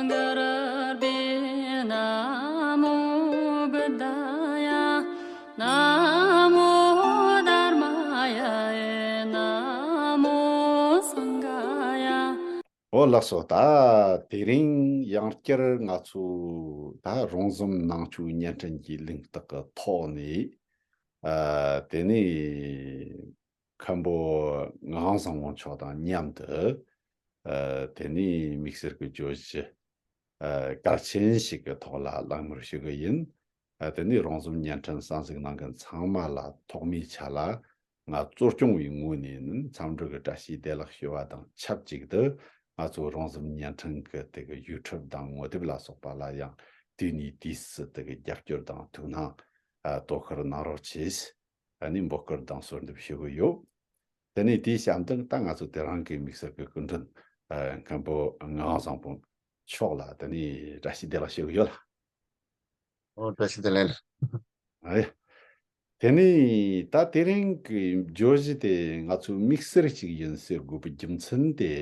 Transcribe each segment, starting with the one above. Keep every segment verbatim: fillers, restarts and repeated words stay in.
གུ་རུ་བྷྱོ། ན་མོ་བུདྡྷཱ་ཡ། ན་མོ་དྷརྨཱ་ཡ། ན་མོ་སངྒྷཱ་ཡ། འོ་ལགས་སོ། ད་དེ་རིང་ཡང་བསྐྱར་ང་ཚོ་ད་རོང་ཟོམ་ནང་ཆོས་བརྙན་འཕྲིན་གྱི་གླེང་སྟེགས་ཀྱི་ཐོག་ནས། ཨ། དེ་ནས་མཁན་པོ་ངག་དབང་བཟང་པོ་མཆོག་དང་མཉམ་དུ། ཨ། དེ་ནས་དམིགས་བསལ་གྱི་བརྗོད་གཞི། ཨ། གལ་ཆེན་ཞིག་གི་ཐོག་ལ་གླེང་མོལ་ཞུ་གི་ཡིན། ཨ། དེ་ནས་རོང་ཟོམ་བརྙན་འཕྲིན་གསན་གཟིགས་གནང་མཁན་ཚང་མ་ལ་ཐོག་མའི་ཆ་ལ་ང་གཙོ་སྐྱོང་བའི་ངོས་ནས་ནི་འཚམས་འདྲི་གི་བཀྲ་ཤིས་བདེ་ལེགས་ཞུ་བ་དང་ཆབས་ཅིག་ཏུ། ང་ཚོ་རོང་ཟོམ་བརྙན་འཕྲིན་གྱི་དེ་གི་ཡུ་ཊུབ་དང་ངོ་དེབ་ལ་སོགས་པ་ལ་ཡང་དུས་ནས་དུས་སུ་དེ་གི་རྒྱབ་སྐྱོར་དང་ཐུགས་སྣང་། ཨ། དོ་ཁུར་གནང་རོགས་གྱིས། ཨ་ནི་འབོད་སྐུལ་དང་གསོལ་འདེབས་ཞུ་གི་ཡོད། དེ་ནས་དེའི་ཞབས་འདེགས་ད་ང་ཚོ་དེ་རིང་གི་དམིགས་བསལ་གྱི་སྐུ་མགྲོན། ཨ། མཁན་པོ་ངག་དབང་བཟང་པོ་མཆོག་ལ་དེ་ནས་བཀྲ་ཤིས་བདེ་ལེགས་ཞུ་གི་ཡོད་ལ། ཨོ། བཀྲ་ཤིས་བདེ་ལེགས། ཨ་ཡ། དེ་ནས་ད་དེ་རིང་གི་བརྗོད་གཞི་དེ་ང་ཚོའི་དམིགས་བསལ་ཅིག་ཡིན་ཟེར་དགོས་པའི་རྒྱུ་མཚན་དེ།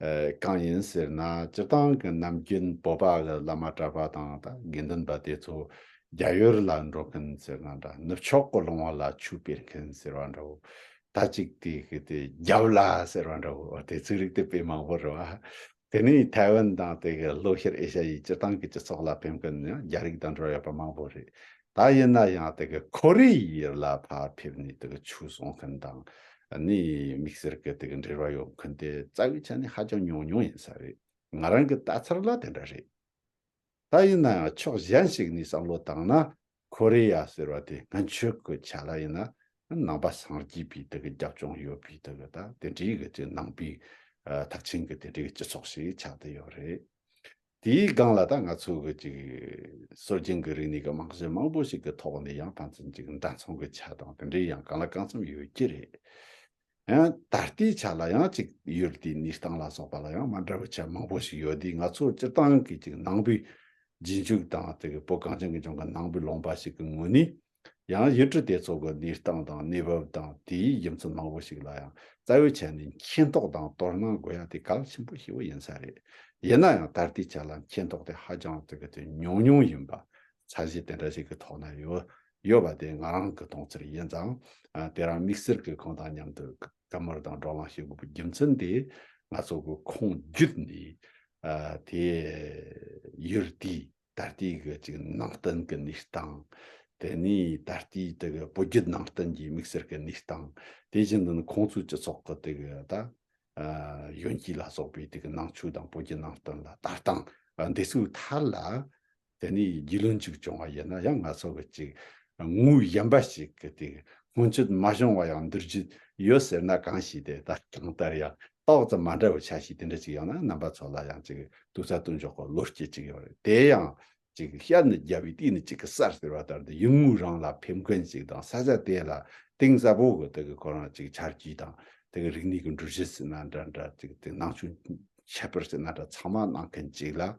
ཨ། གང་ཡིན་ཟེར་ན། སྤྱིར་བཏང་གི་ནམ་རྒྱུན་བོད་པ་གི་བླ་མ་གྲྭ་པ་དང་ད་དགེ་འདུན་པ་དེ་ཚོ་རྒྱ་ཡུལ་ལ་འགྲོ་མཁན་ཟེར་ན་འདྲ། ནུབ་ཕྱོགས་ཀྱི་ལུང་བ་ལ་ཆོས་སྤེལ་མཁན་ཟེར་བ་འདྲ་བོ། ད་ཅིག་དེ་གི་དེ་རྒྱབ་ལ་ཟེར་བ་འདྲ་བོ། དེ་ཚིག་རིགས་དེ་དཔེ་མང་པོ་རེད་བ། དེ་ནས་ཐའེ་ཝན་དང་དེ་གི་ལྷོ་ཤར་ཨེ་ཤ་ཡའི་སྤྱིར་བཏང་གི་སྤྱི་ཚོགས་ལ་ཕེབས་མཁན་ཡང་རྒྱ་རིགས་དང་འབྲེལ་བ་ཡོད་པ་མང་པོ་རེད། ད་ཡིན་ན་ཡང་དེ་གི་ཁོ་རེ་ཡུལ་ལ་ཕར་ཕེབས་ནས་དེ་གི་ཆོས་གསུང་མཁན་དང་། ཨ་ནི་དམིགས་བསལ་གི་དེ་གི་འབྲེལ་བ་ཡོད་མཁན་དེ་རྩ་བའི་ཆ་ནས་ཧ་ཅང་ཉུང་ཉུང་ཡིན་ས་རེད། ང་རང་གི་ལྟ་ཚུལ་ལ་དེ་འདྲ་རེད། ད་ཡིན་ན་ཡང་ཕྱོགས་གཞན་ཞིག་ནས་བསམ་བློ་བཏང་ན། ཁོ་རེ་ཡ་ཟེར་བ་དེ་སྔོན་ཆད་ཀྱི་ཆ་ལ་ཡིན་ན་ནང་པ་སངས་རྒྱས་པའི་དེ་གི་རྒྱབ་ལྗོངས་ཡོད་པའི་དེ་གི་ད་དེ་འདྲའི་གི་ཅིག་ནང་པའི། ཨ། ཐེག་ཆེན་གྱི་དེ་འདྲའི་གི་སྤྱི་ཚོགས་ཤིག་ཆགས་བསྡད་ཡོད་རེད། དེའི་སྒང་ལ་ད་ང་ཚོ་གི་ཅིག་སྲོལ་རྒྱུན་གྱི་རིག་གནས་ཀྱི་རྨང་གཞི་མང་པོ་ཞིག་གི་ཐོག་ནས་ཡང་ཕན་ཚུན་ཅིག་འདྲ་མཚུངས་ཀྱི་ཆ་དང་དེ་འདྲའི་ཡང་གང་ལ་གང་འཚམ་ཡོད་ཀྱི་རེད། ཡང་ད་ལྟའི་ཆ་ལ་ཡང་ཅིག་ཡུལ་དེའི་གནས་སྟངས་ལ་སོགས་པ་ལ་ཡང་མ་འདྲ་བའི་ཆ་མང་པོ་ཞིག་ཡོད་དུས། ང་ཚོ་སྤྱིར་བཏང་གི་ཅིག་ནང་པའི་རྗེས་འཇུག་དང་དེ་གི་བོད་གངས་ཅན་གྱི་ལྗོངས་ཀྱི་ནང་པའི་ལུང་པ་ཞིག་གི་ངོས་ནས། ཡང་ཡུལ་གྲུ་དེ་ཚོ་གི་གནས་སྟངས་དང་གནས་བབ་དང་དེའི་རྒྱུ་མཚན་མང་པོ་ཞིག་ལ་ཡང་རྩ་བའི་ཆ་ནས་མཁྱེན་རྟོགས་དང་དོ་སྣང་དགོས་ཡ་དེ་གལ་ཆེན་པོ་ཞེ་པོ་ཡིན་ས་རེད། ཡིན་ན་ཡང་ད་ལྟའི་ཆ་ལ་མཁྱེན་རྟོགས་དེ་ཧ་ཅང་དེ་གི་དེ་ཉུང་ཉུང་ཡིན་པ། ཚད་གཞི་དེ་འདྲ་ཞིག་གི་ཐོག་ན་ཡོད་ཡོད་པ་དེ་ང་རང་གི་མཐོང་ཚུལ་ཡིན་ཙང་། ཨ། དེ་རིང་དམིགས་བསལ་གྱི་ཁོང་དང་མཉམ་དུ་བཀའ་མོལ་དང་བགྲོ་གླེང་བྱེད་དགོས་པའི་རྒྱུ་མཚན་དེ། ང་ཚོ་གི་ཁོང་བརྒྱུད་ནས། ཨ། དེ་ཡུལ་དེའི་ད་ལྟའི་གི་ཅིག་ནང་བསྟན་གྱི་གནས་སྟངས། དེ་ནས་ད་ལྟའི་དེ་གི་བོད་བརྒྱུད་ནང་བསྟན་གྱི་དམིགས་བསལ་གྱི་གནས་སྟངས། དེ་བཞིན་དུ་ནི་ཁོང་ཚོའི་སྤྱི་ཚོགས་ཀྱི་དེ་གི་ད། ཨ། གཞོན་སྐྱེས་ལ་སོགས་པའི་དེ་གི་ནང་ཆོས་དང་བོད་བརྒྱུད་ནང་བསྟན་ལ་ལྟ་སྟངས། ཨ། འདི་ཚོའི་ཐད་ལ། དེ་ནས་རྒྱུས་ལོན་ཅིག་བྱུང་བ་ཡིན་ན་ཡང་ང་ཚོ་གི་ཅིག་ངོས་གཞན་པ་ཞིག་གི་དེ་སྔོན་ཆད་མ་བྱུང་བ་ཡང་འདིར་བརྗོད་ཡོད་ཟེར་ན་གང་ཞིག་དེ་ད་གང་ལྟར་ཡང་ཏོག་ཙམ་མ་འདྲ་བའི་ཆ་ཞིག་དེ་འདྲ་ཅིག་ཡོང་ན་རྣམ་པ་ཚོ་ལ་ཡང་ཅིག་ཏོག་ཙམ་སྟོན་འཇོག་གི་བློ་སྐྱེད་ཅིག་ཡོད་རེད། དེ་ཡང་ཅིག་བཤད་ནི་རྒྱབ་པའི་སྟེང་ནས་གཅིག་གི་སར་ཟེར་བ་ལྟར་དུ་ཡུལ་དངོས་རང་ལ་ཕེབས་མཁན་ཞིག་དང་ས་ཆ་དེ་ལ་གཏིང་ཟབ་པོ་གི་དེ་གི་ཁོ་རང་ཅིག་ཆ་རྒྱུས་དང་དེ་གི་རིག་གནས་ཀྱི་འགྲུལ་བཞུད་ཟེར་ན་འདྲ་འདྲ། ཅིག་དེ་ནང་ཆོས་ཁྱད་པར་ཟེར་ན་འདྲ་ཚང་མ་གནང་མཁན་ཅིག་ལ།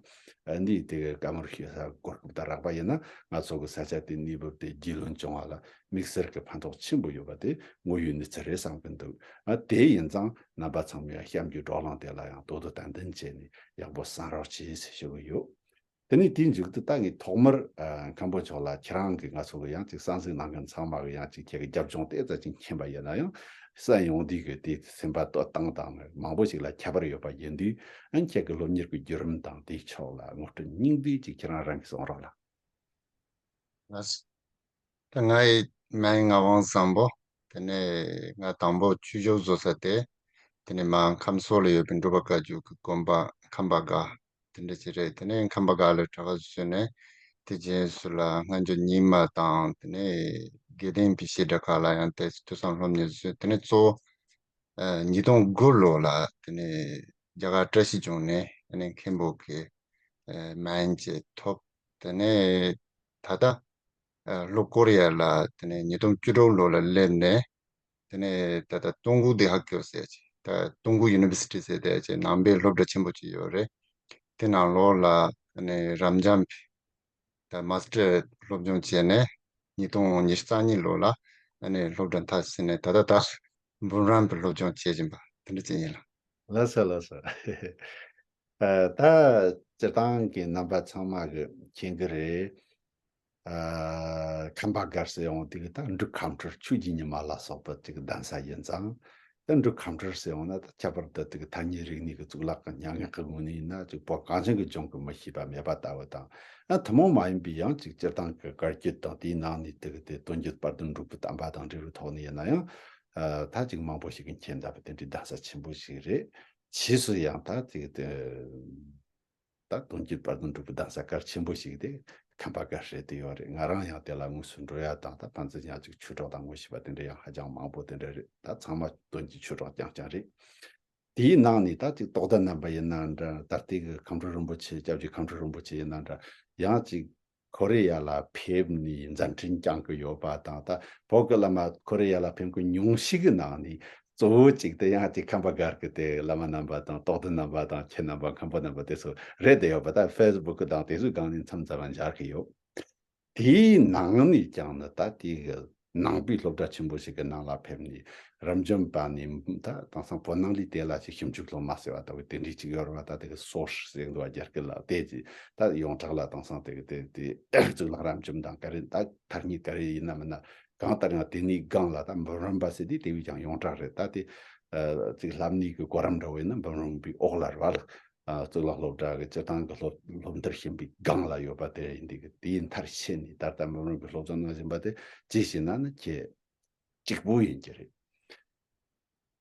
ཨ། འདི་དེ་གི་བཀའ་མོལ་ཞུ་ས་གོ་སྐབས་དང་རག་པ་ཡིན་ན་ང་ཚོ་གི་ས་ཆ་དེ་གནས་བབ་དེ་རྒྱུས་ལོན་བྱུང་བ་ལ་དམིགས་བསལ་གྱི་ཕན་ཐོགས་ཆེན་པོ་ཡོད་པ་དེ་དངོས་ཡོད་གནས་ཚུལ་རེད་བསམ་གྱི་འདུག། ཨ། དེ་ཡིན་ཙང་རྣམ་པ་ཚང་མས་གཤམ་གྱི་བགྲོ་གླེང་དེ་ལ་ཡང་དོ་དོ་ཏན་ཏན་བྱས་ནས་ཡག་པོ་གསན་རོགས་གྱིས་ཞུ་གི་ཡོད། དེ་ནས་དེའི་མཇུག་ཏུ་ད་ངས་ཐོག་མར། ཨ། མཁན་པོ་མཆོག་ལ་ཁྱེད་རང་གིས་ང་ཚོ་གི་ཡང་ཅིག་གསན་གཟིགས་གནང་མཁན་ཚང་མ་གི་ཡང་ཅིག་ཁྱེད་ཀྱི་རྒྱབ་ལྗོངས་ཏོག་ཙམ་ཅིག་མཁྱེན་པ་ཡིན་ན་ཡང་། གསན་ཡོང་དུས་ཀྱི་དེ་སེམས་པ་གཏོད་སྟངས་དང་མང་པོ་ཞིག་ལ་ཁྱད་པར་ཡོད་པ་ཡིན་དུས། ཨ། ཁྱེད་ཀྱི་སློབ་གཉེར་གྱི་བརྒྱུད་རིམ་དང་དེའི་ཕྱོགས་ལ་ངོ་སྤྲོད་སྙིང་བསྡུས་ཅིག་ཁྱེད་རང་རང་གིས་གསུང་རོགས་ལ། ལགས་སོ། ད་ང་ཡི་མིང་ངག་དབང་བཟང་པོ། དེ་ནས་ང་དང་པོ་ཆོས་ཕྱོགས་བཟོ་ས་དེ། དེ་ནས་མར་ཁམས་སོག་ལ་ཡོད་པའི་འབྲུག་པ་བཀའ་བརྒྱུད་ཀྱི་དགོན་པ་ཁམས་པ་སྒར་དེ་འདྲ་ཅིག་རེད། དེ་ནས་ཁམས་པ་སྒར་ལ་གྲྭ་པ་བཟོས་ནས་དེ་རྗེས་སུ་ལ་སྔ་འགྱུར་རྙིང་མ་དང་དེ་ནས་དགེ་ལྡན་པའི་བཤད་གྲྭ་ཁག་ལ་ཡང་དེ་ཐོས་བསམ་སློབ་གཉེར་བཟོས། དེ་ནས་གཙོ་བོ་ཨ་ཉིས་སྟོང་དགུ་ལོ་ལ་དེ་ནས་རྒྱ་གར་བཀྲ་ཤིས་ལྗོངས་ནས་དེ་ནས་མཁན་པོ་གི་ཨ་མན་ཅིག་ཐོབ། དེ་ནས་ད་ལྟ་ཨ་ལྷོ་ཀོ་རི་ཡ་ལ་དེ་ནས་ཉིས་སྟོང་བཅུ་དྲུག་ལོ་ལ་སླེབས་ནས། དེ་ནས་ད་ལྟ་ཏུང་ཀུའུ་དེ་ཧ་ཀྱོ་ཟེར་ཅིག། ད་ཏུང་ཀུའུ་ཡུ་ནི་ཝར་སི་ཊི་ཟེར་དེ་ཅིག་ནང་པའི་སློབ་གྲྭ་ཆེན་པོ་ཅིག་ཡོད་རེད། དེ་ནང་ལོགས་ལ་དེ་ནས་རབ་འབྱམས་པའི་ད་མ་སི་ཊར་སློབ་སྦྱོང་བྱས་ནས་ཉིས་སྟོང་ཉི་ཤུ་རྩ་གཉིས་ལོ་ལ་དེ་ནས་སློབ་གྲྭ་མཐར་ཕྱིན་ནས་ད་ལྟ་ད་འབུམ་རམས་པའི་སློབ་སྦྱོང་བྱེད་བཞིན་པ་དེ་འདྲ་ཅིག་ཡིན་ལ། ལགས་སོ་ལགས་སོ། ཨ། ད་སྤྱིར་བཏང་གི་རྣམ་པ་ཚང་མ་གི་མཁྱེན་གི་རེད། ཨ། ཁམས་པ་སྒར་ཟེར་ཡོང་དེ་གི་ད་འབྲུག་ཁམས་སྤྲུལ་ཆོས་ཀྱི་ཉི་མ་ལ་སོགས་པ་ཅིག་གདན་ས་ཡིན་ཙང་། ད་འབྲུག་ཁམས་སྤྲུལ་ཟེར་ཡོང་ན་ད་ཁྱད་པར་དུ་དེ་གི་ཐ་སྙད་རིག་གནས་ཀྱི་གཙུག་ལག་གི་མྱ་ངན་གྱི་ངོས་ནས་ཡིན་ན་ཅིག་བོད་གངས་ཅན་གྱི་ལྗོངས་ཀྱི་མི་ཤེས་པ་མེད་པ་ལྟ་བུ་དང་། ཨ། ཐུན་མོང་མ་ཡིན་པའི་ཡང་ཅིག་སྤྱིར་བཏང་གི་བཀའ་བརྒྱུད་དང་དེའི་ནང་ནས་དེ་གི་དེ་དོན་བརྒྱུད་དཔལ་ལྡན་འབྲུག་པའི་བསྟན་པ་དང་འབྲེལ་བའི་ཐོག་ནས་ཡིན་ན་ཡང་། ཨ། ད་ཅིག་མང་པོ་ཞིག་གི་མཁྱེན་ཐུབ་པ་དེ་འདྲའི་གདན་ས་ཆེན་པོ་ཞིག་རེད། ཕྱིས་སུ་ཡང་ད་ཅིག་དེ། ད་དོན་བརྒྱུད་དཔལ་ལྡན་འབྲུག་པའི་གདན་ས་གལ་ཆེན་པོ་ཞིག་དེ་ཁམས་པ་སྒར་རེད་དེ་ཡོད་རེད། ང་རང་ཡང་དེ་ལ་དངོས་སུ་འགྲོ་ཡ་དང་ད་ཕན་ཚུན་ཡང་ཅིག་ཆོས་གྲོགས་དང་ངོ་ཤེས་པ་དེ་འདྲ་ཡང་ཧ་ཅང་མང་པོ་དེ་འདྲ་རེད། ད་ཚང་མ་དོན་གྱི་ཆོས་གྲོགས་རྐྱང་རྐྱང་རེད། དེའི་ནང་ནས་ད་ཅིག་རྟོགས་ལྡན་རྣམ་པ་ཡིན་ན་འདྲ། ད་ལྟའི་གི་ཁམས་སྤྲུལ་རིན་པོ་ཆེ། སྐྱབས་རྗེ་ཁམས་སྤྲུལ་རིན་པོ་ཆེ་ཡིན་ན་འདྲ། ཡང་ཅིག་ཁོ་རེ་ཡ་ལ་ཕེབས་ནས་མཛད་འཕྲིན་བསྐྱངས་ཀྱི་ཡོད་པ་དང་། ད་བོད་ཀྱི་བླ་མ་ཁོ་རེ་ཡ་ལ་ཕེབས་མཁན་ཉུང་ཤས་ཀྱི་ནང་ནས་གཙོ་བོ་གཅིག་དེ་ཡང་ཅིག་ཁམས་པ་སྒར་གྱི་དེ་བླ་མ་རྣམ་པ་དང་རྟོགས་ལྡན་རྣམ་པ་དང་ཁྱེད་རྣམ་པ་མཁན་པོ་རྣམ་པ་དེ་ཚོ་རེད་དེ་ཡོད་པ། ད་ཕེ་སི་བུག་དང་དེ་ཚོའི་སྒང་ནས་མཚམས་མཚམས་མཇལ་གྱི་ཡོད། དེའི་ནང་ནས་ཀྱང་ནི་ད་དེ་གི་ནང་པའི་སློབ་གྲྭ་ཆེན་པོ་ཞིག་གི་ནང་ལ་ཕེབས་ནས་རབ་འབྱམས་པ་ནས་ད་དེང་སང་བོད་ནང་ལ་དེ་ལ་ཅིག་ཞིབ་འཇུག་སློབ་མ་ཟེར་བ་ལྟ་བུ་དེ་འདྲའི་ཅིག་ཡོད་རེད་བ། ད་དེ་གི་སོ་ཧྲི་ཟེར་འདུག་བ། རྒྱ་སྐད་ལ་དེ་ཅིག་ད་ཡོངས་གྲགས་ལ་དེང་སང་དེ་གི་དེ་དེ་གཙུག་ལག་རབ་འབྱམས་དང་ག་རེ་ད་ཐ་སྙད་ག་རེ་ཡིན་ན་མིན་ན། གང་ལྟར་ཡང་དེ་ནས་སྒང་ལ་ད་འབུམ་རམས་པ་ཟེར་དུས་དེ་བས་ཀྱང་ཡོངས་གྲགས་རེད། ད་དེ་ཨ་ཅིག་བསླབ་གནས་ཀྱི་གོ་རིམ་འདྲ་བོ་ཡིན་ན་འབུམ་རམས་པའི་འོག་ལ་རེད་བ་ལ། ཨ་གཙུག་ལག་སློབ་གྲྭ་གི་སྤྱིར་བཏང་གི་སློབ་སློབ་མཐར་ཕྱིན་པའི་སྒང་ལ་ཡོད་པ་དེ་ཡིན་དུས་ཀྱི་དེའི་མཐར་ཕྱིན་ནས་ད་ལྟ་འབུམ་རམས་པའི་སློབ་སྦྱོང་གནང་བཞིན་པ་དེ་ཅི་ཞིག་ན་ནི་ཁྱེད་གཅིག་པུ་ཡིན་གྱི་རེད།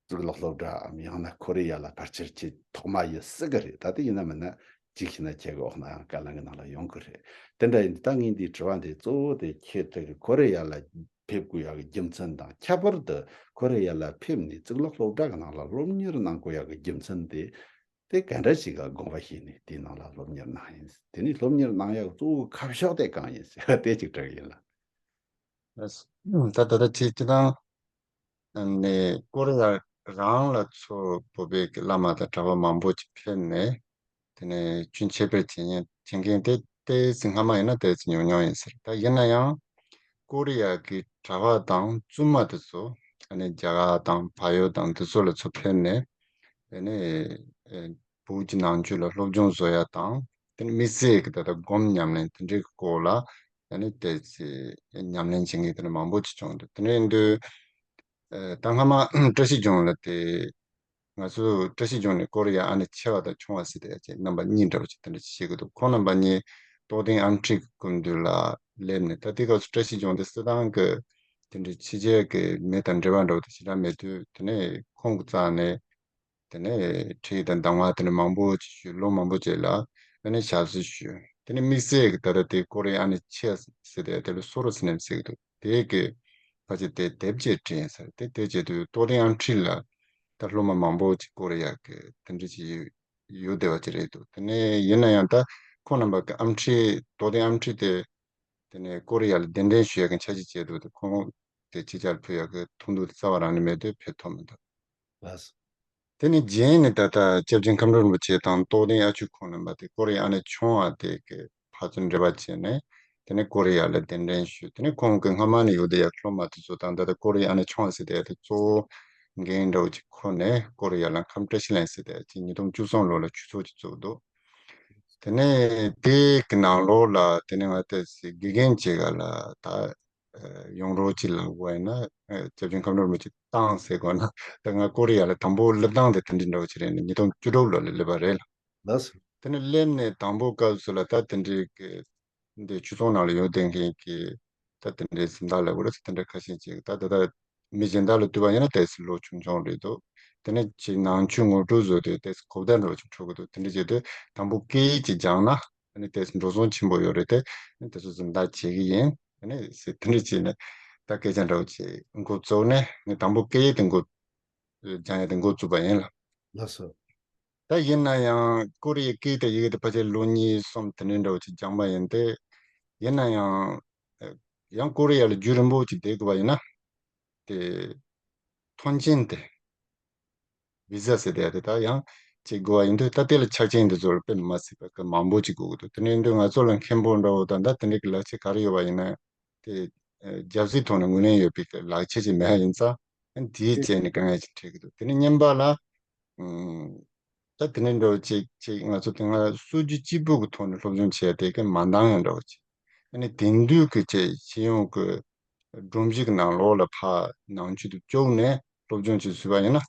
གཙུག་ལག་སློབ་གྲྭའམ་ཡང་ན་ཁོ་རེ་ཡ་ལ་ཕལ་ཆེར་ཁྱེད་ཐོག་མ་ཡིན་སྲིད་གི་རེད། ད་དེ་ཡིན་ན་མིན་ན་གཅིག་ཤེས་ན་ཁྱེད་ཀྱི་འོག་ན་ཡང་བཀའ་བློན་གྱི་ནང་ལ་ཡོང་གི་རེད། དེ་འདྲ་ཡིན་དུས་ད་ངས་འདིའི་དྲི་བ་འདི་གཙོ་བོ་དེ་ཁྱེད་དེ་གི་ཁོ་རེ་ཡ་ལ་ཕེབས་དགོས་ཡག་གི་རྒྱུ་མཚན་དང་། ཁྱད་པར་དུ་ཁོ་རེ་ཡ་ལ་ཕེབས་ནས་གཙུག་ལག་སློབ་གྲྭ་གི་ནང་ལ་སློབ་གཉེར་གནང་དགོས་ཡག་གི་རྒྱུ་མཚན་དེ་དེ་ག་འདྲ་ཞིག་ག་དགོངས་པ་བཞེས་ནས་དེའི་ནང་ལ་སློབ་གཉེར་གནང་ཡིན། དེ་ནས་སློབ་གཉེར་གནང་ཡག་གཙོ་བོ་ཁ་ཕྱོགས་དེ་གང་ཡིན་ཟེར་དེ་ཅིག་དྲི་གི་ཡིན་ལ། ད་ད་ལྟ་ཁྱེད་ཅི་དང་ནས་ཀོ་རི་ཡ་རང་ལ་ཚུར་བོད་པའི་གི་བླ་མ་དང་གྲྭ་པ་མང་པོ་ཅིག་ཕེབས་ནས། དེ་ནས་ཆོས་འཆད་སྤེལ་བྱེད་མཁན་བྱེད་མཁན་དེ་ཏོག་ཙམ་སྔ་མ་ཡིན་ན་ཏོག་ཙམ་ཉུང་ཉུང་ཡིན་ཟེར། ད་ཡིན་ན་ཡང་ཀོ་རི་ཡ་གི་གྲྭ་པ་དང་བཙུན་མ་དེ་ཚོ་ཨ་ནི་རྒྱ་གར་དང་བལ་ཡུལ་དང་དེ་ཚོ་ལ་ཚུར་ཕེབས་ནས། དེ་ནས་ཨེ་བོད་ཀྱི་ནང་ཆོས་ལ་སློབ་སྦྱོང་བཟོ་ཡ་དང་། དེ་ནས་དམིགས་བསལ་གྱི་ད་ལྟ་སྒོམ་ཉམས་ལེན་དེ་འདྲའི་སྐོར་ལ་ཨ་ནི་ཏོག་ཙམ་ཉམས་ལེན་བྱེད་མཁན་དེ་འདྲ་མང་པོ་ཅིག་བྱུང་འདུག་དེ་འདྲ་ཡིན་དུས། ཨ་ད་སྔ་མ་བཀྲ་ཤིས་ལྗོངས་ལ་དེ། ང་ཚོ་བཀྲ་ཤིས་ལྗོངས་ནས་ཀོ་རི་ཡ་ཨ་ནེ་ཆེ་བ་དང་ཆུང་བ་ཟེར་དེ་ཅིག་རྣམ་པ་གཉིས་འདྲ་བོ་ཅིག་དེ་འདྲ་ཅིག་བཤད་ཀྱི་འདུག་ཁོང་རྣམ་པ་གཉིས་རྟོགས་ལྡན་ཨམ་ཕྲུག་གི་སྐུ་མདུན་ལ་སླེབས་ནས། ད་དེ་སྐབས་སུ་བཀྲ་ཤིས་ལྗོངས་དེ་སྲིད་ཐང་གི་དེ་འདྲའི་ཕྱི་རྒྱལ་གྱི་མི་དང་འབྲེལ་བ་འདྲ་བོ་དེ་ཞེ་དྲག་མེད་དུས། དེ་ནས་ཁོང་གི་རྩ་ནས་དེ་ནས་ཁྲིད་དང་གདམས་ངག་དེ་འདྲ་མང་པོ་ཅིག་ཞུས། ལོ་མང་པོ་ཅིག་ལ་དེ་ནས་ཞབས་སོར་ཞུས། དེ་ནས་དམིགས་བསལ་གྱི་ད་ལྟ་དེ་ཀོ་རི་ཡ་ཨ་ནེ་ཆེ་ཟེར་དེ་དེ་ལ་སོ་རོ་ཟེར་ནས་ཟེར་གྱི་འདུག་དེ་གི་ཕལ་ཆེར་དེ་དེབ་ཅིག་བྲིས་ཡིན་ཟེར། དེ་དེ་བྱེད་དུས་རྟོགས་ལྡན་ཨམ་ཕྲུག་ལ་ད་སློབ་མ་མང་པོ་ཅིག་ཀོ་རི་ཡ་གི་དེ་འདྲ་ཅིག་ཡོད་ཡོད་བསྡད་པ་ཅིག་རེད་འདུག་དེ་ནས་ཡིན་ན་ཡང་ད་ཁོང་རྣམ་པ་གི་ཨམ་ཕྲུག་རྟོགས་ལྡན་ཨམ་ཕྲུག་དེ་དེ་ནས་ཀོ་རི་ཡ་ལ་གདན་འདྲེན་ཞུ་ཡ་གི་འཆར་གཞི་བྱས་འདུག་དེ་ཁོང་དེ་ཕྱི་རྒྱལ་ཕེབས་ཡ་གི་ཐུགས་འདུན་དེ་རྩ་བ་རང་ནས་མེད་དུས་ཕེབས་ཐུབ་མི་འདུག་ལགས་སོ། དེ་ནས་རྗེས་ནས་ད་ལྟ་སྐྱབས་རྗེ་ཁམས་སྤྲུལ་རིན་པོ་ཆེ་དང་རྟོགས་ལྡན་ཨ་ཆུ་ཁོང་རྣམ་པ་དེ་ཀོ་རི་ཡ་ཨ་ནེ་ཆུང་བ་དེ་གི་ཕར་ཚུར་འབྲེལ་བ་བྱས་ནས། དེ་ནས་ཀོ་རི་ཡ་ལ་གདན་འདྲེན་ཞུས། དེ་ནས་ཁོང་གི་སྔ་མ་ནས་ཡོད་དེ་ཡ་སློབ་མ་དེ་ཚོ་དང་། ད་ལྟ་ཀོ་རི་ཡ་ཨ་ནེ་ཆུང་བ་ཟེར་དེ་ཡ་དེ་གཙོ་བོ་འགན་འདྲ་བོ་ཅིག་ཁུར་ནས་ཀོ་རི་ཡ་ལ་ཁམས་བཀྲ་ཤིས་གླིང་ཟེར་དེ་ཡ་ཅིག་ཉིས་སྟོང་བཅུ་གསུམ་ལོ་ལ་ཆོས་ཚོགས་ཅིག་བཙུགས་འདུག་དེ་ནས་དེ་གི་ནང་ལོགས་ལ་དེ་ནས་ང་ཏོག་ཙམ་དགེ་རྒན་ཅིག་ག་ལ་ད་ཡོང་རོགས་ཅིག་ལབ་དགོས་ཡིན་ན། སྐྱབས་རྗེ་ཁམས་སྤྲུལ་རིན་པོ་ཆེ་བཏང་ཟེར་དགོས་ན། ད་ང་ཀོ་རི་ཡ་ལ་དང་པོ་སླེབས་སྟངས་དེ་དེ་འདྲ་འདྲ་བོ་ཅིག་རེད། ནི་ཉིས་སྟོང་བཅུ་དྲུག་ལོ་ལ་སླེབས་པ་རེད་ལ། ལགས་སོ། དེ་ནས་སླེབས་ནས་དང་པོ་སྐབས་སུ་ལ་ད་དེ་འདྲའི་གི་འདི་ཆོས་ཚོགས་ནང་ལ་ཡོད་བསྡད་མཁན་གྱི་ད་དེ་འདྲའི་གཟེངས་རྟགས་ལབ་དགོས་རེད། དེ་འདྲ་ཁ་ཤས་ཅིག་ད་ད་ད་མི་གཞན་དག་ལ་ལྟོས་པ་ཡིན་ན་ཏོག་ཙམ་ལོ་ཆུང་ཆུང་རེད་འདུག་དེ་ནས་ཅིག་ནང་ཆོས་ངོ་སྤྲོད་བཟོ་དུས་ཏོག་ཙམ་གོ་བརྡ་འདྲ་བོ་ཅིག་འཕྲོད་ཀྱི་འདུག་དེ་འདྲ་བྱེད་དུས་དང་པོ་སྐད་ཡིག་ཅིག་སྦྱངས་ན། ཨ་ནི་ཏོག་ཙམ་འགྲོ་སོང་ཆེན་པོ་ཡོད་རེད་དེ། ཨ་ནི་དེ་ཚོ་གཟེངས་རྟགས་བྱེད་ཀྱི་ཡིན། ཨ་ནི་ཟེར་དེ་འདྲ་བྱས་ནས་ད་སྐད་ཆ་འདྲ་བོ་བྱས་འགོ་བཙུགས་ནས། ཨ་ནི་དང་པོ་སྐད་ཡིག་དེ་འགོ་སྦྱང་ཡ་དེ་འགོ་བཙུགས་པ་ཡིན་ལ། ལགས་སོ། ད་ཡིན་ན་ཡང་ཀོ་རི་ཡའི་སྐད་དང་ཡི་གེ་དེ་ཕལ་ཆེར་ལོ་གཉིས་གསུམ་དེ་འདྲ་འདྲ་བོ་ཅིག་སྦྱངས་པ་ཡིན་ཏེ། ཡིན་ན་ཡང་ཡང་ཀོ་རི་ཡ་ལ་རྒྱུན་རིང་པོ་ཅིག་བསྡད་དགོས་པ་ཡིན་ན། དེ་ཐོན་སྐྱེད་དེ་བི་ཟ་ཟེར་དེ་ཡ་དེ་ད་ཡང་བྱེད་དགོས་པ་ཡིན་དུས། ད་དེ་ལ་ཆ་རྐྱེན་དེ་ཚོ་ལ་དཔེ་མི་སྲིད་པ་གི་མང་པོ་ཅིག་དགོས་ཀྱི་འདུག་དེ་འདྲ་ཡིན་དུས་ང་ཚོ་ལ་མཁན་པོ་འདྲ་བོ་དང་ད་དེ་འདྲ་གི་ལག་ཁྱེར་ག་རེ་ཡོད་པ་ཡིན་ན་དེ་རྒྱབ་གཟིགས་ཐོག་ནས་ངོས་ལེན་ཡོད་པའི་གི་ལག་ཁྱེར་ཅིག་མེད་པ་ཡིན་ཙང་། དེའི་རྐྱེན་ནས་དཀའ་ངལ་ཅིག་འཕྲད་ཀྱི་འདུག་དེ་ནས་གཉིས་པ་ལ། ཨུམ། ད་དེ་ནས་འདྲ་བོ་ཅིག་ཅིག་ང་ཚོ་དེ་སྔ་སྲོལ་རྒྱུན་གཅིག་པུ་གི་ཐོག་ནས་སློབ་སྦྱོང་བྱས་དེ་གི་མ་འདང་ཡང་འདྲ་བོ་ཅིག་ཨ་ནི་དེང་དུས་ཀྱི་ཅིག་སྤྱི་ཡོངས་ཀྱི་སྒྲོམ་གཞི་གི་ནང་ལོགས་ལ་ཕར་ནང་ཆོས་དེ་བཅུག་ནས་སློབ་སྦྱོང་ཅིག་བཟོས་པ་ཡིན་ན།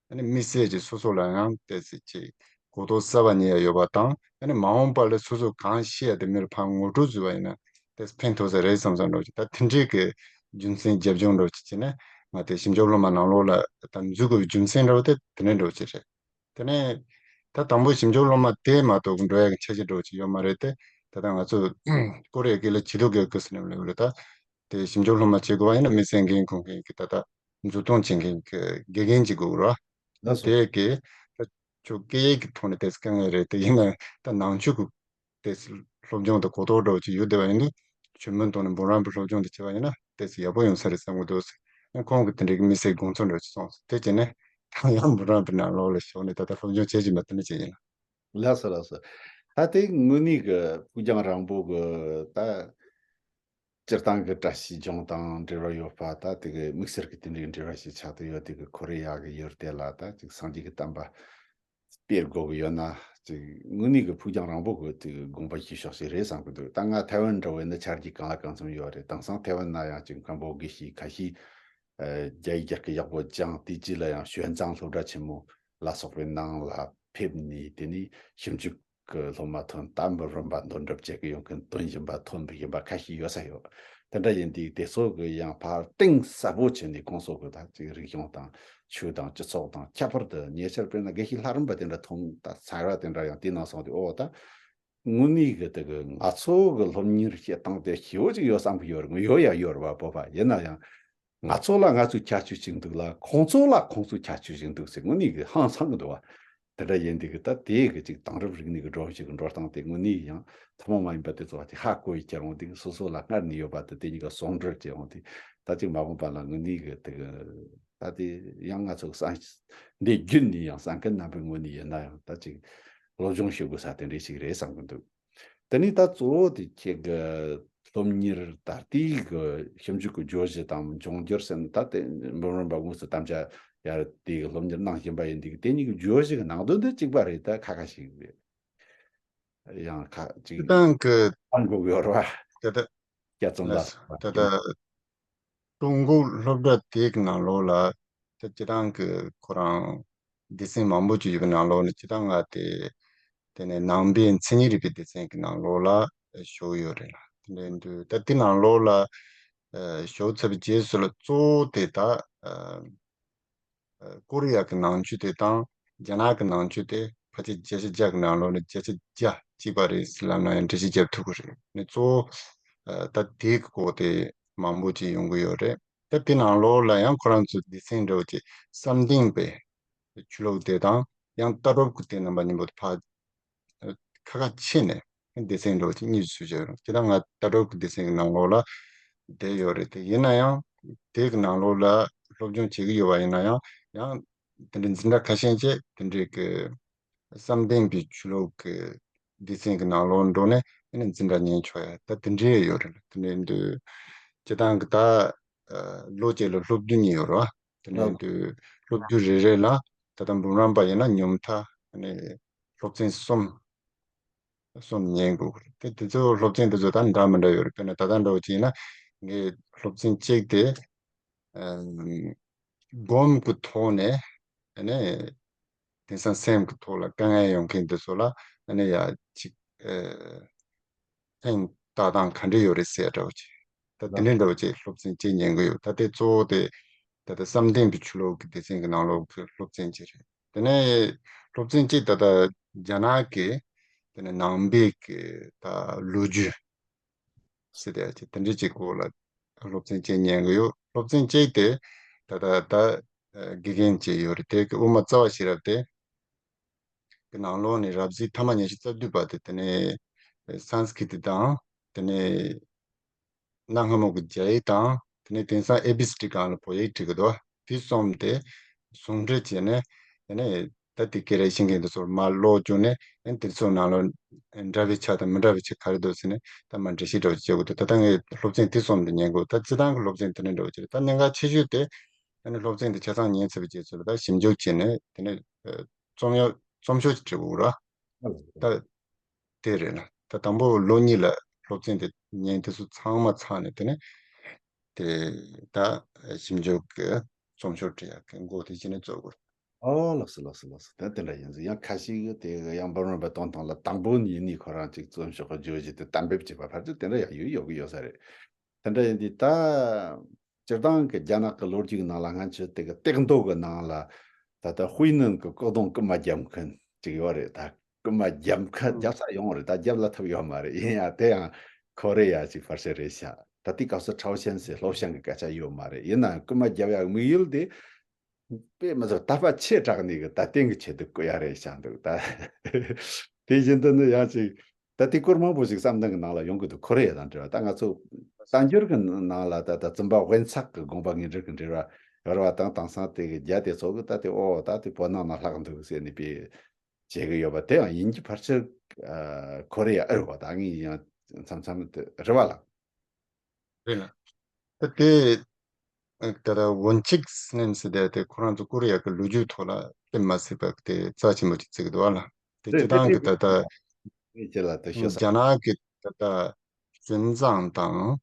ཨ་ནི་དམིགས་བསལ་གྱི་སོ་སོ་ལ་ཡང་ཏོག་ཙམ་ཅིག་གོ་རྟོགས་གསར་པ་རྙེད་ཡ་ཡོད་པ་དང་། ཨ་ནི་མ་འོངས་པ་ལ་སོ་སོ་གང་ཤེས་ཡ་དེ་མིར་ཕར་ངོ་སྤྲོད་བཟོས་པ་ཡིན་ན་ཏོག་ཙམ་ཕན་ཐོགས་ས་རེད་བསམ་བསམ་འདྲ་བོ་ཅིག་ད་དེ་འདྲའི་གི་རྒྱུ་མཚན་རྒྱབ་ལྗོངས་འདྲ་བོ་ཅིག་བྱས་ནས་ང་དེ་ཞིབ་འཇུག་སློབ་མ་ནང་ལོགས་ལ་ད་འཛུལ་དགོས་པའི་རྒྱུ་མཚན་འདྲ་བོ་དེ་དེ་འདྲ་འདྲ་བོ་ཅིག་རེད། དེ་ནས་ད་དང་པོ་ཞིབ་འཇུག་སློབ་མ་དེ་མ་གཏོགས་འགྲོ་ཡ་གི་འཆར་གཞི་འདྲ་བོ་ཅིག་ཡོད་མ་རེད་དེ། ད་ལྟ་ང་ཚོ་ཀོ་རི་ཡ་གི་ལ་ཇུས་གཏོགས་དགེ་བསྐོས་ཟེར་ནས་ལབ་ཡོད་རེད། ད་དེ་ཞིབ་འཇུག་སློབ་མ་བྱེད་དགོས་པ་ཡིན་ན་དམིགས་བསལ་འགན་འཁུར་མཁན་གྱི་ད་ལྟ་འཛུལ་གཏོང་བྱེད་མཁན་གྱི་དགེ་རྒན་ཅིག་དགོས་རེད། ལགས་སོ། དེ་གི་ད་ཁྱོད་སྐད་ཡིག་གི་ཐོག་ནས་དེ་དཀའ་ངལ་རེད། དེ་ཡིན་ན་ད་ནང་ཆོས་ཀྱི་དེ་སློབ་སྦྱོང་དང་གོ་རྟོགས་འདྲ་བོ་ཅིག་ཡོད་བསྡད་པ་ཡིན་དུས་ཆོས་མོན་ཐོག་ནས་འབུམ་རམས་པའི་སློབ་སྦྱོང་དེ་བྱས་པ་ཡིན་ན་དེ་ཚོ་ཡག་པོ་ཡོང་ས་རེད་བསམ་གྱི་འདུག་ཟེར། ཁོང་གི་དེ་འདྲའི་དམིགས་བསལ་དགོངས་ཚུལ་འདྲ་བོ་ཅིག་གསུངས་སོང་། དེ་བྱས་ནས་ད་ཡང་འབུམ་རམས་པའི་ནང་ལོགས་ལ་ཞུགས་ནས་ད་ལྟ་སློབ་སྦྱོང་བྱེད་བཞིན་པ་དེ་འདྲ་ཅིག་ཡིན། ལགས་སོ་ལགས་སོ། ད་དེ་དངོས་གནས་ཀྱི་ཕུགས་རྒྱང་རིང་པོ་གི་ད་སྤྱིར་བཏང་གི་བཀྲ་ཤིས་ལྗོངས་དང་འབྲེལ་བ་ཡོད་པ། ད་དེ་གི་དམིགས་བསལ་གྱི་དེ་འདྲའི་འབྲེལ་བ་ཞིག་ཆགས་བསྡད་ཡོད། དེ་གི་ཁོ་རེ་ཡ་གི་ཡུལ་དེ་ལ་ད་ཅིག་སངས་རྒྱས་ཀྱི་བསྟན་པ་སྤེལ་དགོས་ཀྱི་ཡོད་ན་ཅིག་དངོས་གནས་ཀྱི་ཕུགས་རྒྱང་རིང་པོ་གི་དེ་གི་དགོངས་པ་བཞེས་ཕྱོགས་ཤིག་རེད་བསམ་གྱི་འདུག་ད་ང་ཐའེ་ཝན་འདྲ་བོ་ཡིན་ན་ཆ་རྒྱུས་གང་ལ་གང་འཚམ་ཡོད་རེད། དེང་སང་ཐའེ་ཝན་ན་ཡང་ཅིག་མཁན་པོ་དགེ་བཤེས་ཁ་ཤས་ཨ་རྒྱ་ཡིག་རྒྱ་སྐད་ཡག་པོ་སྦྱངས། དེ་རྗེས་ལ་ཡང་ཞོན་ཙང་སློབ་གྲྭ་ཆེན་མོ་ལ་སོགས་པའི་ནང་ལ་ཕེབས་ནས་དེ་ནས་ཞིབ་འཇུག་གི་སློབ་མ་ཐོན། ད་འབུམ་རམས་པ་འདོན་སྒྲུབ་བྱེད་ཀྱི་ཡོང་མཁན་ཐོན་བཞིན་པ་ཐོན་བཞིན་པ་ཁ་ཤས་ཡོད་ས་ཡོད། དེ་འདྲ་ཡིན་དུས་དེ་ཚོ་གི་ཡང་ཕར་གཏིང་ཟབ་པོ་བྱས་ནས་ཁོང་ཚོ་གི་ད་ཅིག་རིག་གཞུང་དང་ཆོས་དང་སྤྱི་ཚོགས་དང་། ཁྱད་པར་དུ་ཉེ་ཆར་དཔེར་ན་དགེ་བཤེས་ལྷ་རམས་པ་དེ་འདྲ་ཐོན། ད་ཚར་བ་དེ་འདྲ་ཡང་དེ་ནང་སོང་དུས་ཨོ་ད་དངོས་གནས་གི་དེ་གི་ང་ཚོ་གི་སློབ་གཉེར་བྱེད་སྟངས་དེ་ཞེ་པོ་ཅིག་ཡོད་བསམ་གི་ཡོད་རེད། ཡོད་ཡ་ཡོད་རེད་བ། བོད་པ་ཡིན་ན་ཡང་ང་ཚོ་ལ་ང་ཚོའི་ཁྱད་ཆོས་ཅིག་འདུག་ལ། ཁོང་ཚོ་ལ་ཁོང་ཚོའི་ཁྱད་ཆོས་ཅིག་འདུག་ཟེར་དངོས་གནས་གི་ཧང་སང་གི་འདུག་བ། དེ་འདྲ་ཡིན་དུས་གི་ད་དེ་གི་ཅིག་དེང་རབས་རིག་གནས་གི་སྒྲོམ་གཞི་གི་འགྲོ་སྟངས་དེ་དངོས་གནས་ཡང་ཐུན་མོང་མ་ཡིན་པ་དེ་ཚོ་བ་དེ་ཧ་གོ་ཡི་ཁྱེར་འོང་དུས་སོ་སོ་ལ་སྔར་ནས་ཡོད་པ་དེ་དེ་གཉིས་ཀ་ཟུང་འབྲེལ་བྱེད་འོང་དུས་ད་ཅིག་མ་འོངས་པ་ལ་དངོས་གནས་གི་དེ་གི་ད་དེ་ཡང་ང་ཚོ་གི་བསམ་འདི་རྒྱུན་ནས་ཡང་བསམ་མཁན་རྣམ་པའི་ངོས་ནས་ཡིན་ན་ཡང་ད་ཅིག་སློབ་སྦྱོང་བྱེད་དགོས་ས་དེ་འདྲ་ཞིག་རེད་བསམ་གི་འདུག་དེ་ནས་ད་གཙོ་བོ་དེ་ཁྱེད་ཀྱི་སློབ་གཉེར་ད་ལྟའི་གི་ཞིབ་འཇུག་གི་བརྗོད་གཞི་དང་འབྱུང་འགྱུར་ཟེར་ན། ད་དེ་འབུམ་རམས་པ་དངོས་སུ་དམ་བཅའ་ཡར་དེ་གི་སློབ་གཉེར་གནང་བཞིན་པ་ཡིན་དུས་དེ་གཉིས་ཀྱི་བརྗོད་གཞི་གི་ནང་དོན་དེ་གཅིག་པ་རེད། ད་ཁ་ཁ་ཞིག་རེད། ཡང་ཁ་ཅིག་སྤྱི་བཏང་གི་གཏང་དགོས་ཡོད་རེད་བ། ད་ལྟ་སྐྱ་རྩོམ་ལ་ལགས་སོ། ད་ལྟ་ཀྲུང་གོའི་སློབ་གྲྭ་དེ་གི་ནང་ལོགས་ལ་ད་སྤྱི་བཏང་གི་ཁོ་རང་སྡེ་ཚན་མང་པོ་ཅིག་ཡོད་པའི་ནང་ལོགས་ནས་སྤྱི་བཏང་ང་དེ་དེ་ནས་ནང་པའི་མཚན་ཉིད་རིག་པའི་སྡེ་ཚན་གྱི་ནང་ལོགས་ལ་ཞུགས་ཡོད་རེད་ལ། དེ་འདྲ་ཡིན་དུས་ད་དེ་ནང་ལོགས་ལ་ཞུགས་ཚར་བའི་རྗེས་སུ་ལ་གཙོ་བོ་དེ་ད་ཀོ་རི་ཡ་གི་ནང་ཆོས་དེ་དང་རྒྱ་ནག་གི་ནང་ཆོས་དེ་ཕལ་ཆེར་བརྒྱ་ཆ་བརྒྱ་གི་ནང་ལོགས་ནས་བརྒྱ་ཆ་བརྒྱ་གཅིག་པ་རེད་ཟེར་ལབ་ན་ཡང་འགྲེལ་བཤད་རྒྱབ་ཐུབ་ཀྱི་རེད། ནས་གཙོ་བོ་ད་དེ་གི་སྐོར་དེ་མང་པོ་ཅིག་ཡོང་གི་ཡོད་རེད། ད་དེ་ནང་ལོགས་ལ་ཡང་ཁོ་རང་ཚོའི་སྡེ་ཚན་འདྲ་བོ་ཅིག་བསམ་གཏན་པའི་ཆོས་ལུགས་དེ་དང་ཡང་ལྟ་གྲུབ་ཀྱི་དེ་རྣམ་པ་གཉིས་པོ་དེ་ཕར་ཁ་ཁ་ཕྱེ་ནས་སྡེ་ཚན་འདྲ་བོ་ཅིག་གཉིས་སུ་བྱས་ཡོད་རེད། དེ་ད་ང་ལྟ་གྲུབ་ཀྱི་སྡེ་ཚན་གྱི་ནང་ལོགས་ལ་བསྡད་ཡོད་རེད། དེ་ཡིན་ན་ཡང་དེ་གི་ནང་ལོགས་ལ་སློབ་སྦྱོང་བྱེད་ཀྱི་ཡོད་པ་ཡིན་ན་ཡང་ཡང་དེ་འདྲའི་འཛིན་གྲྭ་ཁ་ཤས་ཅིག་དེ་འདྲའི་གི་བསམ་གཏན་པའི་ཆོས་ལུགས་ཀྱི་སྡེ་ཚན་གྱི་ནང་ལོགས་འགྲོ་ནས་ཨ་ནི་འཛིན་གྲྭ་ཉན་ཆོག་ཡ་ད་དེ་འདྲའི་ཡོད་རེད། དེ་འདྲའི་འདུག་སྤྱི་བཏང་གི་ད་ལོ་གཅིག་ལ་སློབ་བརྒྱུད་གཉིས་ཡོད་རེད་བ། དེ་ནས་ལགས། དུ་སློབ་བརྒྱུད་རེ་རེ་ལ་ད་ལྟ་འབུམ་རམས་པ་ཡིན་ན་ཉུང་མཐའ་ནས་སློབ་ཚན་གསུམ་གསུམ་ཉན་དགོས་ཀྱི་རེད། དེ་དེ་ཚོ་སློབ་ཚན་དེ་ཚོ་ད་འདྲ་མི་འདྲ་ཡོད་རེད། དཔེར་ན་ད་ལྟ་འདྲ་བོ་ཅིག་ཡིན་ན་ངས་སློབ་ཚན་གཅིག་དེ་སྒོམ་གྱི་ཐོག་ནས་ཨ་ནི་དེང་སང་སེམས་ཀྱི་ཐོག་ལ་དཀའ་ངལ་ཡོང་མཁན་དེ་ཚོ་ལ་ཨ་ནི་ཡ་ཅིག་ཕན་བཏགས་སྟངས་ག་འདྲ་ཡོད་རེད་ཟེར་འདྲ་བོ་ཅིག་ད་དེ་ལགས། འདྲའི་འདྲ་བོ་ཅིག་སློབ་ཚན་གཅིག་ཉན་གི་ཡོད། ད་དེ་གཙོ་བོ་དེ་ད་ལྟ་བསམ་གཏན་པའི་ཆོས་ལུགས་ཀྱི་སྡེ་ཚན་གྱི་ནང་ལོགས་ཀྱི་སློབ་ཚན་གཅིག་རེད། དེ་ནས་སློབ་ཚན་གཅིག་ད་ལྟ་རྒྱ་ནག་གི་དེ་ནས་ནང་པའི་གི་ད་ལོ་རྒྱུས་ཟེར་དེ་ཅིག་དེ་འདྲའི་ཅིག་སྐོར་ལ་སློབ་ཚན་གཅིག་ཉན་གི་ཡོད། སློབ་ཚན་གཅིག་དེ་ད་ལྟ་ད་དགེ་རྒན་གཅིག་ཡོད་རེད། དེ་གི་དབུ་མ་རྩ་བ་ཤེས་རབ་དེ་གི་ནང་ལོགས་ནས་རབ་གསལ་ཐ་མ་ཉི་ཤུ་རྩ་བདུན་པ་དེ་དེ་ནས་སཾ་སྐྲྀ་ཏ་དང་དེ་ནས་གནའ་སྔ་མོ་གི་རྒྱ་ཡིག་དང་དེ་ནས་དེང་སང་ཨེ་བི་སི་ཌི་སྒང་ལ་བོད་ཡིག་བྲིས་གི་འདུག་དེ་གསུམ་དེ་ཟུང་འབྲེལ་བྱས་ནས་དེ་ནས་ད་དེ་སྐད་ར་ཤེས་མཁན་དེ་ཚོར་མར་ཀློག་བཅུག་ནས་ཨ་ནི་དེ་ཚོའི་ནང་ལ་འདྲ་བའི་ཆ་དང་མི་འདྲ་བའི་ཆ་ག་རེ་འདུག་ཟེར་ནས་ད་མར་འགྲེལ་བཤད་འདྲ་བོ་བྱེད་དགོས་འདུག་ད་ལྟ་ངས་སློབ་ཚན་དེ་གསུམ་དེ་ཉན་དགོས། ད་སྤྱི་བཏང་གི་སློབ་ཚན་དེ་འདྲ་འདྲ་བོ་བྱེད། ད་གནད་འགག་ཆེ་ཤོས་དེ་ཨ་ནི་སློབ་ཚན་དེ་ཆ་ཚང་ཉན་ཚར་བའི་རྗེས་སུ་ལ་ད་ཞིབ་འཇུག་བྱས་ནས་དེ་ནས་རྩོམ་ཡིག་ རྩོམ་ཤོག་ཅིག་བྲིས་འདུག་ར། ད་དེ་རེད་ལ། ད་དང་པོ་ལོ་གཉིས་ལ་སློབ་ཚན་དེ་ཉན་དེ་ཚོ་ཚང་མ་ཚང་ནས། དེ་ནས་དེ་ད་ཞིབ་འཇུག་གི་རྩོམ་ཤོག་བྲིས་ཡག་གི་འགོ་དེ་བྱས་ནས་བཙུགས་དགོས། ཨོ་ལགས་སོ་ལགས་སོ་ལགས་སོ། ད་དེ་འདྲ་ཡིན་ཟེར། ཡང་ཁ་ཤས་ཀྱིས་དེ་ཡང་འབུམ་རམས་པ་གཏོང་སྟངས་ལ་དང་པོ་ཡིན་ནི་ཁོ་རང་ཅིག་རྩོམ་ཤོག་གི་བརྗོད་གཞི་དེ་གཏན་འབེབས་བྱས་པ་ཕལ་ཆེར་དེ་འདྲ་ཡང་ཡོད་ཡོད་ཀྱི་ཡོད་ས་རེད། དེ་འདྲ་ཡིན་དུས་ད་སྤྱིར་བཏང་གི་རྒྱ་ནག་གི་ལོ་རྒྱུས་ཀྱི་ནང་ལ་ང་ཚོས་དེ་གི་སྟེགས་མདོ་གི་ནང་ལ་ད་ལྟ་ཧུའེ་ནན་གྱི་ལྐོག་གཏོང་རྐུན་མ་རྒྱབ་མཁན་ཅིག་ཡོད་རེད། ད་རྐུན་མ་རྒྱབ་མཁན་རྒྱབ་ས་ཡོང་རེད། ད་རྒྱབ་ལ་ཐུབ་ཡོད་མ་རེད། ཡིན་ཡང་དེ་ཡང་ཁོ་རེ་ཡ་ཅིག་ཕལ་ཆེར་རེད་ཤག་ད་དེའི་སྐབས་སུ་ཁྲའོ་ཞན་ཟེར་ལྷོ་ཞན་གྱི་སྐད་ཆ་ཡོད་མ་རེད། ཡིན་ནའང་རྐུན་མ་རྒྱབ་ཡག་དམིགས་ཡུལ་དེ་དཔེ་མི་སྲིད་དད་པ་ཆེ་དྲགས་ནས་གི་ད་བརྟན་གྱི་ཆེད་དུ་བསྐུལ་ཡ་རེད་ཤག་འདུག་ད་དེ་བཞིན་དུ་ནི་ཡང་ཅིག་ད་དེ་སྐོར་མང་པོ་ཞིག་བསམ་གཏན་གྱི་ནང་ལ་ཡོང་གི་འདུག་ཁོ་རེ་ཡ་དང་འབྲེལ་བ། ད་ང་ཚོ་བསྟན་འགྱུར་གྱི་ནང་ལ་ད་ད་བཙུན་པ་དབེན་ཚེག་གི་དགོངས་པ་ངེས་འགྲེལ་གྱི་འགྲེལ་བ་ཡོད་རེད་བ། དང་དེང་སང་དེ་གི་རྒྱ་དེ་ཚོ་གི་ད་དེ་ཨོ་ད་དེ་བོད་ནང་ན་ལྷག་འདུག་ཟེར་ནས་པའི་བྱེད་གི་ཡོད་པ་དེ་ཡང་ཡིན་གྱི་ཕལ་ཆེར་ཁོ་རེ་ཡ་ཨེ་རེད་བ། ད་ངས་ཡང་མཚམས་མཚམས་དེ་རེད་བ་ལ། རེད་ལ། ད་དེ་ད་ལྟ་ཝུན་ཆིག་སི་ནན་ཟེར་དེ་དེ་ཁོ་རང་ཚོ་ཀོ་རི་ཡ་གི་ལོ་རྒྱུས་ཐོག་ལ་དཔེ་མ་སྲིད་པ་དེ་རྩ་ཆེན་པོ་ཅིག་བརྩི་གི་འདུག་བ་ལ། དེ་རེད། སྤྱིར་དེ་བཏང་དེ་གི་ད་ལྟ་ངས་ཁྱེད་ལ་དེ་ཤོད་ས། རྒྱ་ནག་གི་ད་ལྟ་ཞུན་ཙང་དང་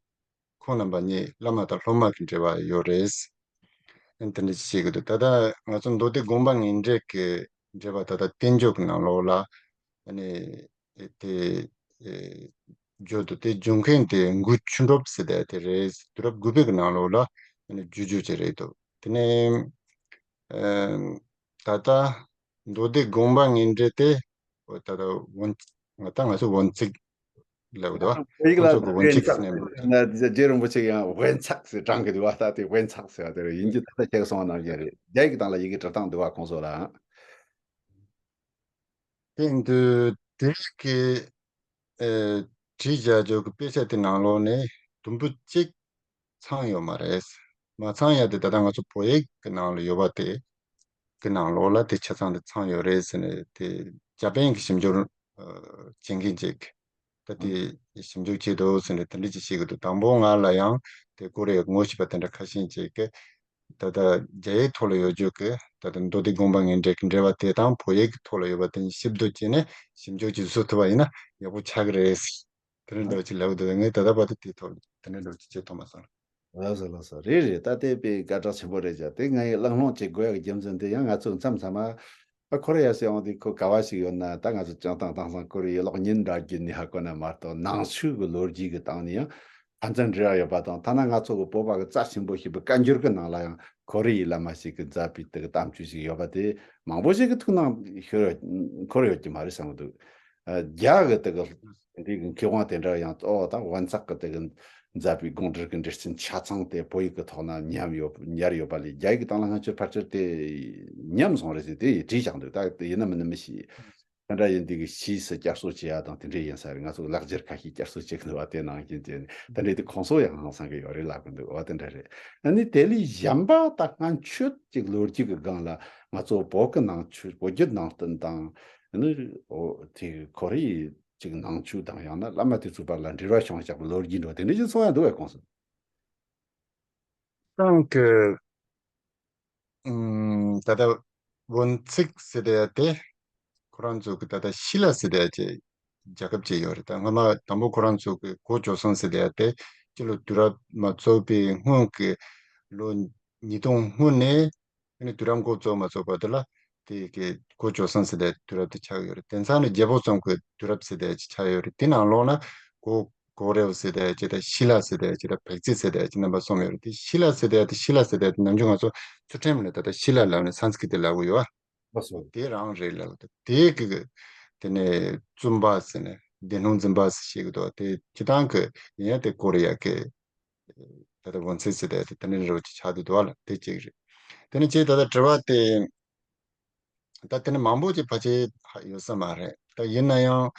ཁོང་རྣམ་པ་གཉིས་བླ་མ་དང་སློབ་མ་གི་འབྲེལ་བ་ཡོད་རེད། ཨ་ནི་དེ་འདྲ་ཅིག་བཤད་གི་འདུག་ད་ལྟ་ང་ཚོ་མདོ་སྡེ་དགོངས་པ་ངེས་འགྲེལ་གི་འགྲེལ་པ་ད་ལྟ་བསྟན་བཅོས་ཀྱི་ནང་ལོགས་ལ་ཨ་ནི་དེ་ཨེ་བརྗོད་འདུག་དེ་བརྗོད་མཁན་དེ་མགུ་ཆུ་འགྲོབ་ཟེར་དེ་དེ་རེད། དུས་རབས་དགུ་པའི་གི་ནང་ལོགས་ལ་ཨ་ནི་བརྗོད་རྒྱུ་ཅིག་རེད་འདུག་དེ་ནས་ཨེམ་ད་ལྟ་མདོ་སྡེ་དགོངས་པ་ངེས་འགྲེལ་དེ་ད་ལྟ་ཝུན་ང་ད་ང་ཚོ་ཝུན་ཚིག་ལབ་འདུག་བོད་ཡིག་ལ་ཁོང་ཚོ་གི་ཝུན་ཚིག་ཟེར་ནས་མི་འདུག་རྗེ་རིན་པོ་ཆེ་ཡང་ཝེན་ཚག་ཟེར་དྲངས་གི་འདུག་བ། ད་དེ་ཝེན་ཚག་ཟེར་བ་དེ་རེད། ཡིན་གྱི་ད་ལྟ་ཁྱེད་སོང་བ་ནང་བཞིན་རེད། རྒྱ་ཡིག་སྟེང་ལ་ཡི་གེ་འབྲི་སྟངས་འདུག་བ་ཁོང་ཚོ་ལ། དེ་འདུག་དེ་གི་ཨེ་བྲིས་བཞག་རྒྱུ་གི་དཔེ་ཆ་དེ་ནང་ལོགས་ནས་དུམ་བུ་གཅིག་ཚང་ཡོད་མ་རེད། མ་ཚང་ཡ་དེ་ད་ལྟ་ང་ཚོ་བོད་ཡིག་གི་ནང་ལ་ཡོད་པ་དེ་གི་ནང་ལོགས་ལ་དེ་ཆ་ཚང་དེ་ཚང་ཡོད་རེད་ཟེར་ནས། དེ་འཇར་པན་གྱི་ཞིབ་འཇུག་ཨ་བྱེད་མཁན་ཅིག་ད་དེ་ཞིབ་འཇུག་བྱས་འདུག་ཟེར་ནས་དེ་འདྲ་ཅིག་བཤད་གི་འདུག་དང་པོ་ང་ལ་ཡང་དེ་ཀོ་རི་ཡའི་ངོ་ཤེས་པ་དེ་འདྲ་ཁ་ཤས་ཅིག་གིས་ད་ལྟ་རྒྱ་ཡིག་ཐོག་ལ་ཡོད་རྒྱུ་གི་ད་ལྟ་མདོ་སྡེ་དགོངས་པ་ངེས་འགྲེལ་གྱི་འགྲེལ་པ་དེ་དང་བོད་ཡིག་གི་ཐོག་ལ་ཡོད་པ་དེ་གཉིས་ཞིབ་ཏུ་བྱས་ནས་ཞིབ་འཇུག་ཅིག་བཟོ་ཐུབ་པ་ཡིན་ན་ཡག་པོ་ཆགས་ཀྱི་རེད། དེ་འདྲ་འདྲ་བོ་ཅིག་ལབ་འདུག་ངས་ད་ལྟ་བར་དུ་དེའི་ཐོག་དེ་འདྲ་འདྲ་བོ་ཅིག་བྱེད་ཐུབ་མ་སོང་། ལགས་སོ་ལགས་སོ། རེད་རེད། ད་ལྟའི་དཔེ་སྐད་གྲགས་ཆེན་པོ་རེད་ཀྱང་། དེ་ང་ཡི་གླེང་སློང་བྱེད་དགོས་ཡག་རྒྱུ་མཚན་དེ་ཡང་ང་ཚོ་མཚམས་མཚམས་མ་ཨ་ཁོ་རེ་ཡ་ཟེར་འོང་དུས་ཁོ་ག་བ་ཞིག་ཡོད་ན། ད་ང་ཚོ་བྱང་ཐང་དེང་སང་ཀོ་རི་ཡའི་གློག་བརྙན་འདྲ་བརྒྱུད་ནས་ཧ་གོ་ན་མ་གཏོགས་ནང་ཆོས་ཀྱི་ལོ་རྒྱུས་ཀྱི་སྟེང་ནས་ཡང་ཕན་ཚུན་འབྲེལ་བ་ཡོད་པ་དང་། ཐ་ན་ང་ཚོ་གི་བོད་པ་གི་རྩ་ཆེན་པོ་ཞིག་པའི་བཀའ་འགྱུར་གྱི་ནང་ལ་ཡང་ཁོ་རེ་ཡི་བླ་མ་ཞིག་གིས་མཛད་པའི་དེ་གི་གཏམ་རྒྱུད་ཞིག་ཡོད་པ་དེ་མང་པོ་ཞིག་གི་ཐུགས་སྣང་ཤོར་ཡོད་འཁོར་ཡོད་ཀྱི་མ་རེད་བསམ་གི་འདུག་ཨ་རྒྱ་གི་དེ་གི་འདི་གི་མཁས་དབང་དེ་འདྲ་ཡང་ཨོ་ད་ཝན་ཚག་གི་དེ་གི་མཛད་པའི་དགོངས་འགྲེལ་གྱི་འགྲེལ་ཆེན་ཆ་ཚང་དེ་བོད་ཡིག་གི་ཐོག་ན་ཉམས་ཡོད་ཉར་ཡོད་པ་ལས། རྒྱ་ཡིག་གི་སྟེང་ལ་སྔ་ཕྱིར་ཕལ་ཆེར་དེ་ཉམས་སོང་རེད་ཟེར་དེ་བྲིས་བཞག་འདུག་ད་དེ་ཡིན་ན་མིན་ན་མི་ཤེས། དེ་འདྲ་ཡིན་དུས་ཀྱི་ཕྱིས་སུ་བསྐྱར་གསོ་བྱེད་ཡ་དང་དེ་འདྲ་ཡིན་ས་རེད། ང་ཚོ་ལག་འཁྱེར་ཁ་ཤས་བསྐྱར་གསོ་བྱེད་ཀྱི་འདུག་བ། དེ་ནང་བཞིན་བྱས་ནས་དེ་འདྲ་དེ་ཁོང་ཚོ་ཡང་ཧང་སང་གི་ཡོད་རེད་ལབ་ཀྱི་འདུག་བ། དེ་འདྲ་རེད། ཨ་ནི་དེ་ལས་གཞན་པ་ད་སྔ་ཆོས་ཅིག་ལོ་རྒྱུས་ཀྱི་སྒང་ལ་ང་ཚོ་བོད་ཀྱི་ནང་ཆོས་བོད་བརྒྱུད་ནང་བསྟན་དང་། ཨ་ནི་འོ་དེ་ཁོ་རེ་ཡི་ཅིག་ནང་ཆོས་དང་ཡང་ན་བླ་མ་དེ་ཚོ་བར་ལ་འབྲེལ་བ་བྱུང་བཞག་པའི་ལོ་རྒྱུས་འདྲ་བ་དེ་འདྲ་ཞིག་གསུང་ཡ་འདུག་བས་ཁོང་ཚོ། ཏང་གི་ཨུམ། ད་ལྟ་ཝུན་ཚིག་ཟེར་བསྡད་ཡ་དེ་ཁོ་རང་ཚོ་གི་ད་ལྟ་ཤི་ལ་ཟེར་བསྡད་ཡ་ཅིག་རྒྱལ་ཁབ་ཅིག་ཡོད་རེད། ད་སྔ་མ་དང་པོ་ཁོ་རང་ཚོ་གི་གོ་ཆོད་སོང་ཟེར་བསྡད་ཡ་དེ་སྤྱི་ལོ་དུས་རབས་མ་རྫོགས་པའི་སྔོན་གྱི་ལོ་ཉིས་སྟོང་སྔོན་ནས་ཨ་ནི་དུས་རབས་འགོ་རྫོགས་མ་རྫོགས་བར་དུ་ལ་དེ་གི་གོ་ཆོད་སོང་ཟེར་བསྡད་དུས་རབས་དེ་ཆགས་ཡོད་རེད། དེང་སང་ནི་རྒྱལ་པོ་གསུམ་གྱི་དུས་རབས་ཟེར་བསྡད་ཡ་ཅིག་ཆགས་ཡོད་རེད། དེ་ནང་ལོགས་ན་གོ་གོ་རེའུ་ཟེར་བསྡད་ཡ་ཅིག་དང་ཤི་ལ་ཟེར་བསྡད་ཡ་ཅིག་དང་བེག་ཙི་ཟེར་བསྡད་ཡ་ཅིག་རྣམ་པ་གསུམ་ཡོད་རེད། དེ་ཤི་ལ་ཟེར་བསྡད་ཡ་དེ་ཤི་ལ་ཟེར་བསྡད་ཡ་དེ་ནམ་རྒྱུན་ང་ཚོ་ཚུལ་ཁྲིམས་ལ་ད་ལྟ་ཤི་ལ་ལབ་ནས་སན་སི་ཀི་རི་ཏ་ལབ་གི་ཡོད་ཨ། ལགས་སོ། དེ་རང་རེད་ལབ་འདུག་དེ་གི་དེ་ནས་བཙུན་པ་ཟེར་ནས་བདེན་ལྷུང་འཛིན་པ་ཟེར་བཤད་གི་འདུག་དེ་སྤྱི་བཏང་གི་ཡིན་ཡང་དེ་ཀོ་རི་ཡ་གི་ད་ལྟ་ཝུན་ཚིག་ཟེར་བསྡད་དེ་དེ་ནས་རོ་ཅིག་ཆགས་བསྡད་འདུག་ལ་དེ་གཅིག་རེད། དེ་ནས་ཅིག་ད་ལྟ་དྲི་བ་དེ་ད་དེ་ནས་མང་པོ་ཅིག་ཕལ་ཆེར་ཧ་ཡོད་ས་མ་རེད། ད་ཡིན་ན་ཡང་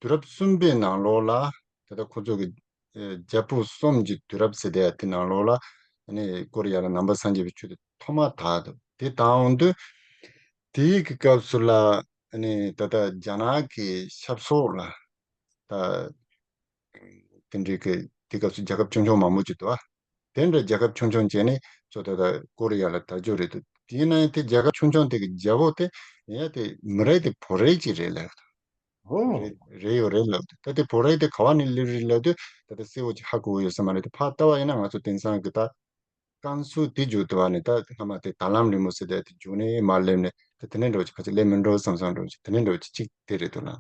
དུས་རབས་གསུམ་པའི་ནང་ལོགས་ལ་ད་ལྟ་ཁོ་ཚོ་གི་ཨེ་རྒྱལ་པོ་གསུམ་གྱི་དུས་རབས་ཟེར་བསྡད་དེ་ནང་ལོགས་ལ་ཨ་ནི་ཀོ་རི་ཡ་ལ་ནང་པ་སངས་རྒྱས་པའི་ཆོས་དེ་ཐོག་མ་དར་འདུག་དེ་དར་འོང་དུས་དེའི་གི་སྐབས་སུ་ལ་ཨ་ནི་ད་ལྟ་རྒྱ་ནག་གི་ཆབ་སྲིད་ལ་ད་དེ་འདྲའི་གི་དེ་སྐབས་སུ་རྒྱལ་ཁབ་ཆུང་ཆུང་མང་པོ་ཅིག་འདུག་ཨ། དེ་འདྲ་རྒྱལ་ཁབ་ཆུང་ཆུང་བྱས་ནས་ཚོ་ད་ལྟ་ཀོ་རི་ཡ་ལ་དར་རྒྱུ་རེད་འདུག་དེ་ཡིན་ན་ཡང་དེ་རྒྱལ་ཁབ་ཆུང་ཆུང་དེ་གི་རྒྱལ་པོ་དེ་ཡང་དེ་མི་རིགས་དེ་བོད་རིགས་ཅིག་རེད་ལབ། ཨོ། རེད་རེད་ཡོད་རེད་ལབ་དུས། ད་དེ་བོད་རིགས་དེ་ག་བ་ནས་སླེབས་རེད་ལབ་དུས། ད་ལྟ་གསལ་བོ་ཅིག་ཧ་གོ་གི་ཡོད་ས་མ་རེད། དེ་ཕར་ལྟ་བ་ཡིན་ན་ང་ཚོ་དེང་སང་གི་ད་ཀན་སུའུ་དེ་བརྒྱུད་དུ་བ་ནས་ད་སྔ་མ་དེ་ད་ལམ་རིང་མོ་ཟེར་དེ་དེ་བརྒྱུད་ནས་མར་སླེབས་ནས་ད་དེ་ནས་འགྲོ་ཅིག་ཁ་ཅིག་སླེབས་མི་འགྲོ་བསམ་བསམ་འགྲོ་ཅིག་དེ་ནས་འགྲོ་ཅིག་གཅིག་དེ་རེད་འདུག་ལ།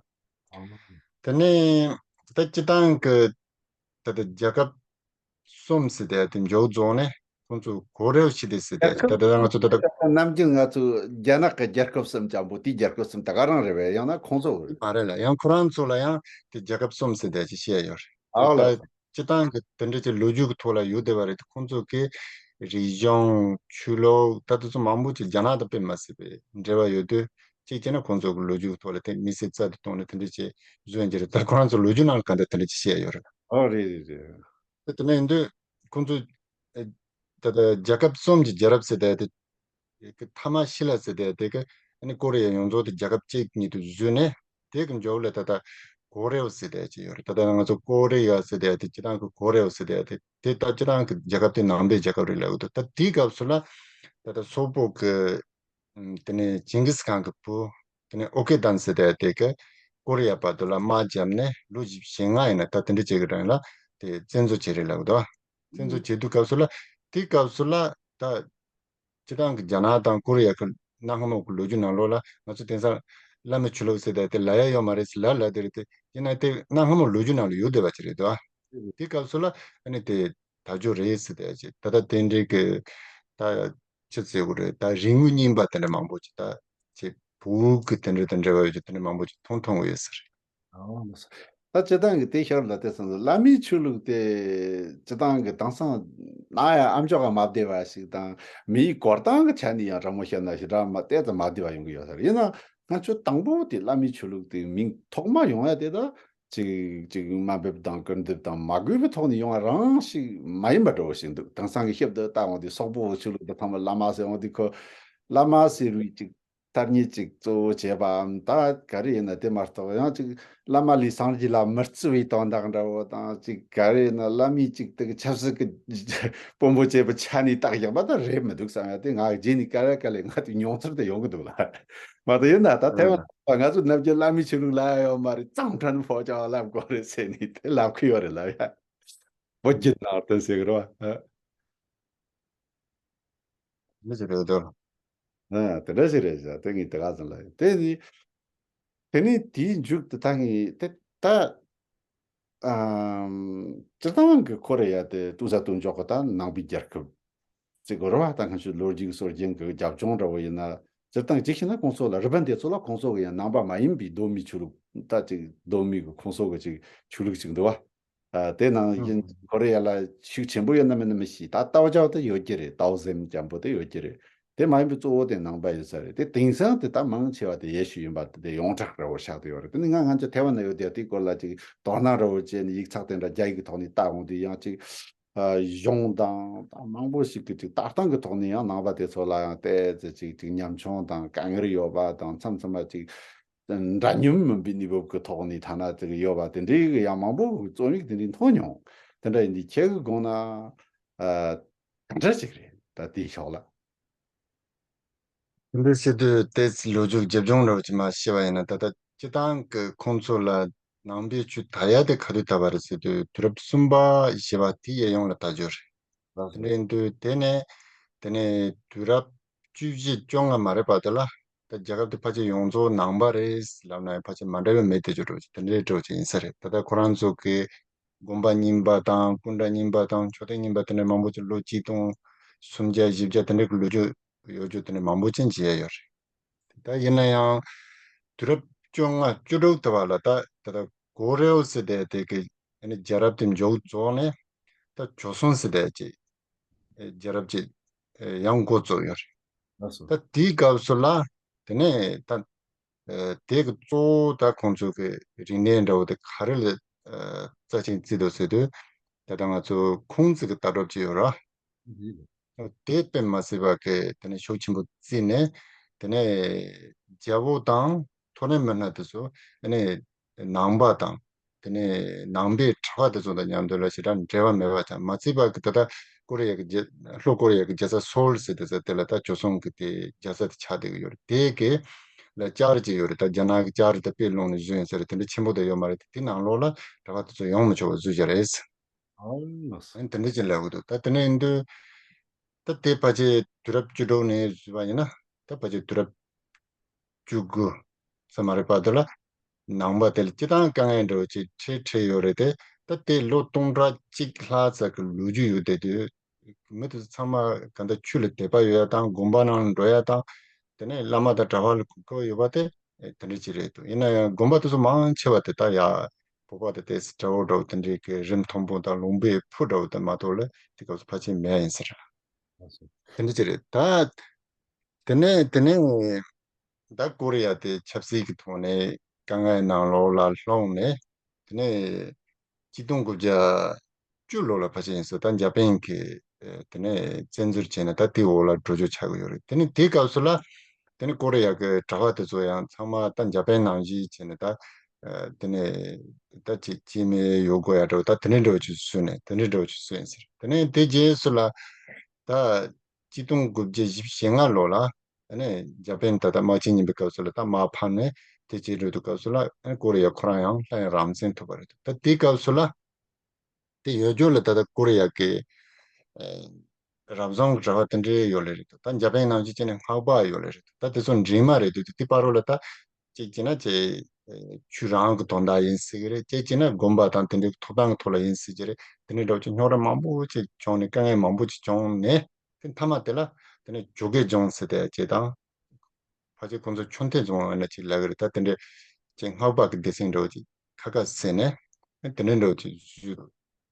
དེ་ནས་ད་སྤྱི་བཏང་གི་ད་ལྟ་རྒྱལ་ཁབ་གསུམ་ཟེར་དེ་དེ་མཇུག་རྫོགས་ནས་ཁོང་ཚོ་གོ་རེ་བ་ཞིག་དེ་ཟེར་དེ་རྒྱལ་ད་ཁབ་ལྟ་ད་ང་ཚོ་ད་ལྟ་ནམ་རྒྱུན་ང་ཚོ་རྒྱ་ནག་གི་རྒྱལ་ཁབ་གསུམ་ཅང་པོ་དེའི་རྒྱལ་ཁབ་གསུམ་ད་ག་རང་རེད་པས། ཡང་ན་ཁོང་ཚོ་མ་རེད་ལ། ཡང་ཁོ་རང་ཚོ་ལ་ཡང་དེ་རྒྱལ་ཁབ་གསུམ་ཟེར་དེ་ཅིག་བཤད་ཡོད་རེད། ཨའོ་ལ། ད་སྤྱི་བཏང་གི་དེ་འདྲ་ཅིག་ལོ་རྒྱུས་ཀྱི་ཐོག་ལ་ཡོད་བསྡད་པ་རེད་དེ། ཁོང་ཚོ་གི་རིག་གཞུང་ཆོས་ལུགས་ད་དེ་ཚོ་མང་པོ་ཅིག་རྒྱ་ནག་དང་དཔེ་མ་སྲིད་པའི་འབྲེལ་བ་ཡོད་དུས། གཅིག་བྱས་ན་ཁོང་ཚོ་གི་ལོ་རྒྱུས་ཀྱི་ཐོག་ལ་དེ་དམིགས་བསལ་རྩལ་དུ་བཏང་ནས་དེ་འདྲ་ཅིག་བཟོས་ཡིན་གྱི་རེད། ད་ཁོ་རང་ཚོ་ལོ་རྒྱུས་ནང་ལ་གང་འདྲ་དེ་འདྲ་ཅིག་བཤད་ཡོད་རེད། ཨོ་རེད་རེད་རེད། དེ་དེ་འདྲ་ཡིན་དུས་ཁོང་ཚོ་ཨེ་ད་ལྟ་རྒྱལ་ཁབ་གསུམ་གྱི་རྒྱལ་རབས་ཟེར་དེ་དེ་གི་ཐ་མ་ཤི་ལ་ཟེར་དེ་དེ་གི་ཨ་ནི་ཀོ་རི་ཡ་ཡོངས་རྫོགས་དེ་རྒྱལ་ཁབ་གཅིག་ཉིད་དུ་བཟོས་ནས། དེ་གི་མཇུག་ལ་ད་ལྟ་གོ་རེ་ཡ་ཟེར་དེ་ཅིག་ཡོད་རེད། ད་ལྟ་ང་ཚོ་ཀོ་རི་ཡ་ཟེར་དེ་དེ་སྤྱི་བཏང་གི་གོ་རེ་ཡ་ཟེར་དེ་དེ་དེ་ད་སྤྱི་བཏང་གི་རྒྱལ་ཁབ་དེ་ནང་པའི་རྒྱལ་ཁབ་རེད་ལབ་ཀྱི་འདུག་ད་དེའི་སྐབས་སུ་ལ་ད་ལྟ་སོག་པོ་གི་ཨམ། དེ་ནས་ཅིང་གིས་ཁང་གི་བུ། དེ་ནས་ཨོ་ཀེ་དན་ཟེར་དེ་དེ་གི་ཀོ་རི་ཡ་བར་དུ་ལ་དམག་བརྒྱབ་ནས་ལོ་བཞི་བཅུ་ཞེ་ལྔ་ཡིན་ན་ད་དེ་འདྲ་བྱེད་ཀྱི་རང་ལ་དེ་བཙན་འཛུལ་བྱེད་རེད་ལབ་འདུག་བཙན་འཛུལ་བྱེད་དུས་སྐབས་སུ་ལ་དེའི་སྐབས་སུ་ལ་ད་སྤྱི་བཏང་གི་རྒྱ་ནག་དང་ཀོ་རི་ཡ་གི་གནའ་སྔ་མོ་གི་ལོ་རྒྱུས་ནང་ལོགས་ལ་ང་ཚོ་དེང་སང་བླ་མའི་ཆོས་ལུགས་ཟེར་དེ་དེ་ལབ་ཡ་ཡོད་མ་རེད་ཟེར་ལབ་ལབ་དེ་རེད་དེ། ཡིན་ན་དེ་གནའ་སྔ་མོ་ལོ་རྒྱུས་ནང་ལ་ཡོད་བསྡད་པ་ཅིག་རེད་འདུག་དེའི་སྐབས་སུ་ལ་ཨ་ནི་དེ་དར་རྒྱུ་རེད་ཟེར་དེ་ཅིག་ད་ལྟ་དེ་འདྲའི་གི་ད་ཅི་ཟེར་དགོས་རེད། ད་རིག་དངོས་རྙིང་པ་དེ་འདྲ་མང་པོ་ཅིག་ད་ཅིག་བོད་ཀྱི་དེ་འདྲ་དང་འབྲེལ་བ་ཡོད་རྒྱུ་དེ་འདྲ་མང་པོ་ཅིག་མཐོང་མཐོང་གི་ཡོད་ས་རེད། ཨོ། ད་སྤྱི་བཏང་གི་དེ་ཤར་ལ་དེ་སོང་ཙང་བླ་མའི་ཆོས་ལུགས་དེ་སྤྱི་བཏང་གི་དེང་སང་ན་ཡང་ཨ་མཆོག་ག་མ་བསྡད་པ་ཞིག་དང་། མིའི་གོ་སྟངས་ཀྱི་ཆ་ནས་ཡང་ར་མོ་བཤད་ན་ཞིག་ར་མ་བལྟས་ཙམ་མ་བསྡད་པ་ཡོང་གི་ཡོད་ས་རེད། ཡིན་ན་ང་ཚོ་དང་པོ་དེ་བླ་མའི་ཆོས་ལུགས་དེ་མིང་ཐོག་མ་ཡོང་ཡ་དེ་ད་ཅིག་ཅིག་དམའ་འབེབས་དང་སྐུར་འདེབས་དང་མ་དགོས་པའི་ཐོག་ནས་ཡོང་བ་རང་ཞིག་མ་ཡིན་པ་འདྲ་བོ་ཞིག་འདུག་དེང་སང་གི་ཞབས་ཏོག་ལྟ་འོང་དུས་སོག་པོའི་ཆོས་ལུགས་དེ་ཚང་མ་བླ་མ་ཟེར་འོང་དུས་ཁོ་བླ་མ་ཟེར་བའི་ཅིག་ཐ་སྙད་ཅིག་གཙོ་བོ་བྱས་པའམ། ད་ག་རེ་ཡིན་ན་དེ་མ་གཏོགས་ཡང་ཅིག་བླ་མ་ལས་སངས་རྒྱས་ལ་མི་བརྩི་བའི་དོན་དག་འདྲ་བོ་དང་། ཅིག་ག་རེ་ཡིན་ན་བླ་མས་ཅིག་དེ་གི་ཆབ་སྲིད་ཀྱི་དཔོན་པོ་བྱས་པའི་ཆ་ནས་བཏགས་བཞག་པ་ད་རེད་མི་འདུག་བསམ་ཡ་དེ་ང་རྗེས་ནས་ག་རེ་ག་ལས་ང་དེ་མྱོང་ཚོར་དེ་ཡོང་གི་འདུག་ལ། མ་གཏོགས་ཡིན་ན་ད་ཐའེ་ཝན་ང་ཚོ་ནམ་རྒྱུན་བླ་མའི་ཆོས་ལུགས་ལབ་ཡ་ཡོད་མ་རེད། གཙང་ཁྲོན་ཕོ་ཅང་ལབ་དགོས་རེད་ཟེར་ནས་དེ་ལབ་གི་ཡོད་རེད་ལབ་ཡ། བོད་བརྒྱུད་ནང་བསྟན་ཟེར་གི་རེད་བ། མི་ཟེར་རེད་དོ། ཨ། དེ་འདྲ་ཞིག་རེད་ཟེར། དེ་ངས་དེ་ག་ཙམ་ལ་ཡོད། དེ་ནི་དེ་ནས་དེའི་མཇུག་ཏུ་ད་ངས་དེ་ད་ཨམ། སྤྱིར་བཏང་གི་ཁོ་རེ་ཡ་དེ་ཏུའུ་ས་ཏུའུ་འཇོག་གི་ད་ནང་པའི་རྒྱལ་ཁབ་ཅིག་གི་རེད་བ། ད་སྔ་ཕྱི་ལོ་རྒྱུས་སྲོལ་རྒྱུན་གི་རྒྱབ་ལྗོངས་འདྲ་བོ་ཡིན་ན། སྤྱིར་བཏང་གཅིག་བྱས་ན་ཁོང་ཚོ་ལ་རི་པན་དེ་ཚོ་ལ་ཁོང་ཚོ་གི་ཡང་ནང་པ་མ་ཡིན་པའི་གདོད་མའི་ཆོས་ལུགས། ད་ཅིག་གདོད་མའི་གི་ཁོང་ཚོ་གི་ཅིག་ཆོས་ལུགས་ཅིག་འདུག་བ། ཨ། དེ་ནང་བཞིན་ཁོ་རེ་ཡ་ལ་ཤུགས་ཆེན་པོ་ཡོད་ན་མེད་ན་མི་ཤེས། ད་ཏའོ་ཅའོ་དེ་ཡོད་ཀྱི་རེད། ཏའོ་ཟེམ་ཅན་པོ་དེ་ཡོད་ཀྱི་རེད། དེ་མ་ཡིན་པའི་གཙོ་བོ་དེ་ནང་པ་ཡིན་ས་རེད། དེ་དེང་སང་དེ་ད་མང་ཆེ་བ་དེ་ཡེ་ཤུ་ཡིན་པ་དེ་ཡོངས་གྲགས་འདྲ་བོ་ཆགས་བསྡད་ཡོད་རེད། དེ་ནི་ང་ང་ཚོ་ཐའེ་ཝན་ན་ཡོད་དེ་དེའི་སྐོར་ལ་ཅིག་དོ་སྣང་འདྲ་བོ་བྱས་ནས་ཡིག་ཚགས་དེ་འདྲ་རྒྱ་ཡིག་གི་ཐོག་ནས་བལྟ་འོང་དུས་ཡང་ཅིག་ཨ། གཞུང་དང་ད་མང་པོ་ཞིག་གི་ཅིག་ལྟ་སྟངས་ཀྱི་ཐོག་ནས་ཡང་ནང་པ་དེ་ཚོ་ལ་ཡང་ཏོག་ཙམ་ཅིག་ཅིག་ཉམ་ཆུང་དང་དཀའ་ངལ་ཡོད་པ་དང་། མཚམས་མཚམས་མ་ཅིག་འདྲ་མཉམ་མིན་པའི་གནས་བབ་ཀྱི་ཐོག་ནས་ཐ་ན་ཅིག་ཡོད་པ་དེ་འདྲའི་གི་ཡང་མང་པོ་རྩོམ་ཡིག་དེ་འདྲའི་མཐོང་མྱོང་། དེ་འདྲ་ཡིན་དུས་ཁྱེད་ཀྱི་དགོངས་ན། ཨ། ག་འདྲ་ཅིག་རེད་ད་དེའི་ཕྱོགས་ལ། དེ་འདྲ་བྱེད་དུས་ཏོག་ཙམ་ལོ་རྒྱུས་རྒྱབ་ལྗོངས་འདྲ་བོ་ཅིག་མར་བཤད་པ་ཡིན་ན། ད་ལྟ་སྤྱིར་བཏང་གི་ཁོང་ཚོ་ལ་ནང་པའི་ཆོས་དར་ཡ་དེ་ག་དུས་དར་བ་རེད་ཟེར་དུས། དུས་རབས་གསུམ་པ་བཞི་པ་དེའི་གཡས་གཡོན་ལ་དར་རྒྱུ་རེད། དེ་འདྲ་ཡིན་དུས་དེ་ནས་དེ་ནས་དུས་རབས་བཅུ་བཞི་བཅོ་ལྔ་མ་རེད་པ། དེ་ལ་ད་རྒྱལ་ཁབ་དེ་ཕལ་ཆེར་ཡོངས་རྫོགས་ནང་པ་རེད་ལབ་ན་ཡང་ཕལ་ཆེར་མ་འདྲ་བའི་མི་དེ་ཚོ་འདྲ་བོ་ཅིག་དེ་འདྲའི་འདྲ་བོ་ཅིག་ཡིན་ས་རེད། ད་ལྟ་ཁོ་རང་ཚོ་གི་དགོན་པ་རྙིང་པ་དང་སྐུ་འདྲ་རྙིང་པ་དང་མཆོད་རྟེན་རྙིང་པ་དེ་འདྲ་མང་པོ་ཅིག་ལོ་གཅིག་སྟོང་སུམ་བརྒྱ་བཞི་བརྒྱ་དེ་འདྲ་གི་ལོ་རྒྱུས་ཡོད་རྒྱུ་དེ་འདྲ་མང་པོ་ཅིག་མཇལ་ཡོད་རེད། ད་ཡིན་ན་ཡང་དུས་རབས་བཅོ་ལྔ་བཅུ་དྲུག་དེ་བ་ལ་ད་ད་ལྟ་གོ་རེའོ་ཟེར་དེ་དེ་གི་ཨ་ནི་རྒྱལ་རབས་དེ་མཇུག་རྫོགས་ནས་ད་ཇོ་སོང་ཟེར་དེ་ཅིག་རྒྱལ་རབས་ཅིག་ཡང་འགོ་བཙུགས་ཡོད་རེད། ད་དེའི་སྐབས་སུ་ལ་དེ་ནས་ད། ཨ། དེ་གི་གཙོ་བོ་ད་ཁོང་ཚོ་གི་རིག་གནས་འདྲ་བོ་དེ་ག་རེ་ལ་ཨ་རྩ་ཆེན་བརྩིས་འདུག་ཟེར་དུས། ད་ལྟ་ང་ཚོ་ཁུང་ཙི་གི་ལྟ་གྲུབ་ཅིག་ཡོད་ར། དེ་དཔེ་མ་སྲིད་པ་གི་དེ་ནས་ཤུགས་ཆེན་པོ་བརྩིས་ནས། དེ་ནས་རྒྱལ་པོ་དང་མཐོ་རིམ་མི་སྣ་དེ་ཚོ་དེ་ནས་ནང་པ་དང་ དེ་ནས་ནང་པའི་གྲྭ་པ་དེ་ཚོ་དང་མཉམ་དུ་ལ་ཞེ་དྲག་འབྲེལ་བ་མེད་པ་དང་མ་བརྩིས་པ་གི་ད་ལྟ་ཀོ་རི་ཡ་གི་རྒྱལ་ལྷོ་ཀོ་རི་ཡ་གི་རྒྱལ་ས་སོལ་ཟེར་དེ་ས་དེ་ལ་ད་བྱོལ་སོང་གི་དེ་རྒྱལ་ས་དེ་ཆགས་བསྡད་ཀྱི་ཡོད་རེད། དེ་གི་ལ་ལྕགས་རི་ཅིག་ཡོད་རེད། ད་རྒྱ་ནག་གི་ལྕགས་རི་ད་དཔེ་ལོང་ནས་བཟོས་ཡིན་ཟེར་རེད། དེ་འདྲ་ཆེན་པོ་ད་ཡོད་མ་རེད། དེ་ནང་ལོགས་ལ་གྲྭ་པ་དེ་ཚོ་ཡོང་མི་ཆོག་པ་བཟོས་བཞག་རེད། ཨང་། ཨ་ནི་དེ་འདྲ་ཅིག་ལབ་གི་འདུག་ད་དེ་ནས་ཡིན་དུས་ད་དེ་ཕལ་ཆེར་དུས་རབས་བཅུ་དྲུག་ནས་བཟོས་པ་ཡིན་ན་ད་ཕལ་ཆེར་དུས་རབས་བཅུ་དགུ་ཙམ་མ་རེད་བར་དུ་ལ་ནང་པ་དེ་ལ་སྤྱི་བཏང་དཀའ་ངལ་འདྲ་བོ་ཅིག་འཕྲད་འཕྲད་ཡོད་རེད་དེ། ད་དེ་ལོ་སྟོང་ཕྲག་གཅིག་ལྷག་ཙམ་གྱི་ལོ་རྒྱུས་ཡོད་བསྡད་དུས་མི་དེ་ཚོ་ཚང་མ་ག་འདྲ་ཆོས་ལ་དད་པ་ཡོད་ཡ་དང་དགོན་པ་ནང་ལ་འགྲོ་ཡ་དང་དེ་ནས་བླ་མ་དང་གྲྭ་པ་ལ་གོ་སྐབས་ཡོད་པ་དེ་དེ་འདྲ་ཅིག་རེད་འདུག་ཡིན་ན་ཡང་དགོན་པ་དེ་ཚོ་མང་ཆེ་བ་དེ་ད་ཡ་བོད་པ་དེ་དེ་སྒྲ་བོ་འདྲ་བོ་དེ་འདྲའི་གི་རི་མཐོན་པོ་དང་ལུང་པའི་ཕུ་འདྲ་བོ་དེ་མ་གཏོགས་ལ་དེ་སྐབས་སུ་ཕལ་ཆེར་མེད་ཡིན་ཟེར། དེ་འདྲ་ཅིག་རེད་ད། དེ་ནས་དེ་ནས་ད་ཀོ་རི་ཡ་དེ་ཆབ་སྲིད་ཀྱི་ཐོག་ནས་དཀའ་ངལ་ནང་ལོགས་ལ་ལྷུང་ནས་དེ་ནས་གཅིག་སྟོང་དགུ་བརྒྱ་བཅུ་ལོ་ལ་ཕལ་ཆེར་ཡིན་ས་ད་འཇར་པན་གྱིས་དེ་ནས་བཙན་འཛུལ་བྱས་ནས་ད་དེའི་འོག་ལ་འགྲོ་རྒྱུ་ཆགས་ཀྱི་ཡོད་རེད། དེ་ནས་དེའི་སྐབས་སུ་ལ་དེ་ནས་ཀོ་རི་ཡ་གི་གྲྭ་པ་དེ་ཚོ་ཡང་ཚང་མ་ད་འཇར་པན་ནང་བཞིན་བྱས་ནས་ད་དེ་ནས་ད་ཅིག་སྐྱེ་དམན་ཡོད་དགོས་ཡ་འདྲ་བོ་ད་དེ་འདྲ་འདྲ་བོ་ཅིག་བཟོས་ནས་དེ་འདྲ་འདྲ་བོ་ཅིག་བཟོས་ཡིན་ཟེར། དེ་ནས་དེ་རྗེས་སུ་ལ་ད་གཅིག་སྟོང་དགུ་བརྒྱ་བཞི་བཅུ་ཞེ་ལྔ་ལོ་ལ་ཨ་ནི་འཇར་པན་ད་ལྟ་དམག་ཆེན་རྙིང་པའི་སྐབས་སུ་ལ་ད་དམག་ཕམ་ནས་དེ་རྗེས་འགྲོ་དུས་སྐབས་སུ་ལ་ཨ་ནི་ཀོ་རི་ཡ་ཁོ་རང་ཡང་སླར་ཡང་རང་བཙན་ཐོབ་པ་རེད། ད་དེའི་སྐབས་སུ་ལ་དེ་ཡོད་རྒྱུ་ལ་ད་ལྟ་ཀོ་རི་ཡ་གི་ཨ་རབ་བཟུང་གི་གྲྭ་པ་དེ་འདྲའི་ཡོད་ལེ་རེད། ད་འཇར་པན་ནང་བཞིན་བྱས་ནས་སྔགས་པ་ཡོད་ལེ་རེད། ད་དེ་ཚོ་འདྲེས་མ་རེད་འདུག་དེ་དེ་བར་རོ་ལ་ད་གཅིག་བྱས་ན་ཅེ་ཆོས་རང་གི་དོན་དག་ཡིན་ཟེར་གི་རེད། གཅིག་བྱས་ན་དགོན་པ་དང་དེ་འདྲའི་ཐོབ་ཐང་གི་ཐོག་ལ་ཡིན་ཟེར་གྱི་རེད། དེ་འདྲའི་འདྲ་བོ་ཅིག་རྙོག་དྲ་མང་པོ་ཅིག་བྱུང་ནས་དཀའ་ངལ་མང་པོ་ཅིག་བྱུང་ནས་དེ་མཐའ་མ་དེ་ལ་དེ་ནས་ཇོ་གེ་ཇོང་ཟེར་དེ་ཅེ་དང་ཕལ་ཆེར་ཁོང་ཚོ་ཆོན་ཐེ་རྫོང་ཡིན་ན་ཅིག་ལབ་གི་རེད། ད་དེ་འདྲའི་ཅིག་སྔགས་པ་གི་སྡེ་ཚན་འདྲ་བོ་ཅིག་ཁ་ཁ་ཟེར་ནས་དེ་འདྲའི་འདྲ་བོ་ཅིག་བཟོས་འདུག་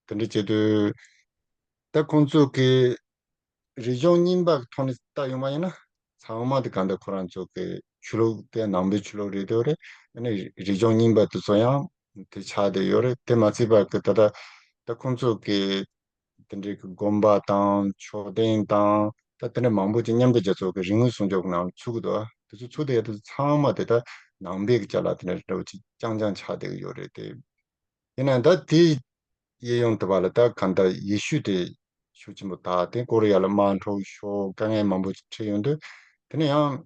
དེ་འདྲ་བྱེད་དུས་ད་ཁོང་ཚོ་གི་རིག་གཞུང་རྙིང་པ་གི་ཐོག་ནས་བལྟ་ཡོང་བ་ཡིན་ན་ཚང་མ་དེ་ག་འདྲ་ཁོ་རང་ཚོ་གི་ཆོས་ལུགས་དེ་ནང་པའི་ཆོས་ལུགས་རེད་འདུག་རེད། ཨ་ནི་རིག་གཞུང་རྙིང་པ་དེ་ཚོ་ཡང་དེ་ཆགས་བསྡད་ཡོད་རེད། དེ་མ་ཚད་པ་གི་ད་ལྟ་ད་ཁོང་ཚོ་གི་དེ་འདྲའི་གི་དགོན་པ་དང་མཆོད་རྟེན་དང་ད་དེ་འདྲ་མང་པོ་ཅིག་མཉམ་འབྲེལ་རྒྱལ་ཚོགས་ཀྱི་རིག་དངོས་སྲུང་སྐྱོབ་ཀྱི་ནང་ཚུད་ཀྱི་འདུག་དེ་ཚོ་ཚུད་བསྡད་ཡ་དེ་ཚོ་ཚང་མ་དེ་ད་ནང་པའི་གི་ཅ་ལག་དེ་འདྲ་འདྲ་བོ་ཅིག་རྐྱང་རྐྱང་ཆགས་བསྡད་ཀྱི་ཡོད་རེད་དེ། ཡིན་ན་ད་དེ་གཡས་གཡོན་དུ་བ་ལ་ད་གང་ལྟར་ཡེ་ཤུ་དེ་ཤུགས་ཆེན་པོ་དར་ཏེ་ཀོ་རི་ཡ་ལ་དམག་འཁྲུག་ཤོར་དཀའ་ངལ་མང་པོ་ཅིག་འཕྲད་ཡོང་དུས་དེ་ནས་ཡང་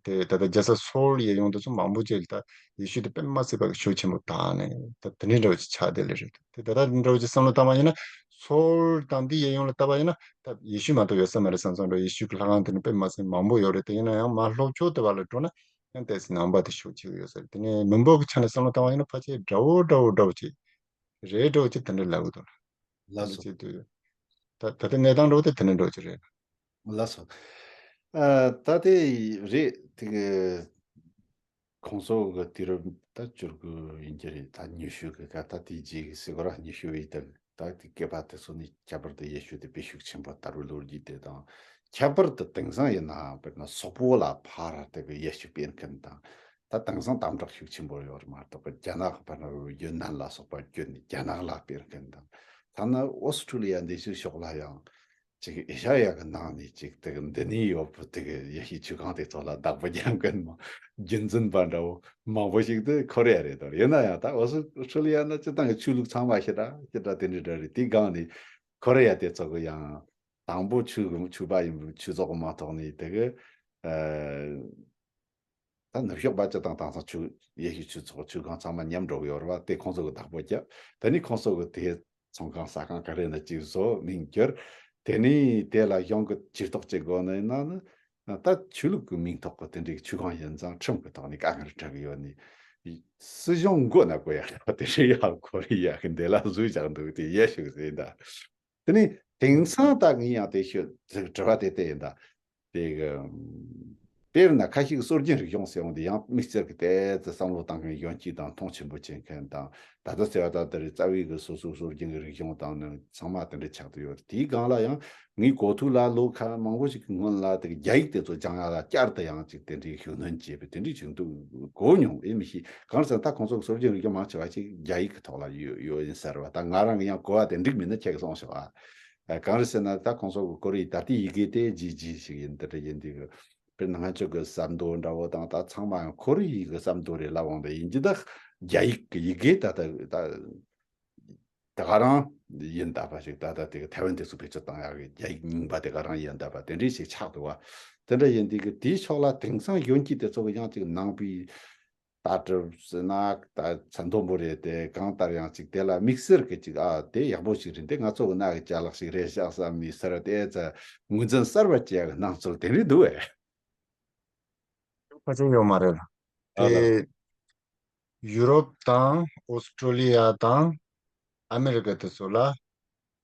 དེ་ད་ལྟ་རྒྱལ་ས་སོལ་གཡས་གཡོན་དུ་ཚོ་མང་པོ་ཅིག་ལ་ད་ཡེ་ཤུ་དེ་དཔེ་མ་སྲིད་པ་གི་ཤུགས་ཆེན་པོ་དར་ནས་ད་དེ་འདྲའི་འདྲ་བོ་ཅིག་ཆགས་བསྡད་ལེ་རེད། དེ་ད་ལྟ་འདྲ་བོ་ཅིག་བསམ་བློ་བཏང་བ་ཡིན་ན་སོལ་དང་འདི་གཡས་གཡོན་ལ་བལྟ་བ་ཡིན་ན་ད་ཡེ་ཤུ་མ་གཏོགས་ཡོད་ས་མ་རེད་བསམ་བསམ་འདྲ། ཡེ་ཤུ་གི་ལྷ་ཁང་དེ་ནི་དཔེ་མ་སྲིད་མང་པོ་ཡོད་རེད། དེ་ཡིན་ན་ཡང་མར་ལྷོ་ཕྱོགས་དེ་བ་ལ་འགྲོ་ན་ཡང་ཏོག་ཙམ་ནང་པ་དེ་ཤུགས་ཆེ་གི་ཡོད་ས་རེད། དེ་ནས་མི་འབོར་གྱི་ཆ་ནས་བསམ་བློ་བཏང་བ་ཡིན་ན་ཕལ་ཆེར་འདྲ་བོ་འདྲ་བོ་འདྲ་བོ་ཅིག་རེད་འགྲོ་ཅིག་དེ་འདྲ་ལབ་གི་འདུག་ལགས་སོ། ཅིག་དུས་ད་ད་ལྟ་གནས་སྟངས་འགྲོ་དེ་དེ་འདྲ་འགྲོ་ཅིག་རེད། ལགས་སོ། ཨ། ད་དེ་རེད་དེ་གི་ཁོང་ཚོ་གི་དུས་རབས་ད་བཅུ་དགུ་ཡིན་གྱི་རེད། ད་ཉི་ཤུ་གི་ཀ་ད་དེ་རྗེས་གི་སི་གོ་ར་ཉི་ཤུ་བའི་ད་ད་དེ་སྐད་པ་དེ་ཚོ་ནི་ཁྱད་པར་དུ་ཡེ་ཤུ་དེ་དཔེ་ཤུགས་ཆེན་པོ་དར་བའི་ལོ་རྒྱུས་དེ་དང་། ཁྱད་པར་དུ་དེང་སང་ཡིན་ནའང་དཔེར་ན་སོག་པོ་ལ་ཕར་དེ་གི་ཡེ་ཤུ་སྤེལ་མཁན་དང་། ད་དེང་སང་དམ་དྲག་ཤུགས་ཆེན་པོ་ཡོད་རེད་མ་གཏོགས་རྒྱ་ནག་གི་བར་ན་ཡོན་ནན་ལ་སོགས་པ་བསྐྱོད་ནས་རྒྱ་ནག་ལ་སྤེལ་མཁན་དང་། ཐ་ན་ཨོ་སི་ཁྲུ་ལི་ཡ་འདི་ཚོའི་ཕྱོགས་ལ་ཡང་ཅིག་ཨེ་ཤ་ཡ་གི་ནང་ནས་ཅིག་དེ་གི་འདི་ནས་ཡོད་པོ་དེ་གི་ཡེ་ཤུའི་ཆོས་ཁང་དེ་ཚོ་ལ་བདག་པོ་རྒྱག་མཁན་མ་རྒྱུན་འཛིན་པ་འདྲ་བོ་མང་པོ་ཞིག་དེ་ཁོ་རེ་ཡ་རེད་དོ། ཡིན་ན་ཡང་ད་ཨོ་སི་ཁྲུ་ལི་ཡ་ན་སྤྱི་བཏང་གི་ཆོས་ལུགས་ཚང་མ་ཞེ་དྲག་ཞེ་དྲག་དེ་འདྲ་འདྲ་རེད། དེའི་སྒང་ནས་ཁོ་རེ་ཡ་དེ་ཚོ་གི་ཡང་དང་པོ་ཆོས་གི་ཆོས་པ་ཡིན་པའི་ཆོས་ཚོགས་མ་ཐོག་ནས་དེ་གི་ཨ། ད་ནུབ་ཕྱོགས་པ་སྤྱི་དང་དེང་སང་ཆོས་ཡེ་ཤུ་ཆོས་ཚོགས་ཆོས་ཁང་ཚང་མ་མཉམ་འགྲོ་གི་ཡོད་རེད་བ། དེ་ཁོང་ཚོ་གི་བདག་པོ་བརྒྱབ། དེ་ནས་ཁོང་ཚོ་གི་དེ་ཚོང་ཁང་ཟ་ཁང་ག་རེ་ན་ཅིག་བཟོ་མིང་བསྒྱུར། དེ་ནས་དེ་ལ་གཞུང་གི་ཇུས་གཏོགས་བྱེད་དགོས་ནི་ན་ནི་ད་ཆོས་ལུགས་ཀྱི་མིང་ཐོག་གི་དེ་འདྲའི་ཆོས་ཁང་ཡིན་ཙང་ཁྲིམས་ཀྱི་ཐོག་ནས་དཀའ་ངལ་འཕྲད་གི་ཡོད་ནི། སྲིད་གཞུང་མགོ་ན་གོ་ཡ་དེ་འདྲའི་ཡ་ཁོ་རེ་ཡ་གི་འདི་ལ་བཟོས་བཞག་འདུག་དེ་ཡེ་ཤུ་ཟེར་ད། དེ་ནས་དེང་སང་ད་ངས་ཡང་དེ་ཤོད་དྲི་བ་དེ་དེ་ཡིན་ད། དེ་གི་དཔེར་ན་ཁ་ཤས་ཀྱིས་སྲོལ་རྒྱུན་རིག་གཞུང་ཟེར་འོང་དེ་ཡང་དམིགས་བསལ་གྱི་ཏོག་ཙམ་བསམ་བློ་བཏང་མཁན་གཞོན་སྐྱེས་དང་མཐོང་ཆེན་པོ་བྱེད་མཁན་དང་། ད་ལྟ་ཟེར་བ་ད་དེ་རེད། རྩ་བའི་གི་སོ་སོའི་སྲོལ་རྒྱུན་གྱི་རིག་གཞུང་དང་ནི་ཚང་མ་དེ་འདྲ་ཆགས་བསྡད་ཡོད། དེའི་སྒང་ལ་ཡང་ངའི་གོ་ཐོས་ལ་ལོ་ཁ་མང་པོ་ཞིག་གི་སྔོན་ལ་དེ་གི་རྒྱ་ཡིག་དེ་ཚོ་སྦྱང་ཡ་ལ་བསྐྱར་དུ་ཡང་ཅིག་དེ་འདྲའི་ཤུགས་སྣོན་བྱས་པའི་དེ་འདྲའི་ཅིག་འདུག་གོ་མྱོང་། ཨེ་མི་ཤེས། གང་ཟེར་ན་ད་ཁོང་ཚོ་གི་སྲོལ་རྒྱུན་རིག་གཞུང་མང་ཆེ་བ་ཅིག་རྒྱ་ཡིག་གི་ཐོག་ལ་ཡོད་ཡོད་ཡིན་ཟེར་བ། ད་ང་རང་གི་ཡང་གོ་བ་དེ་འགྲིག་མིན་ན་ཁྱེད་ཀྱིས་གསུངས་ཤོག་ཨ། ཨ། གང་རེད་ཟེར་ན་ད་ཁོང་ཚོ་གི་ཀོ་རི་ཡའི་ད་ལྟའི་ཡི་གེ་དེ་ཇི་ཇི་ཞིག་ཡིན། འདི་འདྲ་ཡིན་དུས་གི་དཔེར་ན་ང་ཚོ་གི་ཟམ་མདོ་འདྲ་བོ་དང་ད་ཚང་མ་ཡང་ཁོ་རི་ཡི་གི་ཟམ་མདོ་རེད་ལབ་འོང་དེ་ཡིན་གྱི་ད། རྒྱ་ཡིག་གི་ཡི་གེ་ད་ལྟ་ད་ད་ག་རང་ཡིན་ད་པ་ཞིག་ད་ལྟ་དེ་གི་ཐའེ་ཝན་དེ་ཚོ་བེད་སྤྱོད་བཏང་ཡག་གི་རྒྱ་ཡིག་རྙིང་པ་དེ་ག་རང་ཡིན་ད་པ་དེ་འདྲའི་ཞིག་ཆགས་འདུག་བ། དེ་འདྲ་ཡིན་དུས་གི་དེའི་ཕྱོགས་ལ་དེང་སང་གཞོན་སྐྱེས་དེ་ཚོ་གི་ཡང་ཅིག་ནང་པའི་ལྟ་གྲུབ་ཟེར་ན་ད་ཚད་མཐོན་པོ་རེད་དེ། གང་ལྟར་ཡང་ཅིག་དེ་ལ་དམིགས་བསལ་གི་ཅིག་ཨ་དེ་ཡག་པོ་ཞིག་རེད་དེ། ང་ཚོ་གི་ན་གི་ཅ་ལག་ཞིག་རེད་ཤག་བསམ་ནས་ཟེར་དེ་ཚ་ངོས་འཛིན་གསར་པ་བྱེད་ཡག་གི་སྣང་ཚུལ་དེ་རེད་འདུག་བས། ཕལ་ཆེར་ཡོད་མ་རེད་ལ། ཨ་ལ། དེ་ཡུ་རོབ་དང་ཨོ་སི་ཀྲོ་ལི་ཡ་དང་ཨ་མེ་རི་ཀ་དེ་ཚོ་ལ་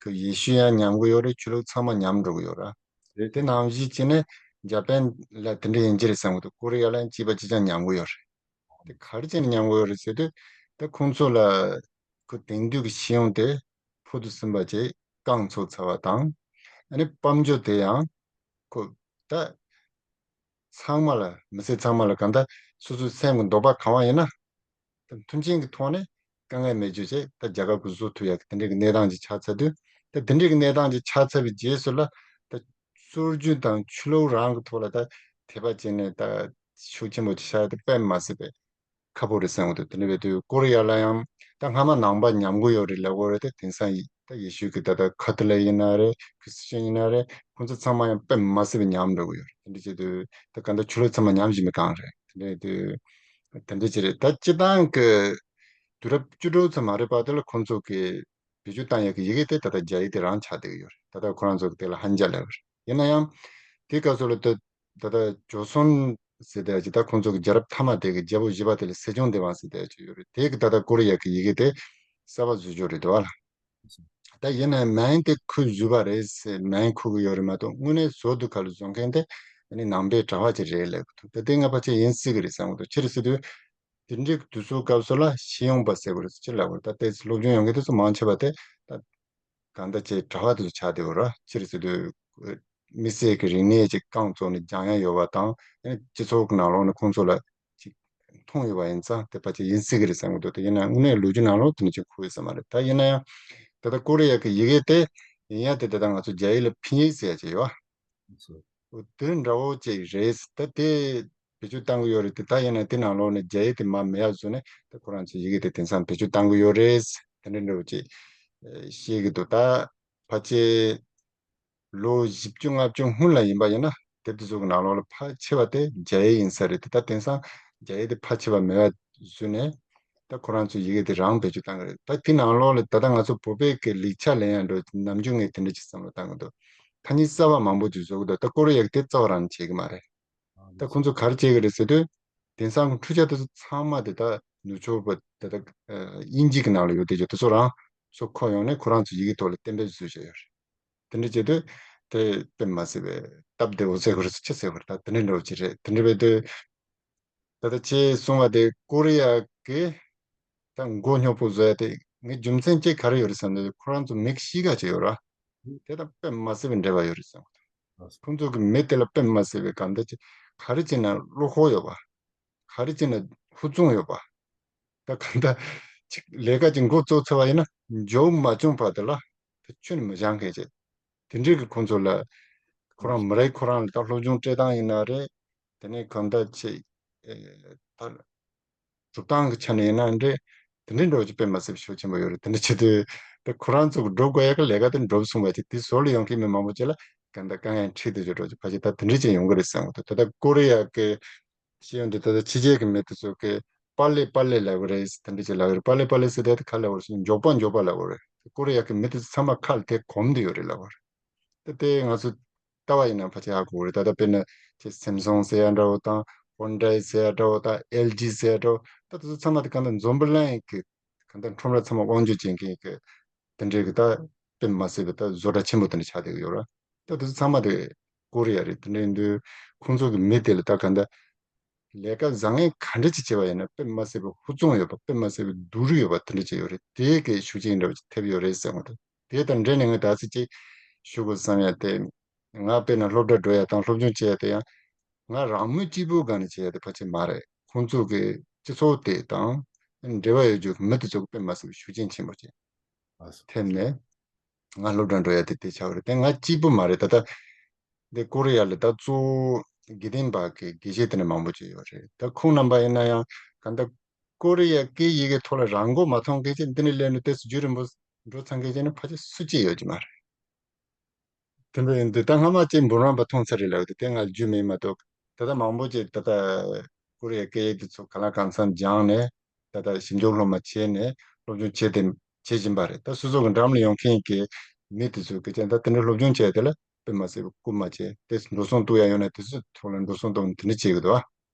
གི་ཡེ་ཤུ་ཡང་ཉམས་ཀྱི་ཡོད་རེད། ཆོས་ལུགས་ཚང་མ་ཉམས་འགྲོ་གི་ཡོད་ར། རེད། དེ་ནང་བཞིན་བྱས་ནས་འཇར་པན་ལ་དེ་འདྲ་ཡིན་གྱི་རེད་བསམ་གི་འདུག་ཀོ་རི་ཡ་ལ་ཡང་གཅིག་པ་གཅིག་རྐྱང་ཉམས་ཀྱི་ཡོད་རེད། དེ་ག་རེ་བྱས་ནས་ཉམས་ཀྱི་ཡོད་རེད་ཟེར་དུས། ད་ཁོང་ཚོ་ལ་ཁོ་དེང་དུས་ཀྱི་ཤེས་ཡོན་དེ་ཕུལ་དུ་ཕྱིན་པ་ཅིག་བསྐངས་ཚུགས་ཚར་བ་དང་། ཨ་ནི་དཔལ་འབྱོར་དེ་ཡང་ཁོ་ད་ཚང་མ་ལ་མི་སེར་ཚང་མ་ལ་གང་ལྟར་སོ་སོའི་སེམས་ཀྱི་འདོད་པ་གང་བ་ཡིན་ན། ད་མཐུན་རྐྱེན་གྱི་ཐོག་ནས་དཀའ་ངལ་མེད་རྒྱུ་བྱས་ད་རྒྱལ་ཁབ་ཀྱིས་བཟོ་ཐུབ་ཡག་གི་དེ་འདྲའི་གི་གནས་སྟངས་ཅིག་ཆགས་ཚར་དུས། ད་དེ་འདྲའི་གི་གནས་སྟངས་ཅིག་ཆགས་ཚར་བའི་རྗེས་སུ་ལ་ད་སྲོལ་རྒྱུན་དང་ཆོས་ལུགས་རང་གི་ཐོག་ལ་ད་དད་པ་བྱས་ནས་ད་ཤུགས་ཆེན་པོ་ཅིག་བྱ་ཡག་དེ་དཔེ་མ་སྲིད་པའི་ཁག་པོ་རེད་བསམ་གི་འདུག་དེ་འདྲ་བས་དུས་ཀོ་རི་ཡ་ལ་ཡང་ད་སྔ་མ་ནང་པ་ཉམས་ཀྱི་ཡོད་རེད་ལབ་དགོས་རེད་དེ། དེང་སང་ཡི་ད་ཡེ་ཤུ་གི་ད་ལྟ་ཁ་ཐོ་ལིག་ཡིན་ན་རེད། ཁྲི་སི་ཅན་ཡིན་ན་རེད། ཁོང་ཚོ་ཚང་མ་ཡང་དཔེ་མ་སྲིད་པའི་ཉམས་འགྲོ་གི་ཡོད་རེད། དེ་འདྲ་བྱེད་དུས་ད་ག་འདྲ་ཆོས་ལུགས་ཚང་མ་ཉམས་བཞིན་པའི་སྒང་རེད། དེ་འདྲ་དུས་དེ་འདྲ་ཅིག་རེད། ད་སྤྱི་བཏང་གི་དུས་རབས་བཅུ་དྲུག་ཙམ་མ་རེད་པ། དེ་ལ་ཁོང་ཚོ་གི་བེད་སྤྱོད་བཏང་ཡག་གི་ཡི་གེ་དེ་ད་ལྟ་རྒྱ་ཡིག་དེ་རང་ཆགས་བསྡད་ཀྱི་ཡོད་རེད། ད་ལྟ་ཁོ་རང་ཚོ་གི་དེ་ལ་ཧན་རྒྱ་ལབ་རེད། ཡིན་ན་ཡང་དེའི་སྐབས་སུ་ལ་ད་ད་ལྟ་ཇོ་སོན་ཟེར་བསྡད་ཀྱི་ད་ཁོང་ཚོ་གི་རྒྱལ་རབས་མཐའ་མ་དེ་གི་རྒྱལ་པོ་བཞི་པ་དེ་ལ་སྲིད་སྐྱོང་སྡེ་དབང་ཟེར་བསྡད་ཀྱི་ཡོད་རེད། དེ་གི་ད་ལྟ་ཀོ་རི་ཡ་གི་ཡི་གེ་དེ་གསར་པ་བཟོ་རྒྱུ་རེད་འདུག་བ་ལ། ད་ཡིན་ན་མིང་དེ་ཁོས་བཟོས་པ་རེད་ཟེར་མིང་ཁུར་གི་ཡོད་རེད་མ་གཏོགས། དངོས་གནས་ཟུར་དུ་ཁ་ལ་བཟོ་མཁན་དེ་ནི་ནང་པའི་གྲྭ་པ་ཅིག་རེད་ལབ་གི་འདུག་ད་དེ་ང་ཕལ་ཆེར་ཡིན་སྲིད་གི་རེད་བསམ་གི་འདུག་ཅི་རེད་ཟེར་དུས། དེ་འདྲའི་དུས་ཚོད་སྐབས་སུ་ལ་ཤེས་ཡོན་པ་ཟེར་དགོས་རེད་ཟེར་ཅི་ལབ་དགོས་རེད། ད་ལྟའི་སློབ་སྦྱོང་ཡོང་མཁན་དེ་ཚོ་མང་ཆེ་བ་དེ་ད་གང་ལྟར་ཅིག་གྲྭ་པ་དེ་ཚོ་ཆགས་བསྡད་ཡོད་རེད། ཅི་རེད་ཟེར་དུས་དམིགས་བསལ་གྱི་རིག་གནས་ཅིག་རྐང་བཙུགས་ནས་སྦྱང་ཡ་ཡོད་པ་དང་། ཨ་ནི་སྤྱི་ཚོགས་ཀྱི་ནང་ལོགས་ནས་ཁོང་ཚོ་ལ་ཅིག་མཐོང་ཡོད་པ་ཡིན་ཙང་དེ་ཕལ་ཆེར་ཡིན་སྲིད་ཀྱི་རེད་བསམ་གྱི་འདུག་དེ་ཡིན་ན་དངོས་གནས་ལོ་རྒྱུས་ནང་ལོགས་དེ་འདྲ་ཅིག་གོ་ཡོད་ས་མ་རེད། ད་ཡིན་ན་ཡང་ད་ལྟ་ཀོ་རི་ཡ་གི་ཡི་གེ་དེ་ཡིན་ཡ་དེ་ད་ལྟ་ང་ཚོ་རྒྱ་ཡིག་ལ་ཕིན་ཡིག་ཟེར་ཡ་ཅིག་ཡོད། འོ་དེ་འདྲ་བོ་ཅིག་རེད། ད་དེ་བེད་སྤྱོད་བཏང་གི་ཡོད་རེད་དེ། ད་ཡིན་ན་དེ་ནང་ལོགས་ནས་རྒྱ་ཡིག་དེ་མར་མེད་ཡ་བཟོས་ནས་ད་ཁོ་རང་ཚོའི་ཡི་གེ་དེ་དེང་སང་བེད་སྤྱོད་བཏང་གི་ཡོད་རེད། དེ་འདྲ་འདྲ་བོ་ཅིག་ཨེ་བཤད་ཀྱི་འདུག་ད་ཕལ་ཆེར་ལོ་བཞི་བཅུ་ལྔ་བཅུ་སྔོན་ལ་ཡིན་པ་ཡིན་ན་དེབ་དེ་ཚོ་གི་ནང་ལོགས་ལ་ཕལ་ཆེ་བ་དེ་རྒྱ་ཡིག་ཡིན་ས་རེད་དེ། ད་དེང་སང་རྒྱ་ཡིག་དེ་ཕལ་ཆེ་བ་མེད་པ་བཟོས་ནས་ད་ཁོ་རང་ཚོའི་ཡི་གེ་དེ་རང་བེད་སྤྱོད་བཏང་གི་རེད། ད་དེ་ནང་ལོགས་ལ་ད་ལྟ་ང་ཚོ་བོད་པའི་གི་ལེགས་ཆ་ལེན་ཡ་འགྲོ་ནམ་རྒྱུན་ངས་དེ་འདྲ་ཅིག་བསམ་བློ་བཏང་གི་འདུག་ཐ་སྙད་གསར་པ་མང་པོ་ཅིག་བཟོ་གི་འདུག་ད་ཀོ་རི་ཡ་གི་དེ་རྩ་བ་རང་བྱེད་ཀྱི་མ་རེད། ད་ཁོང་ཚོ་ག་རེ་བྱེད་ཀྱི་རེད་ཟེར་དུས། དེང་སང་གི་འཕྲུལ་ཆས་དེ་ཚོ་ཚང་མ་དེ་ད་ནུབ་ཕྱོགས་པ་དེ་ད་དབྱིན་ཇི་གི་ནང་ལ་ཡོད་དེ་ཚོ་རང་ཚོ་ཁོ་ཡོང་ནས་ཁོ་རང་ཚོ་ཡི་གེ་ཐོག་ལ་གཏན་འབེབས་བཟོས་བཞག་ཡོད་རེད། དེ་འདྲ་བྱེད་དུས་དེ་དཔེ་མ་སྲིད་པའི་སྟབས་བདེ་བོ་ཟེར་དགོས་རེད་ཟེར་ཅི་ཟེར་དགོས་རེད། ད་དེ་འདྲ་འདྲ་བོ་ཅིག་རེད། དེ་འདྲ་བྱེད་དུས། ད་ལྟ་ཁྱེད་གསུངས་པ་དེ་ཀོ་རི་ཡ་གི་ད་མགོ་རྙོག་པོ་བཟོ་ཡ་དེ་ངའི་རྒྱུ་མཚན་གཅིག་ག་རེ་ཡོད་རེད་བསམ་ན། ཁོ་རང་ཚོ་མི་གཤིས་ཀ་ཅིག་ཡོད་ར། དེ་དང་དཔེ་མ་སྲིད་པའི་འབྲེལ་བ་ཡོད་རེད་བསམ། ཁོང་ཚོ་གི་མི་དེ་ལ་དཔེ་མ་སྲིད་པའི་གང་ལྟར་ཅིག་ག་རེ་བྱས་ན་བློ་ཁོག་ཡོད་པ། ག་རེ་བྱས་ན་ཧུར་བརྩོན་ཡོད་པ། ད་གང་ལྟར་ཅིག་ལས་ཀ་ཅིག་འགོ་བཙུགས་ཚར་བ་ཡིན་ན་མཇུག་མ་བྱུང་བར་དུ་ལ་ད་ཁྱོན་ནས་མི་འགྱངས་མཁན་ཅིག་དེ་འདྲའི་གི་ཁོང་ཚོ་ལ་ཁོ་རང་མི་རིགས་ཁོ་རང་ལ་ད་སློབ་སྦྱོང་སྤྲད་སྟངས་ཡིན་ན་རེད། དེ་ནས་གང་ལྟར་ཅིག་ཨེ་ད་སྒྲུབ་སྟངས་ཀྱི་ཆ་ནས་ཡིན་ན་འདྲ། དེ་འདྲའི་འགྲོ་རྒྱུ་དཔེ་མ་སྲིད་པའི་ཤུགས་ཆེན་པོ་ཡོད་རེད། དེ་འདྲ་བྱེད་དུས་ད་ཁོ་རང་ཚོ་གི་སྒྲུབ་དགོས་ཡ་གི་ལས་ཀ་དེ་འགྲུབ་སོང་བ་ཅིག་དེ་ཟུར་ལ་ཡོང་མཁན་མི་མང་པོ་ཅིག་ལ་གང་ལྟར་དཀའ་ངལ་འཕྲད་དུ་འགྲོ་རྒྱུ་ཕལ་ཆེར་ད་དེ་འདྲ་ཅིག་ཡོང་གི་རེད་བསམ་གི་འདུག་ད་ལྟ་ཀོ་རི་ཡ་གི་ཤེས་ཡོན་དེ་ད་ལྟ་ཕྱི་རྒྱལ་གི་མི་དེ་ཚོ་གི་པཱ་ལེ་པཱ་ལེ་ལབ་གི་རེད། དེ་འདྲ་ཅིག་ལབ་གི་རེད། པཱ་ལེ་པཱ་ལེ་ཟེར་དེ་ག་ལབ་དགོས་རེད་ཟེར་ན་མགྱོགས་པ་མགྱོགས་པ་ལབ་དགོས་རེད། ཀོ་རི་ཡ་གི་མི་དེ་ཚོ་ཚང་མ་ཁ་ལ་དེ་གོམས་བསྡད་ཡོད་རེད་ལབ་དགོས་རེད། ད་དེ་ང་ཚོ་ལྟ་བ་ཡིན་ན་ཕལ་ཆེར་ཧ་གོ་གི་རེད། ད་ལྟ་དཔེར་ན་ཅིག་སེམ་སུང་ཟེར་ཡ་འདྲ་བོ་དང་ཧོན་ཌའི་ཟེར་ཡ་འདྲ་བོ་དང་ཨེལ་ཇི་ཟེར་ཡ་འདྲ་བོ། ད་དེ་ཚོ་ཚང་མ་དེ་གང་ལྟར་འཛམ་བུ་གླིང་གི་གང་ལྟར་ཁྲོམ་ར་ཚང་མ་དབང་སྒྱུར་བྱེད་མཁན་གི་དེ་འདྲའི་གི་ད་དཔེ་མ་སྲིད་པའི་ད་བཟོ་གྲྭ་ཆེན་པོ་དེ་འདྲ་ཆགས་བསྡད་ཀྱི་ཡོད་རེད། ད་དེ་ཚོ་ཚང་མ་དེ་ཀོ་རི་ཡ་རེད། དེ་འདྲ་ཡིན་དུས་ཁོང་ཚོ་གི་མི་དེ་ལ་ད་གང་ལྟར་ལས་ཀ་བཟང་ངན་ག་འདྲ་ཅིག་བྱས་པ་ཡིན་ན་དཔེ་མ་སྲིད་པའི་ཧུར་བརྩོན་ཡོད་པ། དཔེ་མ་སྲིད་པའི་སྡུག་རུས་ཡོད་པ་དེ་འདྲ་ཅིག་ཡོད་རེད། དེ་གི་ཤུགས་རྐྱེན་འདྲ་བོ་ཅིག་ཐེབས་ཡོད་རེད་བསམ་གི་འདུག་དེ་དང་འབྲེལ་ནས་ངས་ད་ཅི་ཅིག་ཞུ་དགོས་བསམ་ཡ་དེ། ང་དཔེར་ན་སློབ་གྲྭ་འགྲོ་ཡ་དང་སློབ་སྦྱོང་བྱེད་ཡ་དེ་ཡང་ང་རང་མོས་གཅིག་པུའི་སྒང་ནས་བྱེད་ཡ་དེ་ཕལ་ཆེར་མ་རེད། ཁོང་ཚོ་གི་སྤྱི་ཚོགས་དེ་དང་འབྲེལ་བ་ཡོད་རྒྱུ་མི་དེ་ཚོ་གི་དཔེ་མ་སྲིད་པའི་ཤུགས་རྐྱེན་ཆེན་པོ་ཅིག་ཐེབས་ནས། ང་སློབ་གྲྭ་འགྲོ་ཡ་དེ་དེ་ཆགས་པ་རེད། དེ་ང་གཅིག་པུ་མ་རེད། ད་ལྟ་འདི་ཀོ་རི་ཡ་ལ་ད་གཙོ་བོ་དགེ་ལྡན་པ་གི་དགེ་བཤེས་དེ་འདྲ་མང་པོ་ཅིག་ཡོད་རེད། ད་ཁོང་རྣམ་པ་ཡིན་ན་ཡང་གང་ལྟར་ ཀོ་རི་ཡ་སྐད་ཡི་གེ་ཐོག་ལ་རང་མགོ་མ་ཐོན་མཁན་ཅིག་འདི་ནས་སླེབས་ནས་ཏོག་ཙམ་རྒྱུན་རིང་པོ་འགྲོ་ཚར་མཁན་ཅིག་ནི་ཕལ་ཆེར་སུ་གཅིག་ཡོད་ཀྱི་མ་རེད། དེ་འདྲ་ཡིན་དུས་ད་སྔ་མ་ཅིག་འབུམ་རམས་པ་མཐོང་ཚར་རེད་ལབ་དུས་དེ་ང་རྒྱུས་མེད་མ་གཏོགས། ད་ལྟ་མང་པོ་ཅིག་ད་ལྟ་ཀོ་རི་ཡའི་སྐད་ཡིག་དེ་ཚོ་གང་ལ་གང་འཚམ་སྦྱངས་ནས་ད་ལྟ་ཞིབ་འཇུག་སློབ་མ་བྱས་ནས་སློབ་སྦྱོང་བྱས་ཏེ་བྱེད་བཞིན་པ་རེད། ད་སོ་སོ་གི་འགྲམ་ལ་ཡོང་མཁན་གྱི་མི་དེ་ཚོ་གི་ཅན་ད་དེ་འདྲ་སློབ་སྦྱོང་བྱས་དེ་ལ་དཔེ་མ་སྲིད་པའི་སྐུལ་མ་བྱས་ཏེ་འགྲོ་སོང་གཏོང་ཡ་ཡོད་ན་དེ་ཚོ་ཐོག་ལ་འགྲོ་སོང་གཏོང་དེ་འདྲ་བྱེད་གི་འདུག་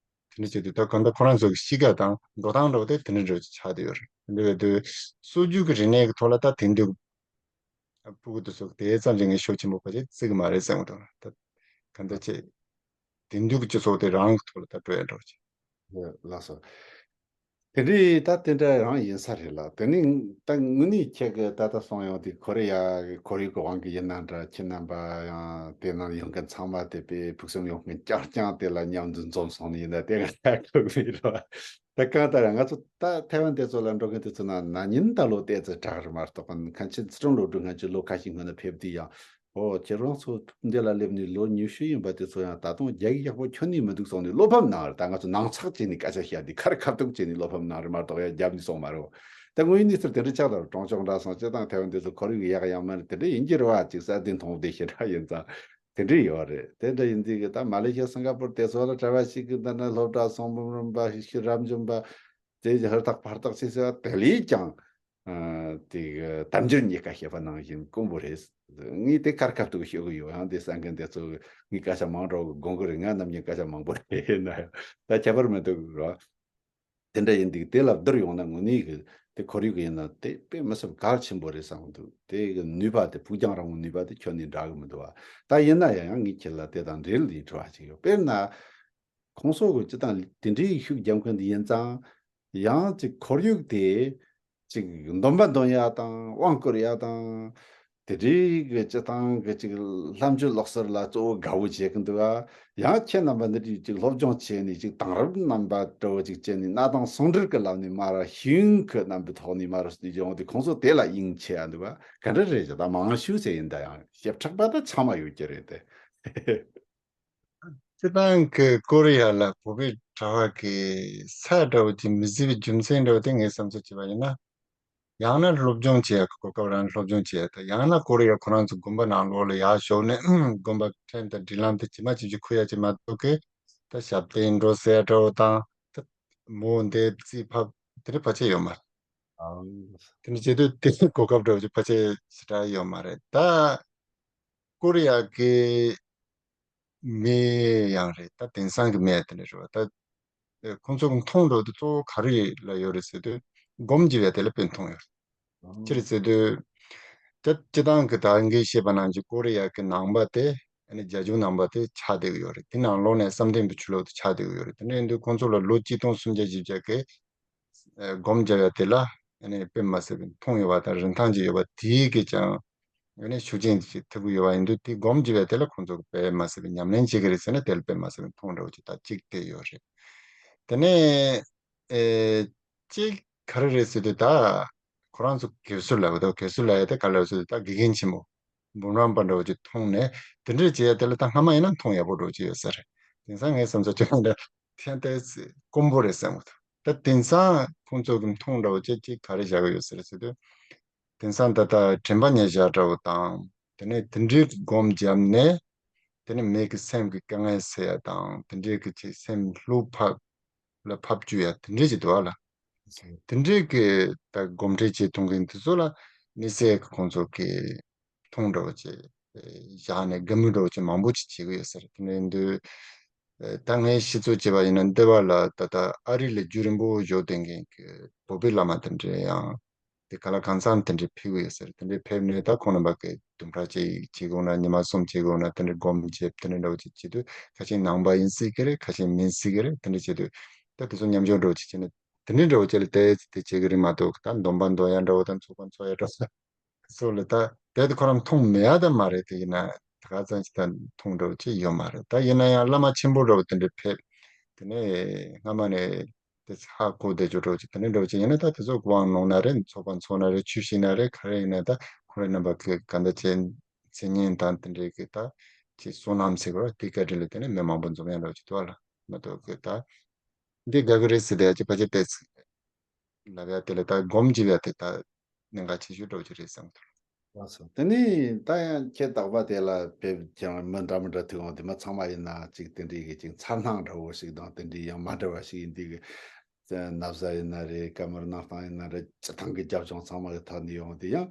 ཨ། དེ་འདྲ་བྱེད་དུས་ད་གང་ལྟར་ཁོ་རང་ཚོ་གི་གཤིས་ཀ་དང་འགྲོ་སྟངས་འདྲ་བོ་དེ་དེ་འདྲ་འདྲ་བོ་ཅིག་ཆགས་བསྡད་ཡོད་རེད། དེ་འདྲ་བའི་དུས་སྲོལ་རྒྱུན་གྱི་རིག་གནས་ཀྱི་ཐོག་ལ་ད་དེང་དུས་ཕྲུ་གུ་དེ་ཚོ་དེ་ཙམ་གྱིས་ངས་ཤུགས་ཆེན་པོ་ཕལ་ཆེར་བརྩི་གི་མ་རེད་བསམ་གི་འདུག་ད་གང་ལྟར་ཅིག་དེང་དུས་ཀྱི་སྤྱི་ཚོགས་དེ་རང་གི་ཐོག་ལ་ད་འགྲོ་ཡ་འདྲ་བོ་ཅིག་ལགས་སོ། དེ་འདྲའི་ད་དེ་འདྲ་རང་ཡིན་ས་རེད་ལ། དེ་ནི་ད་དངོས་གནས་ཁྱེད་ཀྱི་ད་ལྟ་གསུངས་ཡོང་དུས་ཀོ་རི་ཡ་ཁོར་ཡུག་གི་དབང་གིས་ཡིན་ན་འདྲ། ཁྱེད་རྣམ་པ་ཡང་དེ་ནང་ཡོང་མཁན་ཚང་མ་དེ་དཔེ་ཕུགས་བསམ་ཡོད་མཁན་རྐྱང་རྐྱང་དེ་ལ་མཉམ་དུ་འཛོམས་སོང་ནི་ཡིན་ན་དེ་ང་ད་ཁག་མེད་རོ། ད་གང་ལྟར་ང་ཚོ་ད་ཐའེ་ཝན་དེ་ཚོ་ལ་འགྲོ་མཁན་དེ་ཚོ་ན་ན་ནིང་ད་ལོ་ཏོག་ཙམ་དྲག་རེད་མ་གཏོགས། ཕན་ཆད་སི་ཁྲོན་སློབ་ཕྲུག་ང་ཚོ་ལོ་ཁ་ཤས་སྔོན་ན་ཕེབས་དུས་ཡང་། ཨོ་ཁྱེད་རང་ཚོ་འདི་ལ་སླེབས་ནས་ལོ་ཉི་ཤུ་ཡིན་པ་དེ་ཚོ་ཡང་ད་དུང་རྒྱ་ཡིག་ཡག་པོ་ཁྱོན་ནས་མི་འདུག་སོང་ནས་བློ་ཕམ་གནང་རེད། ད་ང་ཚོ་ནང་ཚགས་བྱས་ནས་སྐད་ཆ་བཤད་དུས་ཁ་རི་ཁ་ཐུག་བྱས་ནས་བློ་ཕམ་གནང་རེད་མ་གཏོགས་ཡང་རྒྱབ་ནས་སོང་མ་རེད། ད་དངོས་ཡོད་གནས་ཚུལ་དེ་འདྲ་ཆགས་ལ་གྲོང་ཆོག་འདྲ་སོང་སྤྱིར་བཏང་ཐའེ་ཝན་དེ་ཚོ་ཁོར་ཡུག་ཡག་ཡང་མ་རེད། དེ་འདྲ་ཡིན་གྱི་རེད་བ། ཅིག་ས་དེ་མཐོང་བདེ་ཞེ་དྲག་ཡིན་ཙང་དེ་འདྲ་ཡོད་རེད། དེ་འདྲ་ཡིན་དུས་ཀྱི་ད་མ་ལེ་ཤི་ཡ་སིང་ག་པུར་དེ་ཚོ་ལ་གྲྭ་བ་ཞིག་གི་འདི་ན་སློབ་གྲྭ་སོང་འབུམ་རམས་པ་ཞིག་རབ་འབྱམས་པ་དེ་ཧུར་ཐག་ཕར་ཐག་བྱས་ཟེར་བ་དེ་ལས་ཀྱང་། ཨ། དེ་གི་དལ་འབྱོར་རྙེད་དཀའ་ཞེས་པ་ནང་བཞིན་དཀོན་པོ་རེད། ངས་དེ་ཁར་ཁ་ཐུག་ཤོད་གི་ཡོད། ཡང་དེ་གསན་མཁན་དེ་ཚོ་ངས་སྐད་ཆ་མང་དྲགས་དགོངས་གི་རེད། ང་ནམ་རྒྱུན་སྐད་ཆ་མང་པོ་རེད་ན་ཡང་ད་ཁྱད་པར་མི་འདུག་རོ། དེ་འདྲ་ཡིན་དུས་དེ་ལ་བསྡུར་ཡོང་ན་དངོས་གནས་གི་དེ་ཁོར་ཡུག་གི་ཡིན་ན་དེ་དཔེ་མི་སྲིད་གལ་ཆེན་པོ་རེད་བསམ་གི་འདུག་དེ་གི་ནུས་པ་དེ་ཕུགས་རྒྱང་རིང་པོ་ནུས་པ་དེ་ཁྱོན་ནས་འདྲ་གི་མི་འདུག་བ། ད་ཡིན་ན་ཡང་ཡང་ངས་ཁྱེད་ལ་དེ་དང་འབྲེལ་ནས་དྲི་བ་ཅིག་ཡོད། དཔེར་ན། ཁོང་ཚོ་གི་སྤྱི་དང་དེ་འདྲའི་ཤུགས་རྒྱབ་མཁན་དེ་ཡིན་ཙང་། ཡང་ཅིག་ཁོར་ཡུག་དེ་ཅིག་འདོན་པ་འདོན་ཡ་དང་དབང་བསྐུར་ཡ་དང་། དེ་འདྲའི་གི་སྤྱི་བཏང་གི་ཅིག་ལྷ་མཆོད་ལོག་སྲོལ་ལ་གཙོ་བོ་དགའ་བོ་བྱེད་ཀྱི་འདུག་ག་ཡང་ཁྱེད་རྣམ་པ་འདི་འདྲའི་ཅིག་སློབ་སྦྱོང་བྱས་ནས་ཅིག་དེང་རབས་རྣམ་པ་འདྲ་བོ་ཅིག་བྱས་ནས་གནའ་དེང་ཟུང་འབྲེལ་གྱི་ལམ་ནས་མར་ཤེས་ཡོན་གྱི་རྣམ་པའི་ཐོག་ནས་མར་ཡོང་དུས་ཁོང་ཚོ་དེ་ལ་དབྱིངས་ཆེ་ཡ་འདུག་ག་ག་འདྲ་རེད་ཅེ། ད་མང་ཤོས་ཟེར་ཡིན་ད་ཡང་ཞིབ་ཕྲ་པ་ད་ཚང་མ་ཡོད་ཀྱི་རེད་དེ། སྤྱིར་བཏང་གི་ཀོ་རི་ཡ་ལ་བོད་པའི་གྲྭ་བ་གི་ས་འདྲ་བོ་ཅིག་མི་བརྩི་བའི་རྒྱུ་མཚན་འདྲ་བོ་དེ་ངས་བསམ་ཚུལ་བྱས་པ་ཡིན་ན། ཡང་ན་སློབ་སྦྱོང་བྱེད་ཡག་གི་གོ་སྐབས་རང་སློབ་སྦྱོང་བྱེད་ཡག་དང་། ཡང་ན་ཀོ་རི་ཡ་ཁོ་རང་ཚོ་དགོན་པ་ནང་ལོགས་ལ་ཡར་ཞོག་ནས་དགོན་པ་ཁྲིམས་དང་སྒྲིག་ལམ་དེ་ཇི་མ་ཇི་བཞིན་ཁུར་ཡག་ཅིག་མ་གཏོགས་གི། ད་ཞབས་བརྟན་འགྲོ་ཟེར་འདྲ་བོ་དང་། ད་མོ་འདི་རྩིས་ཕབ་དེ་འདྲ་ཕལ་ཆེར་ཡོད་མ་རེད། དེ་འདྲ་བྱེད་དུས་དེ་གོ་སྐབས་འདྲ་བོ་ཅིག་ཕལ་ཆེར་ཞེ་དྲག་ཡོད་མ་རེད། ད་ཀོ་རི་ཡ་གི་མི་ཡང་རེད། ད་དེང་སང་གི་མི་དེ་འདྲ་རེད་བ། ད་ཁོང་ཚོ་གི་མཐོང་འདྲ་བོ་དེ་གཙོ་བོ་ག་རེ་ལ་ཡོད་རེད་ཟེར་དུས། སྒོམ་བརྒྱབ་ཡ་དེ་ལ་དཔེ་མཐོང་ཡོད་རེད། ཅི་རེད་ཟེར་དུས། ད་སྤྱིར་བཏང་གི་ད་ངས་བཤད་པ་ནང་བཞིན་ཀོ་རི་ཡ་གི་ནང་པ་དེ་ཨ་ནི་རྒྱ་གཞུང་ནང་པ་དེ་ཆགས་བསྡད་ཀྱི་ཡོད་རེད། དེ་ནང་ལོགས་ནས་བསམ་གཏན་པའི་ཆོས་ལུགས་དེ་ཆགས་བསྡད་ཀྱི་ཡོད་རེད། དེ་འདྲ་ཡིན་དུས་ཁོང་ཚོ་ལ་ལོ་གཅིག་སྟོང་སུམ་བརྒྱ་བཞི་བརྒྱ་གི་སྒོམ་བརྒྱབ་ཡ་དེ་ལ་ཨ་ནི་དཔེ་མ་སྲིད་པའི་མཐོང་ཡོད་པ་དང་རིན་ཐང་ཅིག་ཡོད་པ་དེའི་གི་ཀྱང་ཨ་ནི་ཤུགས་རྐྱེན་ཅིག་ཐེབས་ཀྱི་ཡོད་པ་ཡིན་དུས། དེ་སྒོམ་བརྒྱབ་ཡ་དེ་ལ་ཁོང་ཚོ་གི་དཔེ་མ་སྲིད་པའི་ཉམས་ལེན་བྱེད་ཀྱི་རེད་ཟེར་ན་དེ་ལ་དཔེ་མ་སྲིད་པའི་མཐོང་འདྲ་བོ་ཅིག་ད་གཅིག་དེ་ཡོད་རེད། དེ་ནས་ཨེ་གཅིག་ག་རེ་རེད་ཟེར་དུས། ད་ཁོ་རང་ཚོ་དགེ་ཚུལ་ལབ་ཀྱི་འདུག་དགེ་ཚུལ་ལབ་ཡ་དེ་ག་ལ་ཟེར་དུས། ད་དགེ་རྒན་ཆེན་མོ་འབུམ་རམས་པ་འདྲ་བོ་ཅིག་མཐོང་ནས་དེ་འདྲ་བྱེད་ཡ་དེ་ལ་ད་སྔ་མ་ཡིན་ན་མཐོང་ཡག་པོ་འདྲ་བོ་ཅིག་ཡོད་ས་རེད། དེང་སང་ངའི་བསམ་ཚུལ་བྱས་ན་ད་ཐེངས་དེ་དཀོན་པོ་རེད་བསམ་གྱི་འདུག་ད་དེང་སང་ཁོང་ཚོ་གི་མཐོང་འདྲ་བོ་ཅིག་ཅིག་ག་རེ་བཞག་གི་ཡོད་ས་རེད་ཟེར་དུས། དེང་སང་ད་ལྟ་དྲན་པ་ཉེར་བཞག་འདྲ་བོ་དང་། དེ་ནས་དེ་འདྲའི་སྒོམ་བརྒྱབ་ནས་དེ་ནས་མི་གི་སེམས་ཀྱི་དཀའ་ངལ་སེལ་ཡ་དང་། དེ་འདྲའི་གི་ཅིག་སེམས་ལྷོད་ཕབ་ལ་ཕབ་བཅུག་ཡ་དེ་འདྲའི་ཅིག་འདུག་ཨ་ལ། དེ་འདྲའི་གི་ད་སྒོམ་ཁྲིད་བྱེད་ཐུབ་མཁན་དེ་ཚོ་ལ་དམིགས་བསལ་གི་ཁོང་ཚོ་གི་མཐོང་འདྲ་བོ་ཅིག་བཞག་ནས་དགའ་མོས་འདྲ་བོ་ཅིག་མང་པོ་ཅིག་བྱེད་ཀྱི་ཡོད་ས་རེད། དེ་འདྲ་ཡིན་དུས་ད་ངས་ཤེས་ཚོད་བྱས་པ་ཡིན་ན་འདི་བ་ལ་ད་ལྟ་ཨ་རི་ལ་རྒྱུན་རིང་པོ་བཞུགས་བསྡད་མཁན་གྱི་བོད་པའི་བླ་མ་དེ་འདྲ་ཡང་དེ་ག་ལ་གང་འཚམ་དེ་འདྲ་ཕེབས་ཀྱི་ཡོད་ས་རེད། དེ་འདྲ་ཕེབས་ནས་ད་ཁོང་རྣམ་པ་གི་དུམ་གྲ་ཅིག་བྱེད་དགོས་ན་ཉི་མ་གསུམ་བྱེད་དགོས་ན་དེ་འདྲ་སྒོམ་བྱེད་དེ་འདྲ་འདྲ་བོ་ཅིག་བྱེད་དུས། ཁ་ཤས་ནང་པ་ཡིན་སྲིད་ཀྱི་རེད། ཁ་ཤས་མིན་སྲིད་ཀྱི་རེད། དེ་འདྲ་བྱེད་དུས་ད་དེ་ཚོ་མཉམ་འཇོག་འདྲ་བོ་ཅིག་བྱས་ནས་དེ་འདྲ་འདྲ་བོ་ཅིག་ལ་ཏོག་ཙམ་དེ་བྱེད་ཀྱི་རེད་མ་གཏོགས། ད་འདོན་པ་འདོན་ཡ་འདྲ་བོ་དང་ཚོགས་པ་འཚོགས་ཡ་འདྲ་བོ་སོགས་ལ་ད་དེ་དེ་ཁོ་རང་མཐོང་མེད་ཡ་ད་མ་རེད། དེ་ཡིན་ན་ད་ག་ཙམ་ཞིག་ད་མཐོང་འདྲ་བོ་ཅིག་ཡོད་མ་རེད། ད་ཡིན་ན་ཡང་བླ་མ་ཆེན་པོ་འདྲ་བོ་དེ་འདྲ་ཕེབས། དེ་ནས་སྔ་མ་ནས་དེ་ཧ་གོ་བསྡད་རྒྱུ་འདྲ་བོ་ཅིག་དེ་འདྲ་འདྲ་བོ་ཅིག་ཡིན་ན། ད་དེ་ཚོ་དབང་གནང་ན་རེད། ཚོགས་པ་འཚོགས་ན་རེད། ཆོས་བཤད་ན་རེད། ག་རེ་ཡིན་ན་ད་ཁོ་རང་རྣམ་པ་གི་ག་འདྲ་བྱས་མཚན་སྙན་དང་དེ་འདྲའི་གི་ད་ཅིག་བསོད་ནམས་ཟེར་དགོས་རེད། དེ་བཀའ་དྲིན་ལ་བརྟེན་ནས་མི་མང་པོ་འཛོམས་ཡ་འདྲ་བོ་ཅིག་འདུག་ཨ་ལ། མ་གཏོགས་གི་ད་འདི་དགའ་གི་རེད་ཟེར་དེ་ཅིག་ཕལ་ཆེར་ཏོག་ཙམ་ ལབ་ཡ་དེ་ལ་ད་སྒོམ་བྱེད་ཡ་དེ་ད་གནད་འགག་ཆེ་ཤོས་འདྲ་བོ་ཅིག་རེད་བསམ་གི་འདུག་ལགས་སོ། དེ་ནས་ད་ཡང་ཁྱེད་རྟག་པར་དེ་ལ་ཕེབས་ཀྱང་མི་འདྲ་མི་འདྲ་ཐུག་འོང་དེ་མི་ཚང་མ་ཡིན་ན་ཅིག་དེ་འདྲའི་གི་ཅིག་མཚར་སྣང་འདྲ་བོ་ཞིག་དང་དེ་འདྲའི་ཡང་མ་འདྲ་བ་ཞིག་ཡིན་དུས་གི། ན་བཟའ་ཡིན་ན་རེད། བཀའ་མོལ་གནང་སྟངས་ཡིན་ན་རེད། སྤྱི་བཏང་གི་རྒྱབ་ལྗོངས་ཚང་མ་གི་ཐོག་ནས་ཡོང་དེ་ཡང་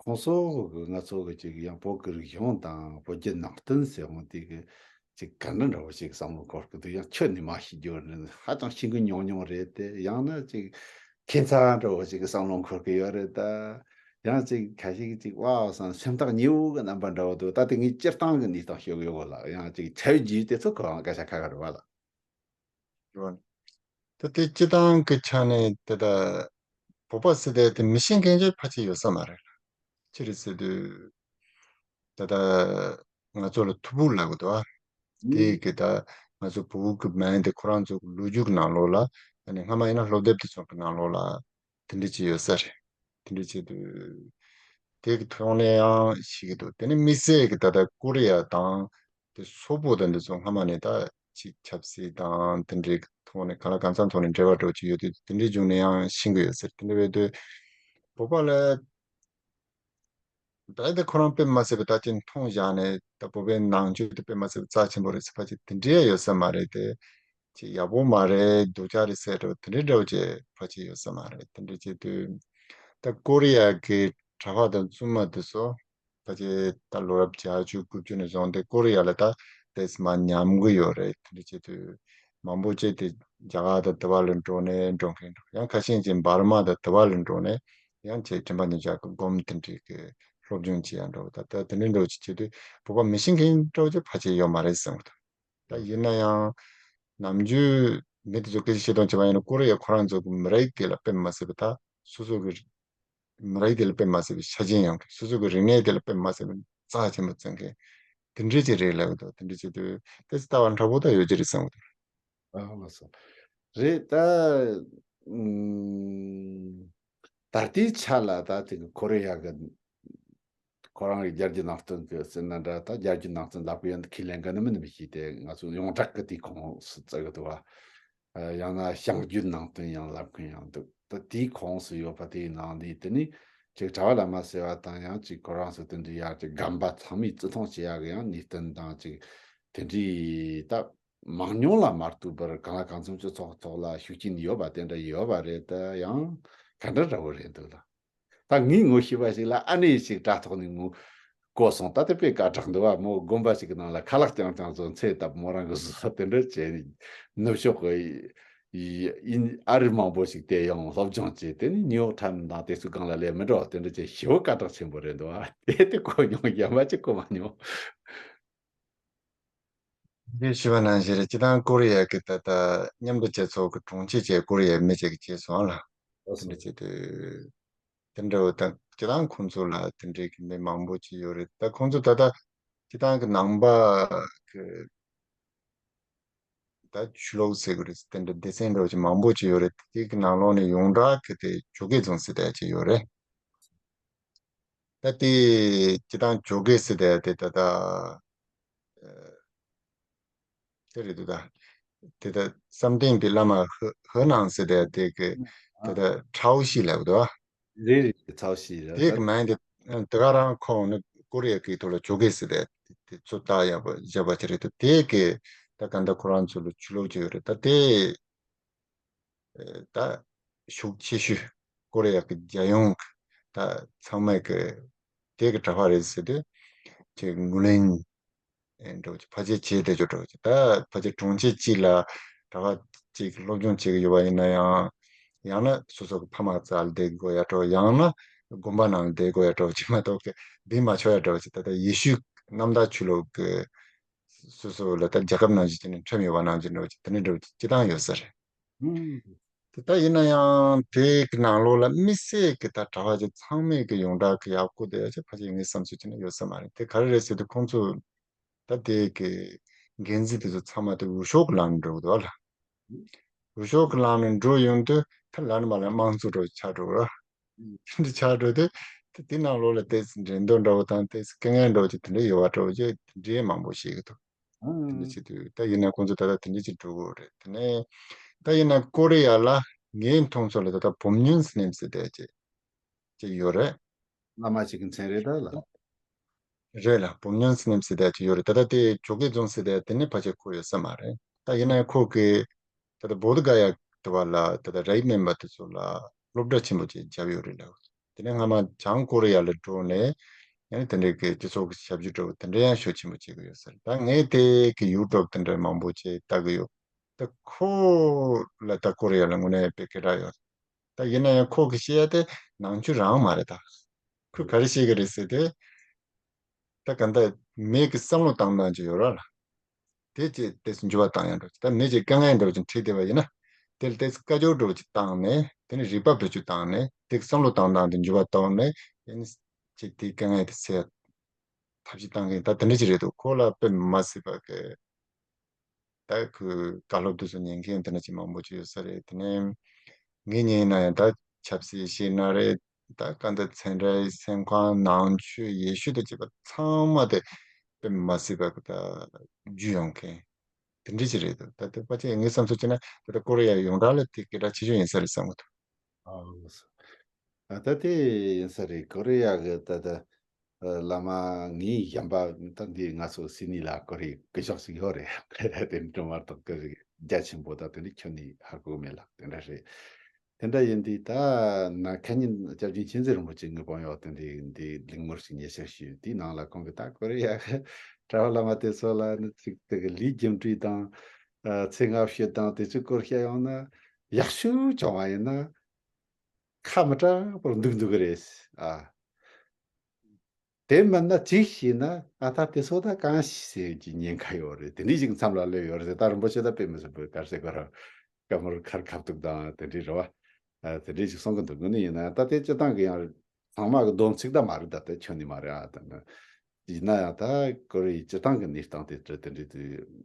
ཁོང་ཚོ་གི་ང་ཚོ་གི་ཅིག་ཡང་བོད་ཀྱི་རིག་གཞུང་དང་བོད་བརྒྱུད་ནང་བསྟན་ཟེར་འོང་དེ་གི་ཅིག་ག་འདྲ་འདྲ་བོ་ཞིག་བསམ་བློ་འཁོར་གི་འདུག་ཡང་ཁྱོན་ནས་མ་ཤེས་རྒྱུ་རེད། ཧ་ཅང་ཤེས་གི་ཉུང་ཉུང་རེད་དེ། ཡང་ན་ཅིག་ཁྱད་མཚར་འདྲ་བོ་ཞིག་གི་བསམ་བློ་འཁོར་གི་ཡོད་རེད་ད། ཡང་ཅིག་ཁ་ཤས་ཀྱིས་ཅིག་ཝའོ་བསམ་སེམས་ཐག་ཉེ་བོ་གི་རྣམ་པ་འདྲ་བོ་འདུག་ད་དེ་ངས་སྤྱིར་བཏང་གི་གནས་སྟངས་ཤོད་གི་ཡོད་གོ་ལགས། ཡང་ཅིག་ཆ་བོས་རྒྱུས་དེ་ཚོ་ཁོ་རང་སྐད་ཆ་ཁ་ཁ་རེད་བ་ལགས། ཡོད། ད་དེ་སྤྱི་བཏང་གི་ཆ་ནས་དེ་ད་བོད་པ་ཟེར་དེ་དེ་མི་ཤེས་མཁན་ཅིག་ཕལ་ཆེར་ཡོད་ས་མ་རེད། ཅི་རེད་ཟེར་དུས། ད་ལྟ་ང་ཚོ་ལ་ཐུ་བྷོ་ལབ་གི་འདུག་ཨ། དེ་གི་ད་ང་ཚོ་བོད་ཀྱི་མིང་དེ་ཁོ་རང་ཚོ་གི་ལོ་རྒྱུས་ཀྱི་ནང་ལོགས་ལ། ཨ་ནི་སྔ་མ་ཡིན་ན་སློབ་དེབ་དེ་ཚོ་གི་ནང་ལོགས་ལ་དེ་འདྲ་ཅིག་ཡོད་ས་རེད། དེ་འདྲ་བྱེད་དུས་དེ་གི་ཐོག་ནས་ཡང་ཤེས་ཀྱི་འདུག་དེ་ནི་དམིགས་བསལ་གྱི་ད་ལྟ་ཀོ་རི་ཡ་དང་དེ་སོག་པོ་དང་འདི་ཚོ་སྔ་མ་ནས་ད་ཅིག་ཆབ་སྲིད་དང་དེ་འདྲའི་ཐོག་ནས་གང་ལ་གང་འཚམ་ཐོག་ནས་འབྲེལ་བ་འགྲོ་གི་ཡོད་དུས་དེ་འདྲའི་བྱུང་ནས་ཡང་ཤེས་ཀྱི་ཡོད་ས་རེད། དེ་འདྲ་བྱེད་དུས་བོད་པ་ལ་ད་ལྟ་ཁོ་རང་དཔེ་མ་སྲིད་པ་ད་ཅིག་མཐོང་བཞག་ནས་ད་བོད་པའི་ནང་ཆོས་དེ་དཔེ་མ་སྲིད་པ་རྩ་ཆེན་པོ་རེད་ཟེར་ཕལ་ཆེར་དེ་འདྲའི་ཡོད་ས་མ་རེད་དེ། ཅིག་ཡག་པོ་མ་རེད། སྡུག་ཅག་རེད་ཟེར་འདྲ་བོ་དེ་འདྲའི་འདྲ་བོ་ཅིག་ཕལ་ཆེར་ཡོད་ས་མ་རེད། དེ་འདྲ་བྱེད་དུས་ད་ཀོ་རི་ཡ་གི་གྲྭ་པ་དང་བཙུན་མ་དེ་ཚོ་ཕལ་ཆེར་ད་ལོ་རབས་བརྒྱད་ཅུ་དགུ་བཅུ་ནས་བཟུང་སྟེ་ཀོ་རི་ཡ་ལ་ད་ཏོག་ཙམ་མར་ཉམས་ཀྱི་ཡོད་རེད། དེ་འདྲ་བྱེད་དུས་མང་པོ་ཅིག་དེ་རྒྱ་གར་དང་དེ་བ་ལ་འགྲོ་ནས་འགྲོ་མཁན་འདུག་ཡང་ཁ་ཤས་ཅིག་འབར་མ་དང་དེ་བ་ལ་འགྲོ་ནས་ཡང་ཅིག་དྲན་པ་ཉེར་བཞག་གི་སྒོམ་དེ་འདྲའི་གི་སློབ་སྦྱོང་བྱེད་ཡ་འདྲ་བོ་ད་ལྟ་དེ་འདྲའི་འདྲ་བོ་ཅིག་བྱེད་དུས་བོད་པ་མི་ཤེས་མཁན་འདྲ་བོ་ཅིག་ཕལ་ཆེར་ཡོད་མ་རེད་བསམ་གི་འདུག་ད་ཡིན་ན་ཡང་ནམ་རྒྱུན་མི་དེ་ཚོ་སྐད་ཆ་བཤད་སྟངས་བྱས་པ་ཡིན་ན་ཀོ་རི་ཡ་ཁོ་རང་ཚོ་གི་མི་རིགས་དེ་ལ་དཔེ་མ་སྲིད་པ་ད་སོ་སོ་གི་མི་རིགས་དེ་ལ་དཔེ་མ་སྲིད་པའི་ཆ་རྐྱེན་ཡོང་གི། སོ་སོ་གི་རིག་གནས་དེ་ལ་དཔེ་མ་སྲིད་པའི་རྩ་ཆེན་པོ་བརྩི་མཁན་དེ་འདྲ་ཅིག་རེད་ལབ་ཀྱི་འདུག་དེ་འདྲ་བྱེད་དུས་ཏོག་ཙམ་ལྟ་བ་འདྲ་བོ་ད་ཡོད་ཀྱི་རེད་བསམ་གྱི་འདུག་ཨ་ལགས་སོ། རེད་ད། ཨུམ། ད་ལྟའི་ཆ་ལ་ད་དེ་གི་ཁོ་རེ་ཡ་གི་ཁོ་རང་གི་རྒྱ་རྒྱུད་ནང་བསྟན་གི་ཟེར་ན་འདྲ། ད་རྒྱ་རྒྱུད་ནང་བསྟན་ལབ་གི་ཡོད་འདུག་ཁས་ལེན་གི་ནི་མིན་མི་ཤེས་ཏེ། ང་ཚོ་ཡོངས་གྲགས་གི་དེའི་ཁོངས་སུ་བརྩི་གི་འདུག་བ། ཡང་ན་བྱང་རྒྱུད་ནང་བསྟན་ཡང་ལབ་མཁན་ཡང་འདུག་ད་དེའི་ཁོངས་སུ་ཡོད་པ་དེའི་ནང་ནས་དེ་ནི་ཅིག་གྲྭ་པ་བླ་མ་ཟེར་བ་དང་ཡང་ཅིག་ཁོ་རང་ཚོ་དེ་འདྲའི་ཡར་ཅིག་དགོན་པ་ཚང་མས་བརྩི་མཐོང་བྱེད་ཡག་གི་ཡང་ནུས་སྟོན་དང་ཅིག་དེ་འདྲའི་ད་མང་ཉུང་ལ་མ་ལྟོས་པར་གང་ལ་གང་འཚམ་སྤྱི་ཚོགས་ཐོག་ལ་ཤུགས་རྐྱེན་ཡོད་པ་དེ་འདྲ་ཡོད་པ་རེད། ད་ཡང་ག་འདྲ་འདྲ་བོ་རེད་འདུག་ལ། ད་ངས་ངོ་ཤེས་པ་ཞིག་ལ་ཨ་ནེ་ཞིག་དྲ་ཐོག་ནས་ངོ་གོ་སོང་། ད་དེ་དཔེ་དཀའ་དྲག་འདུག་བ། མོ་དགོན་པ་ཞིག་གི་ནང་ལ་ཁ་ལག་རྐྱང་རྐྱང་བཟོ་འཚེ་སྟབས་མོ་རང་གི་བཟོ་དེ་འདྲ་བྱས་ནས་ནུབ་ཕྱོགས་གི་ཡིན་ཨ་རི་མང་པོ་ཞིག་དེ་ཡང་སློབ་སྦྱོང་བྱས། དེ་ནས་ཉིའུ་ཡོག་ཊའིམ་དང་དེ་ཚོའི་སྒང་ལ་ལས་མི་འགྲོ་བ་དེ་འདྲ་བྱས་ཞེ་པོ་དཀའ་དྲག་ཆེན་པོ་རེད་འདུག་བ། དེ་དེ་གོ་མྱོང་། གཞན་པ་ཅིག་གོ་མ་མྱོང་། འདི་ཞུ་བ་ནང་བཞིན་རེད། སྤྱི་བཏང་ཀོ་རི་ཡ་གི་ད་ལྟ་མཉམ་འབྲེལ་རྒྱལ་ཚོགས་ཀྱི་དྲུང་ཆེ་བྱས་ཀོ་རི་ཡའི་མི་གཅིག་གིས་བྱས་སོང་ལ། ཨོ་དེ་སོ། འདྲ་བྱེད་དུས་དེ་འདྲ་བོ་དང་སྤྱི་བཏང་ཁོང་ཚོ་ལ་དེ་འདྲའི་གི་མི་མང་པོ་ཅིག་ཡོད་རེད། ད་ཁོང་ཚོ་ད་ལྟ་སྤྱི་བཏང་གི་ནང་པ་གི་ད་ཆོས་ལུགས་ཟེར་དགོས་རེད། དེ་འདྲ་སྡེ་ཚན་འདྲ་བོ་ཅིག་མང་པོ་ཅིག་ཡོད་རེད། དེ་གི་ནང་ལོགས་ནས་ཡོངས་གྲགས་ཀྱི་དེ་ཇོ་གེ་རྫོང་ཟེར་བསྡད་ཅིག་ཡོད་རེད། ད་དེ་སྤྱི་བཏང་ཇོ་གེ་ཟེར་བསྡད་དེ་ད་ལྟ་ཨ་དེ་རེད་འདུག་ད་དེ་ད་བསམ་གཏན་པའི་བླ་མ་ཧི་ཧི་ནང་ཟེར་བསྡད་དེ་གི་ཨ་དེ་ད་ཁྲའོ་ཞི་ལབ་འདུག་ཨ། རེད་རེད། ཚའོ་ཞི་རེད། དེ་ད་གི་མིང་དེ་དེ་ག་རང་ཁོང་ནི་ཀོ་རི་ཡ་གི་ཐོག་ལ་ཇོ་གེ་ཟེར་བསྡད་དེ་ཚོ་ད་ཡག་པོ་བཞག་པ་ཅིག་རེད་འདུག་དེ་གི་ད་ག་འདྲ་ཁོ་རང་ཚོ་ལ་ཆོས་ལུགས་ཅིག་ཡོད་རེད། ད་དེ་ད་ཤུགས་ཆེ་ཤོས་ཀོ་རི་ཡ་གི་རྒྱལ་ཡོངས་ཀྱི་ད་ཚང་མས་ཀྱི་དེ་གི་གྲྭ་པ་རེད་ཟེར་དུས་ཀྱི་ངོས་ལེན་འགྲོ་ཀྱི་ཕལ་ཆེར་བྱས་བསྡད་ཀྱི་འགྲོ་ཀྱི། ད་ཕལ་ཆེར་དྲུང་ཆེ་གཅིག་ལ་གྲྭ་པ་གཅིག་སློབ་སྦྱོང་བྱེད་ཀྱི་ཡོད་པ་ཡིན་ན་ཡང་ཡང་ན་སོ་སོ་གི་ཕ་མ་རྩ་ལ་བསྡད་དགོས་ཡ་འགྲོ། ཡང་ན་དགོན་པ་ནང་ལ་བསྡད་དགོས་ཡ་འགྲོ་ཅིག་མ་གཏོགས་ཀྱི་འདི་མ་ཆོག་ཡ་འགྲོ་ཅིག་ད་ལྟ་ཡེ་ཤུ་གནམ་བདག་ཆོས་ལུགས་ཀྱི་སོ་སོ་ལ་ད་རྒྱལ་ཁབ་ནང་བཞིན་བྱས་ནས་ཁྲིམས་ཡོད་པ་ནང་བཞིན་འགྲོ་ཅིག་དེ་འདྲ་འགྲོ་ཅིག་སྤྱི་བཏང་ཡོད་ས་རེད། ཨང་། དེ་ལྟ་ཡིན་ན་ཡང་དེ་གི་ནང་ལོགས་ལ་དམིགས་བསལ་གྱི་ད་གྲྭ་པ་ཅིག་ཚང་མས་ཀྱི་ཡོངས་གྲགས་ཀྱི་ཡག་པོ་དེ་ཡ་ཆེ་ཕལ་ཆེར་ངའི་བསམ་ཚུལ་བྱས་ན་ཡོད་ས་མ་རེད། དེ་ག་རེ་རེད་ཟེར་དུས་ཁོང་ཚོ་ད་དེ་གི་འགན་འཛིན་དེ་ཚོ་ཚང་མ་དེ་འུ་ཤོག་གི་ལམ་ནས་འགྲོ་གི་འདུག་ལ། འུ་ཤོག་གི་ལམ་ནས་འགྲོ་ཡོང་དུས་ད་ལམ་མ་ལ་དམངས་གཙོ་འགྲོ་ཆགས་འགྲོ་ར། དེ་འདྲ་ཆགས་འགྲོ་དུས་དེ་དེ་ནང་ལོགས་ལ་ཏོག་ཙམ་འགྲན་བསྡུར་འདྲ་བོ་དང་ཏོག་ཙམ་དཀའ་ངལ་འདྲ་བོ་ཅིག་དེ་འདྲ་ཡོད་པ་འདྲ་བོ་ཅིག་དེ་འདྲའི་མང་པོ་ཤེས་ཀྱི་འདུག་དེ་འདྲ་བྱེད་དུས་ད་ཡིན་ན་ཁོང་ཚོ་ད་ལྟ་དེ་འདྲ་ཅིག་འགྲོ་གི་ཡོད་རེད། དེ་ནས་ད་ཡིན་ན་ཀོ་རི་ཡ་ལ་ ངའི་མཐོང་ཚོར་ལ་ད་ལྟ་བུམ་སྨྱོན་ཟེར་མཁན་ཟེར་དེ་ཅིག་ཅིག་ཡོད་རེད། བླ་མ་ཅིག་གི་མཚན་རེད་ད་ལ། རེད་ལ། བུམ་སྨྱོན་ཟེར་མཁན་ཟེར་དེ་ཅིག་ཡོད་རེད། ད་ལྟ་དེ་ཇོ་སྒེག་རྫོང་ཟེར་དེ་དེ་ནས་ཕལ་ཆེར་ཁོ་ཡོད་ས་མ་རེད། ད་ཡིན་ན་ཡང་ཁོ་གི་ད་ལྟ་བོ་དྷ་ག་ཡ་དེ་བ་ལ་ད་ལྟ་རའི་སྨན་པ་དེ་ཚོ་ལ་སློབ་གྲྭ་ཆེན་པོ་ཅིག་བརྒྱབ་ཡོད་རེད་ལ། དེ་ནས་སྔ་མ་བྱང་ཀོ་རི་ཡ་ལ་འགྲོ་ནས་ཡང་དེ་འདྲའི་གི་སྤྱི་ཚོགས་ཀྱི་ཞབས་ཞུ་འདྲ་བོ་དེ་འདྲ་ཡང་ཤུགས་ཆེན་པོ་བྱེད་ཀྱི་ཡོད་ས་རེད། ད་ངས་དེ་གི་ཡུ་ཊུབ་དེ་འདྲ་མང་པོ་ཅིག་ལྟ་གི་ཡོད། ད་ཁོ་ལ་ད་ཀོ་རི་ཡ་ལ་དངོས་གནས་དཔེ་སྐད་གྲགས་ཡོད། ད་ཡིན་ན་ཡང་ཁོ་གི་བཤད་ཡ་དེ་ནང་ཆོས་རང་མ་རེད་ད། ཁོས་ག་རེ་བཤད་གི་རེད་ཟེར་ཏེ། ད་ག་འདྲ་མི་གི་བསམ་བློ་བཏང་སྟངས་ཅིག་ཡོད་ར་ལ། དེ་ཅིག་ཏོག་ཙམ་འགྱུར་བ་བཏང་ཡ་འདྲ་བོ་ཅིག་ད་མི་ཅིག་དཀའ་ངལ་འདྲ་བོ་ཅིག་འཕྲད་བསྡད་པ་ཡིན་ན། དེ་ལ་ཏོག་ཙམ་བཀའ་བཀྱོན་འདྲ་བོ་ཅིག་བཏང་ནས་དེ་ནས་རིག་པ་བེད་སྤྱོད་བཏང་ནས་དེ་གི་བསམ་བློ་བཏང་སྟངས་དེ་འགྱུར་བ་བཏང་ནས་ཡིན་ཅིག་དེའི་དཀའ་ངལ་དེ་སེལ་ཐབས་ཤེས་བཏང་གི་ཡིན། ད་དེ་འདྲ་ཅིག་རེད་འདུག་ཁོ་ལ་དཔེ་མ་སྲིད་པ་གི་ད་ཁོའི་བཀའ་སློབ་དེ་ཚོ་ཉན་མཁན་དེ་འདྲ་ཅིག་མང་པོ་ཅིག་ཡོད་ས་རེད། དེ་ནས་ངེད་གཉིས་ན་ཡང་ད་ཆབ་སྲིད་ཤེས་ན་རེད། ད་ག་འདྲ་ཚན་རིག་སེམས་ཁམས་ནང་ཆོས་ཡེ་ཤུ་དང་བཅས་པ་ཚང་མ་དེ་དཔེ་མ་སྲིད་པ་གི་ད་རྒྱུས་ཡོད་མཁན་དེ་འདྲ་ཅིག་རེད་འདུག་ད་དེ་ཕལ་ཆེར་ངའི་བསམ་ཚུལ་བྱས་ན་ད་ལྟ་ཀོ་རི་ཡ་ཡོངས་གྲགས་ལ་དེ་སྐད་གྲགས་ཆེ་ཤོས་ཡིན་ས་རེད་བསམ་གི་འདུག་ཨ་ལགས་སོ། ཨ་ད་དེ་ཡིན་ས་རེད། ཀོ་རི་ཡ་གི་ད་ད་ཨ་བླ་མ་ངའི་གཞན་པ་ད་འདི་ང་ཚོ་སིད་ནི་ལ་ཀོ་རི་སྐུ་ཞབས་ཤིག་ཡོད་རེད། དེ་འདྲ་མ་གཏོགས་ཀོ་རི་རྒྱ་ཆེན་པོ་ད་དེ་འདྲ་ཁྱོན་ནས་ཧ་གོ་མེད་ལ་དེ་འདྲ་རེད། དེ་འདྲ་ཡིན་དུས་ད་ན་ཁ་ཉིན་སྐྱབས་རྗེ་མཁྱེན་བརྩེ་རིན་པོ་ཆེ་ངའི་དཔོན་གཡོག་དེ་འདྲའི་འདི་གླེང་མོལ་ཞིག་ཉེ་ཆར་ཞུས། དེའི་ནང་ལ་ཁོང་གིས་ད་ཀོ་རི་ཡ་གི་གྲྭ་པ་བླ་མ་དེ་ཚོ་ལ་ནི་ཅིག་དེ་གི་ལས་རྒྱུ་འབྲས་དང་ཨ་ཚེ་སྔ་ཕྱི་དང་དེ་ཚོའི་སྐོར་བཤད་ཡོང་ན་ཡག་ཤོས་བྱུང་བ་ཡིན་ན་ཁ་མི་གྲག་པར་འདུག་འདུག་གི་རེད། ཨ། དེ་མིན་ན་ཅིག་བྱས་ན་ཨ་ད་དེ་ཚོ་ད་གང་ཞིག་ཟེར་གྱི་ཉེན་ཁ་ཡོད་རེད། དེ་འདྲའི་ཞིག་མཚམས་ལ་སླེབས་ཡོད་རེད། ད་རིན་པོ་ཆེ་ད་དཔེ་མི་སྲིད་པའི་གར་ཟེར་གོ་ར་བཀའ་མོལ་ཁར་ཁ་ཐུག་དང་དེ་འདྲའི་རེད་བ། ཨ་དེ་འདྲའི་ཞིག་གསུང་གི་འདུག་དངོས་གནས་ཡིན་ན་ད་དེ་སྤྱི་བཏང་གི་ཡང་ཚང་མ་གི་སྡོམ་ཚིག་ད་མ་རེད། ད་དེ་ཁྱོན་ནས་མ་རེད། ཨ་ད་ནི་ཡིན་ན་ཡང་ད་ཀོ་རི་ཡའི་སྤྱི་བཏང་གི་གནས་སྟངས་དེ་འདྲ་དེ་འདྲའི་དུས།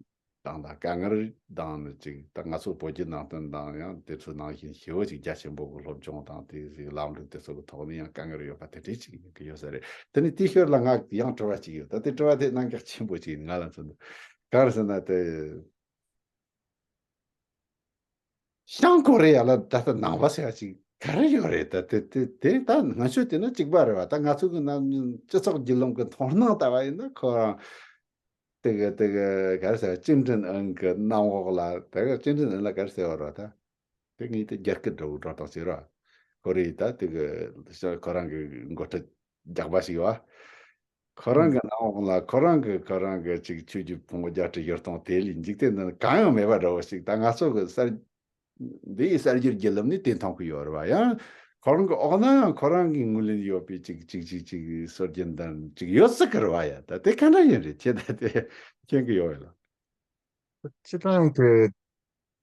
དང་དང་དཀའ་ངལ་དང་ནི་ཅིག་ད་ང་ཚོ་བོད་བརྒྱུད་ནང་བསྟན་དང་ཡང་དེ་ཚོ་ནང་བཞིན་ཞི་བ་ཅིག་རྒྱ་ཆེན་པོ་གི་སློབ་སྦྱོང་དང་དེ་ཟིག་ལམ་ལུགས་དེ་ཚོ་གི་ཐོག་ནས་ཡང་དཀའ་ངལ་ཡོད་པ་དེ་འདྲའི་ཅིག་ཡིན་གི་ཡོད་ས་རེད། དེ་ནས་དེའི་ཤོད་ལ་ང་ཡང་དྲི་བ་ཅིག་ཡོད། ད་དེ་དྲི་བ་དེ་གནད་འགག་ཆེན་པོ་ཅིག་ཡིན། ང་ལ་མཚོན་ན་ག་རེ་ཟེར་ན་དེ། བྱང་ཀོ་རི་ཡ་ལ་ད་ལྟ་ནང་པ་ཟེར་བ་ཅིག་ག་རེ་ཡོད་རེད། ད་དེ་དེ་དེ་ད་ང་ཚོས་བལྟས་ན་གཅིག་པ་རེད་བ། ད་ང་ཚོ་གི་ནང་སྤྱི་ཚོགས་བརྒྱུད་ལམ་གི་མཐོང་སྣང་ལྟ་བ་ཡིན་ན་ཁོ་རང་དེ་གི་དེ་གི་ག་རེ་ཟེར་བ་ཅིན་ཀྲིན་ཨུན་གི་གནམ་འོག་ལ་ད་གི་ཅིན་ཀྲིན་ཨུན་ལ་ག་རེ་ཟེར་བ་རེད་བ། ད་དེ་ངས་དེ་རྒྱ་སྐད་འདྲ་བོ་སྒྲོག་སྟངས་ཟེར་བ། ཁོ་རེ་ད་དེ་གི་ཁོ་རང་གི་འགོ་ཁྲིད་རྒྱག་པ་ཞིག་ཡོད་བ། ཁོ་རང་གི་གནམ་འོག་ལ་ཁོ་རང་གི་ཁོ་རང་གི་ཅིག་ཆོས་བརྒྱུད་ཕུང་པོ་བརྒྱད་ཁྲི་བཞི་སྟོང་དེ་ལས་འཇིག་རྟེན་འདི་ན་གང་ཡང་མེད་པ་འདྲ་བོ་ཞིག་ད་ང་ཚོ་གི་གསར་འདིའི་གསར་བརྗེ་བརྒྱུད་ལམ་ནས་དེ་མཐོང་གི་ཡོད་རེད་བ། ཡང་ཁོ་རང་གི་འོག་ན་ཡང་ཁོ་རང་གི་ངོས་ལེན་ཡོད་པའི་ཅིག་ཅིག་ཅིག་ཅིག་སྲོལ་རྒྱུན་དང་ཅིག་ཡོད་སྲིད་ཀྱི་རེད་བ། ཡ་ད་དེ་ག་འདྲ་ཡིན་རེད། ཁྱེད་ད་དེ་མཁྱེན་གི་ཡོད་བས་ལ། སྤྱི་བཏང་གི་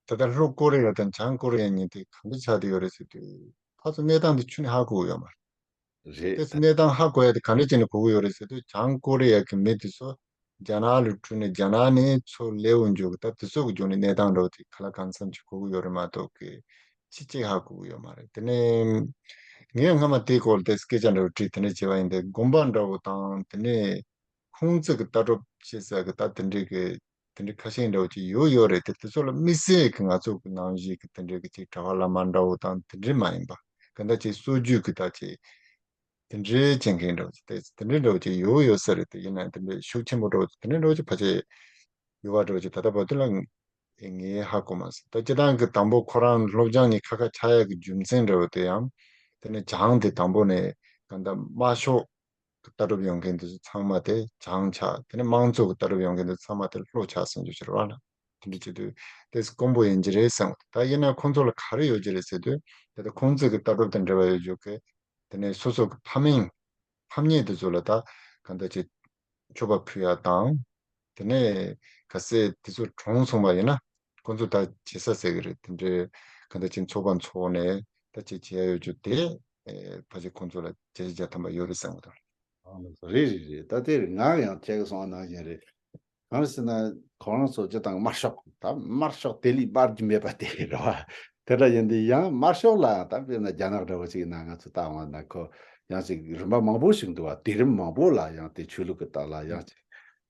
ད་ལྟ་ལྷོ་ཀོ་རི་ཡ་དང་བྱང་ཀོ་རི་ཡ་གཉིས་དེ་གང་འདྲ་ཆགས་བསྡད་ཡོད་རེད་ཟེར་དུས་ཕར་ཚུར་གནས་སྟངས་དེ་ཁྱོན་ནས་ཧ་གོ་གི་ཡོད་མ་རེད། དེ་རེད། ཚོ་གནས་སྟངས་ཧ་གོ་ཡ་དེ་ག་འདྲ་བྱས་ནས་གོ་གི་ཡོད་རེད་ཟེར་དུས་བྱང་ཀོ་རི་ཡ་གི་མི་དེ་ཚོ་རྒྱ་ནག་ལ་འཁྲུངས་ནས་རྒྱ་ནག་ནས་ཚུར་སླེབས་འོང་རྒྱུ་གི་ད་དེ་ཚོ་གི་རྒྱུ་ནས་གནས་སྟངས་འདྲ་བོ་དེ་ག་ལ་གང་འཚམ་ཅིག་གོ་གི་ཡོད་རེད་མ་གཏོགས་གི་ཅི་གཅིག་ཧ་གོ་གི་ཡོད་མ་རེད། དེ་ནས་ངས་སྔ་མ་དེའི་སྐོར་དེ་སྐད་ཆ་འདྲ་བོ་དྲིས། དེ་འདྲ་བྱས་པ་ཡིན་ཏེ་དགོན་པ་འདྲ་བོ་དང་དེ་ནས་ཁུང་ཙི་གི་ལྟ་གྲུབ་བྱེད་ས་གི་ད་དེ་འདྲའི་གི་དེ་འདྲའི་ཁ་ཤས་འདྲ་བོ་ཅིག་ཡོད་ཡོད་རེད་དེ། དེ་ཚོ་ལ་དམིགས་བསལ་གི་ང་ཚོ་གི་ནང་བཞིན་གི་དེ་འདྲའི་གི་ཅིག་གྲྭ་པ་བླ་མ་འདྲ་བོ་དང་དེ་འདྲའི་མ་ཡིན་པ་ག་འདྲ་ཅིག་སྲོལ་རྒྱུན་གི་ད་ཅིག་དེ་འདྲའི་བྱེད་མཁན་འདྲ་བོ་ཅིག་དེ་དེ་འདྲའི་འདྲ་བོ་ཅིག་ཡོད་ཡོད་ས་རེད་དེ། ཡིན་ན་དེ་འདྲའི་ཤུགས་ཆེན་པོ་འདྲ་བོ་ཅིག་དེ་འདྲའི་འདྲ་བོ་ཅིག་ཕལ་ཆེར་ཡོད་པ་འདྲ་བོ་ཅིག་ད་ལྟ་བར་དུ་ལ་ངས་ཧ་གོ་མ་སོང་། ད་སྤྱི་བཏང་གི་དང་པོ་ཁོ་རང་སློབ་སྦྱོང་གཉིས་ཁ་ཁ་ཆགས་ཡག་གི་རྒྱུ་མཚན་འདྲ་བོ་དེ་ཡང་དེ་ནས་བྱང་དེ་དང་པོ་ནས་ག་འདྲ་དམར་ཤོག་གི་ལྟ་གྲུབ་ཡོད་མཁན་དེ་ཚོ་ཚང་མ་དེ་བྱང་ཆགས། དེ་ནས་དམངས་གཙོ་གི་ལྟ་གྲུབ་ཡོད་མཁན་དེ་ཚང་མ་དེ་ལྷོ་ཆགས་སོང་རྒྱུ་ཕྱིར་བ་ལ་དེ་འདྲ་བྱེད་དུས་དེ་དཀོན་པོ་ཡིན་གྱི་རེད་བསམ། ད་ཡིན་ན་ཁོང་ཚོ་ལ་ག་རེ་ཡོད་ཀྱི་རེད་ཟེར་དུས་དེ་ལྟ་ཁུང་ཙི་གི་ལྟ་གྲུབ་དང་འབྲེལ་བ་ཡོད་རྒྱུ་གི་དེ་ནས་སོ་སོ་གི་ཕ་མིང་ཕ་མྱེས་དེ་ཚོ་ལ་ད་ག་འདྲ་བྱེད་མཆོད་པ་ཕུལ་ཡ་དང་། དེ་ནས་གལ་སྲིད་དེ་ཚོ་གྲོངས་སོང་བ་ཡིན་ན་ཁོང་ཚོ་ད་བྱེད་ས་ཟེར་གི་རེད། དེ་འདྲའི་ག་འདྲ་ཅིག་ཚོགས་པ་འཚོགས་ནས་ད་ཅིག་བྱེད་ཡ་ཡོད་རྒྱུ་དེ་ཨེ་ཕལ་ཆེར་ཁོང་ཚོ་ལ་བརྒྱ་ཆ་བརྒྱ་ཐམ་པ་ཡོད་རེད་བསམ་གི་འདུག་ཨ་ལགས་སོ། རེད་རེད་རེད། ད་དེ་རེད། ང་ཡང་ཁྱེད་ཀྱིས་གསུངས་པ་ནང་བཞིན་རེད། གང་ཟེར་ན་ཁོ་རང་ཚོ་སྤྱི་དང་དམར་ཤོག་ད་དམར་ཤོག་དེ་ལས་སྤར་རྒྱུ་མེད་པ་དེ་རེད་བ། དེ་འདྲ་ཡིན་དུས་ཡང་དམར་ཤོག་ལ་ད་དཔེར་ན་རྒྱ་ནག་འདྲ་བོ་ཅིག་ཡིན་ན་ང་ཚོ་ལྟ་འོང་ན་ཁོ་ཡང་ཅིག་རིམ་པ་མང་པོ་ཞིག་འདུག་བ། དུས་རིམ་མང་པོ་ལ་ཡང་དེ་ཆོས་ལུགས་ཀྱི་སྟེང་ལ་ཡང་ཅིག་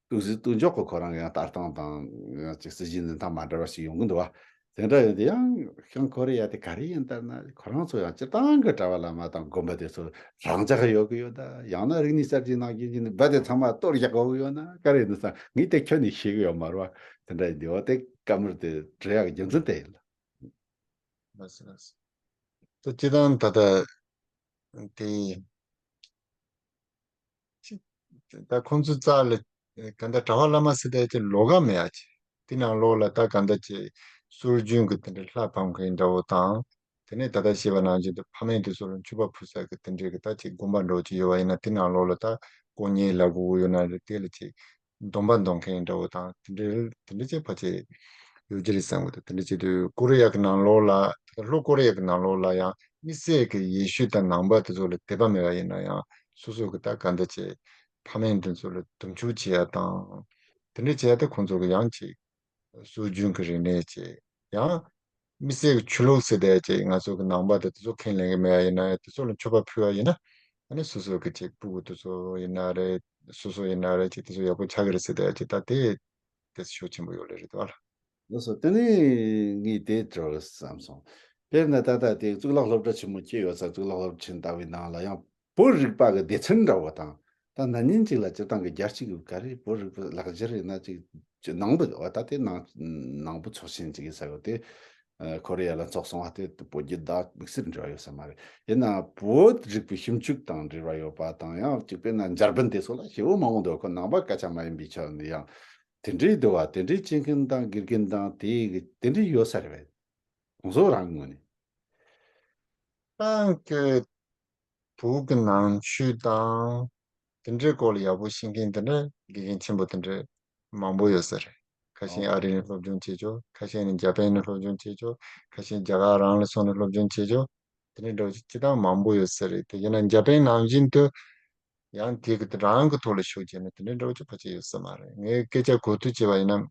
སྟོང་ཟད་སྟོང་འཇོག་གི་ཁོ་རང་ཡང་ལྟ་སྟངས་དང་ཡང་ཅིག་སྲིད་ཇུས་འཛིན་སྟངས་མ་འདྲ་བ་ཞིག་ཡོང་གི་འདུག་བ། དེ་འདྲ་ཡོད་དེ་ཡང་ཤང་ཁོ་རེ་ཡ་དེ་ག་རེ་ཡིན་ལྟར་ན་ཁོ་རང་ཚོ་ཡང་སྤྱིར་བཏང་གི་གྲྭ་པ་བླ་མ་དང་དགོན་པ་དེ་ཚོ་རང་འཇགས་ཡོད་གི་ཡོད་ད། ཡང་ན་རིག་གནས་གསར་བརྗེ་གནང་རྒྱུ་ཡིན་རྦད་དེ་ཚང་མ་གཏོར་བཞག་དགོས་གི་ཡོད་ན་ག་རེ་ཡིན་ས་ངས་དེ་ཁྱོན་ནས་ཤེས་གི་ཡོད་མ་རེད་བ། དེ་འདྲ་ཡིན་དེ་འོ་དེ་བཀའ་མོལ་དེ་སྤྲད་ཡག་རྒྱུ་མཚན་དེ་ཡིན་ལ། ལགས་སོ་ལགས་སོ། ད་སྤྱིར་བཏང་ད་ལྟ་དེ་ད་ཁོང་ཚོའི་རྩ་ལ་ག་འདྲ་གྲྭ་པ་བླ་མ་ཟེར་དེ་ཅིག་ལོགས་ཀ་མེད་ཡ་ཅིག་དེ་ནང་ལོགས་ལ་ད་ག་འདྲ་ཅིག་སྲོལ་རྒྱུན་གྱི་དེ་འདྲ་ལྷ་ཕམ་མཁན་འདྲ་བོ་དང་། དེ་ནས་ད་ལྟ་བཤད་པ་ནང་བཞིན་དུ་ཕ་མེས་དེ་ཚོ་ལ་མཆོད་པ་ཕུལ་ས་གི་དེ་འདྲའི་གི་ད་ཅིག་དགོན་པ་འདྲ་བོ་ཅིག་ཡོད་པ་ཡིན་ན་དེ་ནང་ལོགས་ལ་ད་དཀོན་གཉེར་ལབ་དགོས་ཀྱི་ཡོད་ན་རེད། དེ་ལ་ཅིག་སྡོམ་པ་འདོན་མཁན་འདྲ་བོ་དང་དེ་འདྲའི་དེ་འདྲ་ཅིག་ཕལ་ཆེར་ཡོད་ཀྱི་རེད་བསམ་གི་འདུག་དེ་འདྲ་བྱེད་དུས་ཀོ་རི་ཡ་གི་ནང་ལོགས་ལ་ད་ལྟ་ལྷོ་ཀོ་རི་ཡ་གི་ནང་ལོགས་ལ་ཡང་དམིགས་བསལ་གྱི་ཡེ་ཤུ་དང་ནང་པ་དེ་ཚོ་ལ་དད་པ་མེད་པ་ཡིན་ན་ཡང་སོ་སོ་གི་ད་ག་འདྲ་བྱེད་ཕ་མེས་དེ་ཚོ་ལ་དམ་ཆོས་བྱེད་ཡ་དང་དེ་འདྲ་བྱེད་ཡ་དེ་ཁོང་ཚོ་གི་ཡང་ཅིག་སྲོལ་རྒྱུན་གྱི་རིག་གནས་བྱེད་ཡང་དམིགས་བསལ་གྱི་ཆོས་ལུགས་ཟེར་དེ་ཅིག་ང་ཚོ་གི་ནང་པ་དེ་དེ་ཚོ་ཁས་ལེན་གི་མེད་པ་ཡིན་ན་ཡང་དེ་ཚོ་ལ་མཆོད་པ་ཕུལ་བ་ཡིན་ན་ཨ་ནི་སོ་སོ་གི་ཅིག་སྤུ་གུ་དེ་ཚོ་ཡིན་ན་རེད། སོ་སོ་ཡིན་ན་རེད། ཅིག་དེ་ཚོ་ཡག་པོ་ཆགས་ཀྱི་རེད་ཟེར་དེ་ཅིག་ད་དེ་དེ་ཤུགས་ཆེན་པོ་ཡོད་ལེ་རེད་དོ། ལགས་སོ། དེ་ནས་ངས་དེ་དྲི་བསམ་སོང་། དཔེར་ན་ད་ལྟ་དེ་གཙུག་ལག་སློབ་གྲྭ་ཆེན་མོ་སྐྱེས་ཡོད་ས་གཙུག་ལག་སློབ་ཆེན་ལྟ་བུའི་ནང་ལ་ཡང་བོད་རིག་པ་གི་སྡེ་ཚན་འདྲ་བོ་དང་། ད་ན་ནིང་ཅིག་ལ་སྤྱིར་བཏང་གི་རྒྱལ་སྤྱི་གི་ག་རེ་བོད་རིག་པ་ལག་འཁྱེར་ཡིན་ན་ཅིག་ཅིག་ནང་པ་བ་ད་དེ་ནང་ནང་པ་ཚོགས་ཆེན་ཅིག་གི་ས་གོ་དེ་ཨ་ཁོ་རེ་ཡ་ལ་ཚོགས་སོང་བ་དེ་བོད་བརྒྱུད་དང་དམིགས་བསལ་འབྲེལ་བ་ཡོད་ས་མ་རེད། ཡིན་ན་བོད་རིག་པའི་ཞིབ་འཇུག་དང་འབྲེལ་བ་ཡོད་པ་དང་ཡང་ཅིག་དཔེར་ན་འཇར་པན་དེ་ཚོ་ལ་ཞེ་པོ་མང་པོ་འདུག་ཁོ་ནང་པ་སྐད་ཆ་མ་ཡིན་པའི་ཆ་ནས་ཡང་དེ་འདྲའི་འདུག་བ། དེ་འདྲའི་བྱེད་མཁན་དང་དགེ་རྒན་དང་དེ་གི་དེ་འདྲའི་ཡོད་ས་རེད་པས། ཁོང་ཚོ་རང་གི་ངོས་ནས། ཏང་གི་བོད་ཀྱི་ནང་ཆོས་དང་དེ་འདྲའི་སྐོར་ལ་ཡག་པོ་ཤེས་མཁན་དེ་འདྲ་དགེ་རྒན་ཆེན་པོ་དེ་འདྲ་མང་པོ་ཡོད་ས་རེད། ཁ་ཤས་ཨ་རི་ནས་སློབ་སྦྱོང་བྱེད་ཆོག་ཁ་ཤས་ནི་འཇར་པན་ནས་སློབ་སྦྱོང་བྱེད་ཆོག་ཁ་ཤས་རྒྱ་གར་རང་ལ་སོང་ནས་སློབ་སྦྱོང་བྱེད་ཆོག་དེ་འདྲའི་འདྲ་བོ་ཅིག་སྤྱིར་བཏང་མང་པོ་ཡོད་ས་རེད། དེ་ཡིན་ན་འཇར་པན་ནང་བཞིན་དུ་ཡང་དེ་གི་རང་གི་ཐོག་ལ་ཤུགས་རྒྱབ་ནས་དེ་འདྲའི་འདྲ་བོ་ཅིག་ཕལ་ཆེར་ཡོད་ས་མ་རེད། ངས་སྐད་ཆ་གོ་ཐོས་བྱས་པ་ཡིན་ན།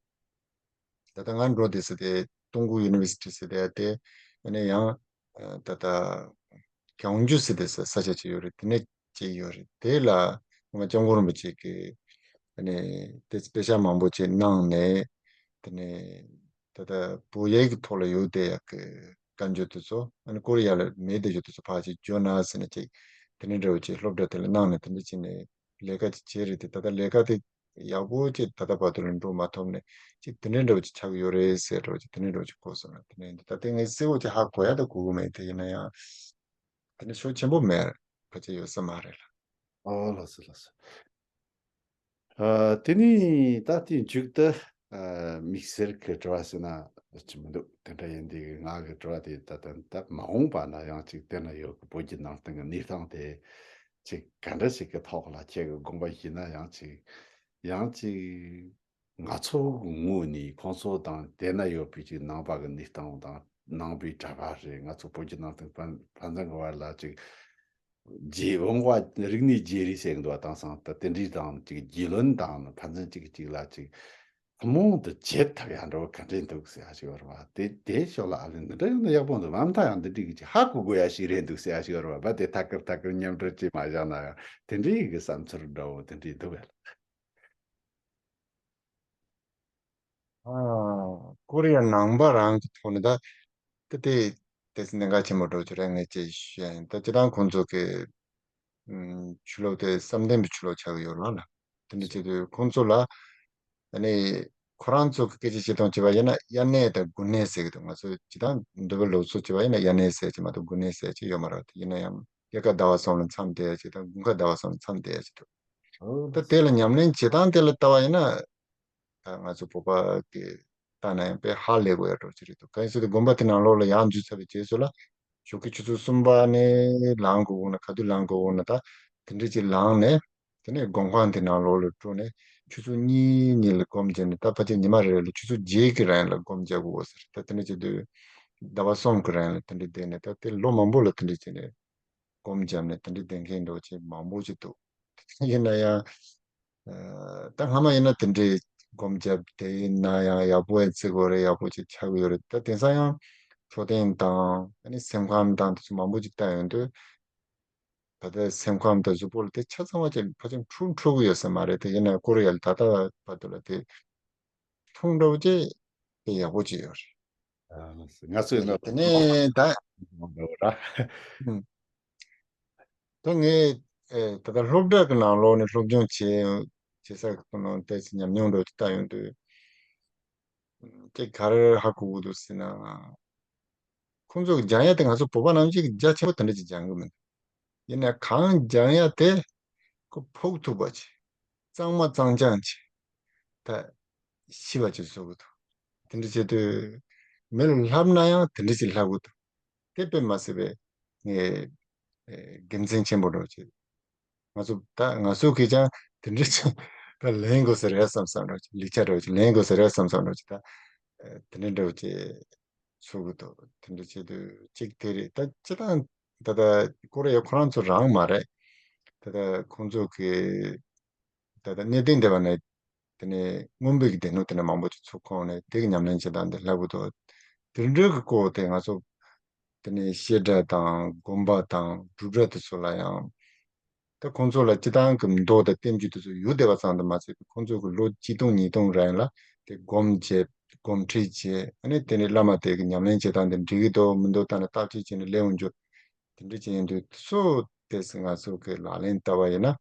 ད་ལྟ་ང་འགྲོ་བསྡད་ས་དེ་ཏུང་ཀུའུ་ཡུ་ནི་ཝར་སི་ཊི་ཟེར་དེ་དེ་ཨ་ནི་ཡང་ད་ལྟ་གྱོང་ཇུ་ཟེར་དེ་ས་ས་ཆ་ཅིག་ཡོད་རེད། དེ་ནས་ཅིག་ཡོད་རེད། དེ་ལ་ང་སྐྱབས་མགོན་རིན་པོ་ཆེ་གིས་ཨ་ནི་དེ་དཔེ་ཆ་མང་པོ་ཅིག་གནང་ནས་དེ་ནས་ད་ལྟ་བོད་ཡིག་གི་ཐོག་ལ་ཡོད་དེ་ཡག་གི་བཀའ་འགྱུར་དེ་ཚོ་ཨ་ནི་ཀོ་རི་ཡ་ལ་མེད་དེ་ཡོད་དེ་ཚོ་ཕར་ཅིག་བསྒྱུར་ན་ཟེར་ནས་ཅིག་དེ་འདྲ་འདྲ་བོ་ཅིག་སློབ་གྲྭ་དེ་ལ་གནང་ནས་དེ་འདྲ་བྱས་ནས་ལས་ཀ་ཅིག་བྱས་རེད་དེ། ད་ལྟ་ལས་ཀ་དེ་ཡག་པོ་ཅིག་ད་ལྟ་བར་དུ་ལ་འགྲོ་མ་ཐུབ་ནས་ཅིག་དེ་འདྲ་འདྲ་བོ་ཅིག་ཆགས་ཀྱི་ཡོད་རེད་ཟེར་འདྲ་བོ་ཅིག་དེ་འདྲ་འདྲ་བོ་ཅིག་གོ་སོང་ལ། དེ་ནས་ད་ལྟ་ངས་གསལ་བོ་ཅིག་ཧ་གོ་ཡ་ད་གོ་གི་མེད། དེ་ཡིན་ན་ཡང་དེ་འདྲ་ཤུགས་ཆེན་པོ་མེད་ཕལ་ཆེར་ཡོད་ས་མ་རེད་ལ། ཨོ་ལགས་སོ་ལགས་སོ། ཨ་དེ་ནས་ད་དེའི་མཇུག་ཏུ་ཨ་དམིགས་བསལ་གྱི་དྲི་བ་ཟེར་ན་ཅི་མི་འདུག་དེ་འདྲ་ཡིན་དུས་ང་གི་དྲི་བ་དེ་ད་ལྟ་ད་མ་འོངས་པ་ན་ཡང་ཅིག་དེ་ན་ཡོད་ཀྱི་བོད་ཀྱི་ནང་བསྟན་གྱི་གནས་སྟངས་དེ་ཅིག་ག་འདྲ་ཞིག་གི་ཐོག་ལ་ཁྱེད་ཀྱི་དགོངས་པ་བཞེས་ན་ཡང་ཅིག་ཡང་ཅིག་ང་ཚོ་གི་ངོས་ནས་ཁོང་ཚོ་དང་དེ་ན་ཡོད་པའི་ཅིག་ནང་པ་གི་གནས་སྟངས་དང་ནང་པའི་གྲྭ་པ་རེད། ང་ཚོ་བོད་ཀྱི་ནང་བསྟན་ཕན་ཕན་ཚུན་གྱི་བར་ལ་ཅིག་རྗེ་བོང་བ་རིག་གནས་བརྗེ་རེས་བྱེད་འདུག་པ་དེང་སང་ད་དེ་འདྲའི་དང་ཅིག་རྒྱུས་ལོན་དང་ཕན་ཚུན་གཅིག་གིས་གཅིག་ལ་ཅིག་ཐུན་མོང་དུ་བྱེད་ཐུབ་ཡ་འདྲ་བོ་ག་འདྲས་འདུག་ཟེར་ཡ་ཞིག་ཡོད་རེད་བ། དེ་དེའི་ཕྱོགས་ལ་ཨ་ལེ་འདི་འདྲ་ཡོང་ན་ཡག་པོ་འདུག་མ་མཐའ་ཡང་འདི་འདྲའི་གི་ཅིག་ཧ་གོ་དགོས་ཡ་ཞིག་རེད་འདུག་ཟེར་ཡ་ཞིག་ཡོད་རེད་བ། དེ་ཐད་ཀར་ཐད་ཀར་མཉམ་འབྲེལ་བྱས་མ་བཞག་ན་ཡང་དེ་འདྲའི་གི་བསམ་ཚུལ་འདྲ་བོ་དེ་འདྲའི་འདུག་བས། ཨ། ཀོ་རི་ཡ་ནང་པ་རང་གི་ཐོག་ནས་ད་དེ་དེ་དེ་གནད་འགག་ཆེན་པོ་འགྲོ་རྒྱུ་རེད། ངས་ཅིག་ཞུ་ཡ་ཡིན། ད་སྤྱིར་བཏང་ཁོང་ཚོ་གི་ཨུམ་ཆོས་ལུགས་དེ་བསམ་གཏན་པའི་ཆོས་ལུགས་ཆགས་ཀྱི་ཡོད་རེད་ལ། དེ་འདྲ་བྱེད་དུས་ཁོང་ཚོ་ལ་ཨ་ནི་ཁོ་རང་ཚོ་གི་སྐད་ཆ་བཤད་སྟངས་བྱས་པ་ཡིན་ན་དབྱར་གནས་དང་དགུན་གནས་ཟེར་གི་འདུག་ང་ཚོ་སྤྱིར་བཏང་འདུལ་བའི་ལུགས་སྲོལ་བྱས་པ་ཡིན་ན་དབྱར་གནས་ཟེར་གྱི་མ་གཏོགས་དགུན་གནས་ཟེར་གྱི་ཡོད་མ་རེད། དེ་ཡིན་ན་ཡང་དབྱར་ཁ་ཟླ་བ་གསུམ་ལ་མཚམས་བསྡད་ཡ་ཅིག་དང་དགུན་ཁ་ཟླ་བ་གསུམ་ལ་མཚམས་བསྡད་ཡ་ཅིག་འདུག་ཨོ། ད་དེ་ལ་ཉམས་ལེན་བྱེད་སྟངས་དེ་ལ་ལྟ་བ་ཡིན་ན། ད་ང་ཚོ་བོད་པ་གི་ལྟ་ན་ཡང་དཔེ་ཧ་ལས་དགོས་ཡ་འདྲ་ཅིག་རེད་འདུག་གང་ཡིན་ཟེར་དུས་དགོན་པ་དེ་ནང་ལོགས་ལ་ཡར་འཛུལ་ཚར་བའི་རྗེས་སུ་ལ་ཞོགས་ཀའི་ཆུ་ཚོད་གསུམ་པ་ནས་ལངས་དགོས་འོང་ན་ག་དུས་ལངས་དགོས་འོང་ན་ད་དེ་འདྲ་ཅིག་ལངས་ནས་དེ་ནས་སྒོམ་ཁང་དེ་ནང་ལོགས་ལ་འགྲོ་ནས་ཆུ་ཚོད་གཉིས་གཉིས་ལ་སྒོམ་བརྒྱབ་ནས་ད་ཕལ་ཆེར་ཉི་མ་རེ་རེ་ལ་ཆུ་ཚོད་བརྒྱད་ཀྱི་རིང་ལ་སྒོམ་རྒྱག་དགོས་ཟེར། ད་དེ་འདྲ་བྱེད་དུས་ཟླ་བ་གསུམ་གྱི་རིང་ལ་དེ་འདྲ་བསྡད་ནས་ད་དེ་ལོ་མང་པོ་ལ་དེ་འདྲ་བྱས་ནས་སྒོམ་བརྒྱབ་ནས་དེ་འདྲ་བསྡད་མཁན་འདྲ་ཅིག་མང་པོ་ཅིག་འདུག་ཡིན་ན་ཡང་། ད་སྔ་མ་ཡིན་ན་དེ་འདྲའི་སྒོམ་རྒྱབ་དེ་ཡིན་ན་ཡང་ཡག་པོ་ཡང་བརྩི་དགོས་རེད། ཡག་པོ་ཅིག་ཆགས་ཀྱི་ཡོད་རེད། ད་དེང་སང་ཡང་འཕྲོད་བསྟེན་དང་ཨ་ནི་སེམས་ཁམས་དང་དེ་ཚོ་མང་པོ་ཅིག་བལྟས་ཡོང་དུས་ད་ལྟ་སེམས་ཁམས་དང་གཟུགས་པོ་ལ་དེ་ཆ་ཚང་བ་ཅིག་ཕལ་ཆེར་འཁྲུག་འཁྲུག་གི་ཡོད་ས་མ་རེད། དེ་ཡིན་ན་ཀོ་རི་ཡ་ལ་ད་ལྟ་བར་དུ་ལ་དེ་ཐུང་འདྲ་བོ་ཅིག་དེ་ཡག་པོ་ཅིག་ཡོད་རེད། ང་ཚོའི་ནང་དེ་ནས་ད་ད་ངས་ད་ལྟ་སློབ་གྲྭ་གི་ནང་ལོགས་ནས་སློབ་སྦྱོང་བྱེད་བྱེད་ས་གི་ནང་ཏོག་ཙམ་ཉམས་མྱོང་འདྲ་བོ་ཅིག་བལྟ་ཡོང་དུས། དེ་ག་རེ་ཧ་གོ་གི་འདུག་ཟེར་ན། ཁོང་ཚོ་གི་སྦྱང་ཡ་དེ་ང་ཚོ་བོད་པ་ནང་བཞིན་གྱི་རྒྱ་ཆེན་པོ་དེ་འདྲ་ཅིག་སྦྱང་གི་མི་འདུག་ཡིན་ན་གང་སྦྱང་ཡ་དེ་ཁོ་ཕོག་ཐུབ་པ་ཅིག་གཙང་མ་གཙང་རྐྱང་ཅིག་ད་ཤེས་པ་ཅིག་བཟོ་གི་འདུག་དེ་འདྲ་བྱེད་དུས་མི་ལ་ལབ་ན་ཡང་དེ་འདྲ་ཅིག་ལབ་གི་འདུག་དེ་དཔེ་མ་སྲིད་པའི་ངས་དགེ་མཚན་ཆེན་པོ་འདྲ་བོ་ཅིག་ང་ཚོ་ད་ང་ཚོ་གིས་ཀྱང་དེ་འདྲ་ཅིག་ད་ལེན་དགོས་ས་རེད་བསམ་བསམ་འདྲ་བོ་ཅིག་ལེགས་ཆ་འདྲ་བོ་ཅིག་ལེན་དགོས་ས་རེད་བསམ་བསམ་འདྲ་བོ་ཅིག་ད་དེ་འདྲ་འདྲ་བོ་ཅིག་ཚོར་གི་འདུག་དེ་འདྲ་བྱེད་དུས་གཅིག་དེ་རེད། ད་སྤྱི་བཏང་ད་ལྟ་ཀོ་རི་ཡ་ཁོ་རང་ཚོ་རང་མ་རེད། ད་ལྟ་ཁོང་ཚོ་གི་ད་ལྟ་གནས་བརྟན་སྡེ་བ་ནས་དེ་ནས་མངོན་པའི་སྡེ་སྣོད་དེ་འདྲ་མང་པོ་ཅིག་ཚུར་ཁོང་ནས་དེ་གི་ཉམས་ལེན་བྱེད་སྟངས་དེ་ལྷག་གི་འདུག་དེ་འདྲ་གི་སྐོར་དེ་ང་ཚོ་དེ་ནས་བཤད་གྲྭ་དང་དགོན་པ་དང་སྒྲུབ་གྲྭ་དེ་ཚོ་ལ་ཡང་། ད་ཁོང་ཚོ་ལ་སྤྱི་བཏང་གི་མདོ་དང་བསྟན་བཅོས་དེ་ཚོ་ཡོད་བསྡད་པ་ཙམ་དུ་མ་ཟད་ཁོང་ཚོ་གི་ལོ་གཅིག་སྟོང་ཉིས་སྟོང་རིང་ལ་དེ་སྒོམ་བྱས་སྒོམ་ཁྲིད་བྱས། ཨ་ནི་དེ་ནས་བླ་མ་དེ་གི་ཉམས་ལེན་བྱེད་སྟངས་དེ་འགྲིག་གི་འདུག་མི་འདུག་ལྟ་ན་བརྟག་དཔྱད་བྱས་ནས་སླེབས་འོང་རྒྱུ། དེ་འདྲ་བྱས་ཡིན་དུས་དེ་ཚོ་ཏོག་ཙམ་ང་ཚོ་གི་ལག་ལེན་བསྟར་བ་ཡིན་ན།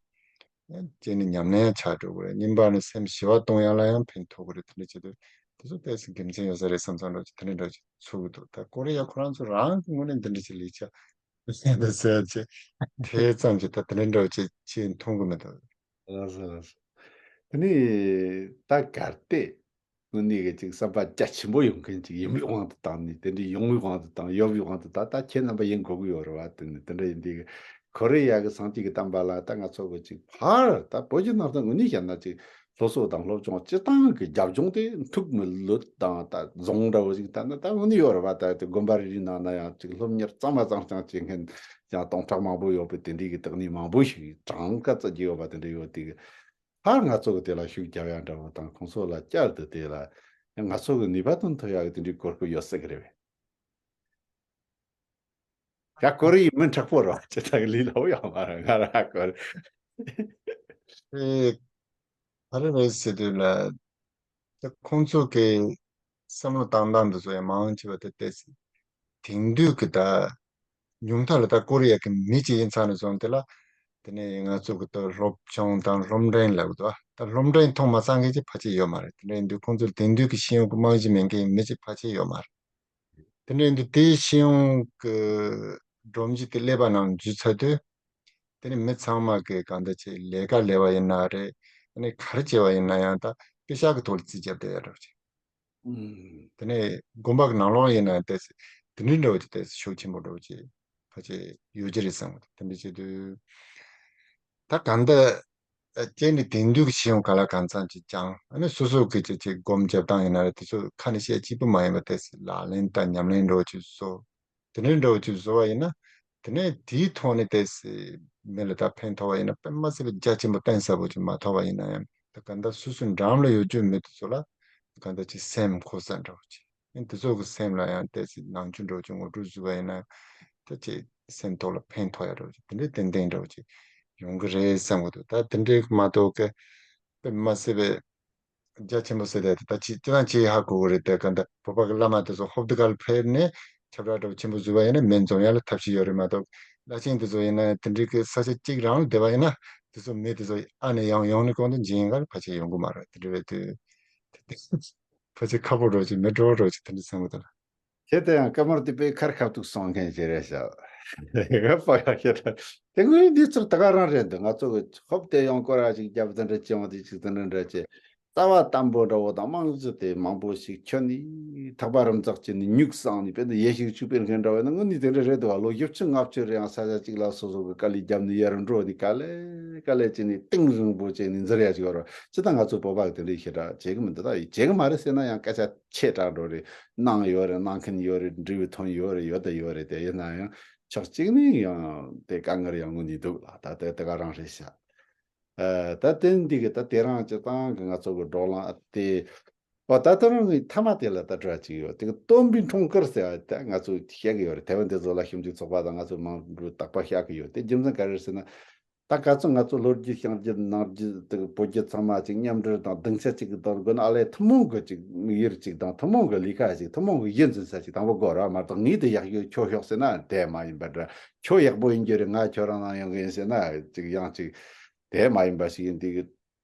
བྱས་ནས་ཉམས་ལེན་ཆགས་འགྲོ་གི་རེད། གཉིས་པ་ནི་སེམས་ཞི་བ་གཏོང་ཡག་ལ་ཡང་ཕན་ཐོགས་གི་རེད། དེ་འདྲ་བྱེད་དུས་དེ་ཚོ་ཏོག་ཙམ་དགེ་མཚན་ཡོད་ས་རེད་བསམ་བསམ་འདྲ་བོ་ཅིག་དེ་འདྲ་འདྲ་བོ་ཅིག་ཚོར་གི་འདུག་ད་ཀོ་རི་ཡ་ཁོ་རང་ཚོ་རང་གི་ངོས་ནས་འདི་འདྲ་ཅིག་ལས་ཆ་ཟེར་ཡ་ཅིག་དེ་ཙམ་ཅིག་ད་དེ་འདྲ་འདྲ་བོ་ཅིག་ཅིག་མཐོང་གི་མི་འདུག་ལགས་སོ་ལགས་སོ། དེ་ནས་ད་གལ་ཏེ་དངོས་གནས་གི་ཅིག་བསམ་པ་རྒྱ་ཆེན་པོ་ཡོང་མཁན་ཅིག་ཡིན་པའི་དབང་དུ་བཏང་ནས། དེ་འདྲའི་ཡོང་བའི་དབང་དུ་བཏང་ཡོད་པའི་དབང་དུ་ད་ལྟ་ཁྱེད་རྣམ་པ་ཡིན་དགོས་ཀྱི་ཡོད་རེད་བ། དེ་ནི་དེ་འདྲ་ཡིན་དུས་གི་ཁོ་རེ་ཡ་གི་སངས་རྒྱས་ཀྱི་བསྟན་པ་ལ་ད་ང་ཚོ་གི་ཅིག་ཕར་ད་བོད་ཀྱི་ནང་དུ་དངོས་གནས་བཤད་ན་ཅིག་སློབ་གསོ་དང་སློབ་སྦྱོང་སྤྱི་བཏང་གི་རྒྱབ་ལྗོངས་དེ་ཐུག་མི་ལོད་དང་ད་རྫོང་འདྲ་བོ་ཞིག་ད་ན་ད་དངོས་གནས་ཡོད་རེད་བ། ད་དེ་དགོན་པ་རེ་རེའི་ནང་ན་ཡང་ཅིག་སློབ་གཉེར་གཙང་མ་གཙང་རྐྱང་བྱེད་མཁན་ཡང་སྟོང་ཕྲག་མང་པོ་ཡོད་པའི་དེ་འདྲའི་གི་བདག་ཉིད་མང་པོ་ཞིག་གྲངས་ཀ་བརྩི་རྒྱུ་ཡོད་པ་དེ་འདྲ་ཡོད་དེ་གི་ཕར་ང་ཚོ་གི་དེ་ལ་ཤུགས་རྒྱབ་ཡ་འདྲ་བོ་དང་ཁོང་ཚོ་ལ་བསྐྱར་དུ་དེ་ལ་ཡང་ང་ཚོ་གི་ནུས་པ་ཐོན་ཐུབ་ཡ་གི་དེ་འདྲའི་གོ་སྐབས་ཡོད་སྲིད་གི་རེད་བས། ཡ་ཀོ་རི་ཡའི་མི་མཁྲེགས་པོ་རེད་བ། ཅི་ཐག་ལི་ལོ་ཡོད་མ་རེད། ང་རང་ཀོ་རི་ཨེ། ག་རེ་རེད་ཟེར་དུས་ལ། ད་ཁོང་ཚོ་གི་བསམ་བློ་བཏང་སྟངས་འདི་ཚོ་ཡང་མང་ཆེ་བ་དེ་ཏོག་ཙམ་དེང་དུས་ཀྱི་ད་ཉུང་མཐའ་ལ་ད་ཀོ་རི་ཡ་གི་མི་གཅིག་ཡིན་ཚར་ནས་བཟུང་སྟེ་ལ། དེ་ནས་ང་ཚོ་གི་ད་སློབ་སྦྱོང་དང་སློབ་འབྲིང་ལབ་དགོས་འདུག་ད་སློབ་འབྲིང་མཐོང་མ་ཚང་མཁན་གྱི་ཕལ་ཆེར་ཡོད་མ་རེད། དེ་འདྲ་ཡིན་དུས་ཁོང་ཚོར་དེང་དུས་ཀྱི་ཤེས་ཡོན་གྱི་རྨང་གཞི་མེད་མཁན་མི་གཅིག་ཕལ་ཆེར་ཡོད་མ་རེད། དེ་འདྲ་ཡིན་དུས་དེའི་ཤེས་ཡོན་གྱི་སྒྲོམ་གཞི་དེ་ཀླད་པ་ནང་འཇུས་ཚར་དུས། དེ་ནི་མི་ཚང་མ་གི་གང་ལྟར་ཅིག་ལས་ཀ་ལས་པ་ཡིན་ན་རེད། ཨ་ནི་ག་རེ་བྱས་པ་ཡིན་ན་ཡང་ད་པེ་ཤག་གི་ཐོག་ལ་རྩིས་རྒྱབ་བསྡད་ཡ་འདྲ་བོ་ཅིག་ཨུམ། དེ་ནས་དགོན་པ་གི་ནང་ལོགས་ཡིན་ན་ཏོག་ཙམ་དེ་འདྲའི་འདྲ་བོ་ཅིག་ཏོག་ཙམ་ཤུགས་ཆེན་པོ་འདྲ་བོ་ཅིག་ཕལ་ཆེར་ཡོད་ཀྱི་རེད་བསམ་གི་འདུག་དེ་འདྲ་བྱེད་དུས་ད་གང་ལྟར་ཨ་ཅིག་ནི་དེང་དུས་ཀྱི་ཤེས་ཡོན་ག་ལ་གང་འཚམ་ཅིག་སྦྱངས། ཨ་ནི་སོ་སོ་གི་ཅིག་ཅིག་སྒོམ་རྒྱབ་སྟངས་ཡིན་ན་རེད། དེ་ཚོ་ཁ་ནས་བཤད་གཅིག་པུ་མ་ཡིན་པ་ཏོག་ཙམ་ལག་ལེན་དང་ཉམས་ལེན་འདྲ་བོ་ཅིག་བཟོ། དེ་འདྲའི་འདྲ་བོ་ཅིག་བཟོ་བ་ཡིན་ན། དེ་ནས་དེའི་ཐོག་ནས་ཏོག་ཙམ་མི་ལ་ད་ཕན་ཐོགས་པ་ཡིན་ན། དཔེ་མ་སྲིད་པའི་རྒྱ་ཆེན་པོ་གཏིང་ཟབ་པོ་ཅིག་མ་ཐོགས་པ་ཡིན་ན་ཡང་། ད་ག་འདྲ་སོ་སོའི་འགྲམ་ལ་ཡོད་རྒྱུའི་མི་དེ་ཚོ་ལ་ག་འདྲ་ཅིག་སེམས་འཁོར་ས་འདྲ་བོ་ཅིག་ཨ་ནི་དེ་ཚོ་གི་སེམས་ལ་ཡང་ཏོག་ཙམ་ནང་ཆོས་འདྲ་བོ་ཅིག་ངོ་སྤྲོད་བཟོས་པ་ཡིན་ན། ད་ཅིག་སེམས་ཐོག་ལ་ཕན་ཐོགས་ཡ་འདྲ་བོ་ཅིག་དེ་འདྲའི་ཏན་ཏན་འདྲ་བོ་ཅིག་ཡོང་གི་རེད་བསམ་གི་འདུག་ད་དེ་འདྲའི་མ་གཏོགས་ཀི་དཔེ་མ་སྲིད་པའི་རྒྱ་ཆེན་པོ་ཟེར་ཏེ། ད་ཅི་ཅི་དང་ཅི་ཧ་གོ་གི་རེད་དེ། ག་འདྲ་བོད་པ་གི་བླ་མ་དེ་ཚོ་ཧོབ་ཏེ་ག་ལ་ཕེབས་ནས་ཁྱབ་བསྒྲགས་འདྲ་བོ་ཆེན་པོ་བཟོས་པ་ཡིན་ན་མི་འཛོམས་ཡ་ལ་ཐབས་ཤེས་ཡོད་རེད་མ་གཏོགས། བླ་ཆེན་དེ་ཚོ་ཡིན་ན་དེ་འདྲའི་གི་ས་ཆ་གཅིག་རང་ལ་བསྡད་པ་ཡིན་ན། དེ་ཚོ་མི་དེ་ཚོ་ཨ་ནེ་ཡང་ཡོང་ནས་གོང་དུ་འཇིང་ག་ལ་ཕལ་ཆེར་ཡོང་གི་མ་རེད། དེ་འདྲ་བས་དུས་ཕལ་ཆེར་ཁག་པོ་འདྲ་བོ་ཅིག་མི་འགྲོ་འདྲ་བོ་ཅིག་དེ་འདྲ་བསམ་གི་འདུག་ལ། ཁྱེད་དེ་ཡང་སྐར་མར་དེ་དཔེ་ཁར་ཁ་ཐུག་སོང་མཁན་ཞིག་རེད་ཤག་ཧ་པ་ཡག་ཤོས་རེད། དེ་སྔོན་འདི་ཚོར་ད་ག་རང་རེད་འདུག་ང་ཚོ་གི་ཧོབ་སྟེ་ཡང་སྐོར་ར་ཅིག་རྒྱབ་དེ་འདྲ་ཅིག་ཡོང་དེ་ཅིག་དེ་འདྲ་འདྲ་ཅིག་རྩ་བ་དམ་པོ་འདྲ་བོ་དང་རྨང་གཞི་དེ་མང་པོ་ཞིག་ཁྱོན་ནས་ཐག་པ་རིམ་ཚགས་ཅིག་ནས་ཉུག་སང་ནས་དཔེ་འདི་ཡེ་ཤུགས་ཆུ་སྤེལ་མཁན་འདྲ་བོ་ཡིན་ན། དངོས་གནས་དེ་འདྲ་རེད་འདུག་བ། ལོ་བཞི་བཅུ་ལྔ་བཅུ་རེ་ཡང་ས་ཆ་གཅིག་ལ་སོ་སོ་གི་དཀའ་ལས་རྒྱབ་ནས་ཡར་འགྲོ་ནས་དཀའ་ལས་དཀའ་ལས་བྱས་ནས་གཏིང་རིང་པོ་བྱས་ནས་འཛུལ་ཡ་ཅིག་ཡོད་རེད། སྤྱིར་བཏང་ང་ཚོ་བོད་པ་གི་དེ་འདྲའི་ཞེ་དྲག་བྱེད་གི་མི་འདུག་ད་བྱེད་གི་མ་རེད་ཟེར་ན་ཡང་སྐད་ཆ་ཆེ་དྲགས་འགྲོ་རེད། གནང་ཡོད་རེད། གནང་མཁན་ཡོད་རེད། འབྲས་བུ་ཐོན་ཡོད་རེད། ཡོད་ད་ཡོད་རེད། དེ་ཡིན་ན་ཡང་ཕྱོགས་གཅིག་ནས་ཡང་དེ་དཀའ་ངལ་ཡང་དངོས་གནས་འདུག་ལ། ད་དེ་དེ་ག་རང་རེད་ཤག་ཨ། ད་དེ་འདི་གི་ད་དེ་རང་སྤྱིར་བཏང་གི་ང་ཚོ་གི་བགྲོ་གླེང་ཨ་དེ། ཨོ་ད་ད་རང་གི་མཐའ་མ་དེ་ལ་ད་འགྲོ་ཅིག་ཡོད། དེ་གི་སྟོན་པའི་འཁྲུངས་སྐར་ཟེར་བ་ད་ང་ཚོ་བཤད་གི་ཡོད་རེད། དེ་བ་འདི་ཚོ་ལ་ཞིབ་འཇུག་ཚོགས་པ་དང་ང་ཚོ་མང་པོ་དག་པ་བཤད་གི་ཡོད། དེ་རྒྱུ་མཚན་ག་རེ་རེད་ཟེར་ན། ད་ག་ཚོད་ང་ཚོ་ལོ་རྒྱུས་བྱུང་རྒྱུ་ནང་རྒྱུ་དེ་བོད་རྒྱུད་ཚང་མ་ཅིག་མཉམ་འབྲེལ་དང་སྡིངས་ཆ་གཅིག་གི་དོན་དགོས་ན། ཨ་ལས་ཐུན་མོང་གི་ཅིག་དམིགས་ཡུལ་གཅིག་དང་ཐུན་མོང་གི་ལས་ཀ་ཅིག་ཐུན་མོང་གི་གཞི་འཛིན་ས་ཅིག་དང་པོ་དགོས་ར་མ་གཏོགས། ངས་དེ་ཡག་ཡོད་ཁྱོད་ཤོག་ཟེར་ན་དེ་མ་ཡིན་པ་འདྲ། ཁྱོད་ཡག་པོ་ཡིན་རྒྱུ་རེད། ང་ཁྱོད་རང་ནང་ཡོང་གི་ཡིན་ཟེར་ན་ཅིག་ཡང་ཅིག་དེ་མ་ཡིན་པ་ཞིག་ཡིན། དེ་གི་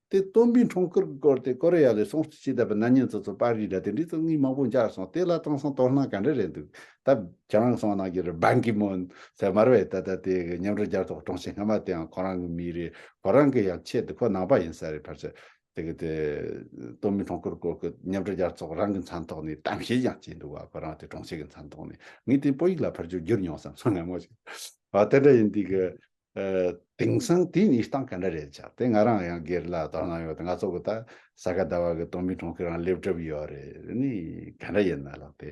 དེ་སྟོན་པའི་འཁྲུངས་སྐར་སྐོར་དེ་ཀོ་རི་ཡ་ལ་སོང་སྟེ་ཅི་ལྟ་བུ་ན་ཉིན་ཙོ་ཙོ་པར་རིས་འདྲ་དེ་འདྲའི་ཚོ་ངས་མང་པོ་མཇལ་སོང་། དེ་ལ་དེང་སང་དོ་སྣང་ག་འདྲ་རེད་འདུག་ད་ཁྱེད་རང་སོང་ན་གི་རེད། བན་གི་མོན་ཟེར་མ་རེད་པས། ད་ལྟ་དེ་གི་མཉམ་འབྲེལ་རྒྱལ་ཚོགས་དྲུང་ཆེ་སྔ་མ་དེའང་ཁོ་རང་གི་མི་རེད། ཁོ་རང་གི་ཡང་ཆེད་དུ་ཁོ་ནང་པ་ཡིན་ས་རེད། ཕལ་ཆེར་དེ་གི་དེ་སྟོན་པའི་འཁྲུངས་སྐར་སྐོར་གི་མཉམ་འབྲེལ་རྒྱལ་ཚོགས་རང་གི་མཚན་ཐོག་ནས་གཏམ་བཤད་ཀྱང་བྱས་འདུག་བ། ཁོ་རང་དེ་དྲུང་ཆེ་གི་མཚན་ཐོག་ནས། ངས་དེ་བོད་ཡིག་ལ་ཕར་ཚུར་བསྒྱུར་མྱོང་བསམ་སོང་། སྔ་མོ་ཞིག་བ་དེ་འདྲ་ཡིན་དུས་གི་ཨ། དེང་སང་དེའི་གནས་སྟངས་ག་འདྲ་རེད་ཆགས། དེ་ང་རང་ཡང་སྒེར་ལ་དོ་སྣང་ཡོད། དེ་ང་ཚོ་གི་ད་ས་ག་ཟླ་བ་གི་སྟོན་པའི་འཁྲུངས་སྐར་རང་སླེབས་གྲབས་ཡོད་རེད། ནི་ག་འདྲ་ཡིན་ན་ལགས་ཏེ།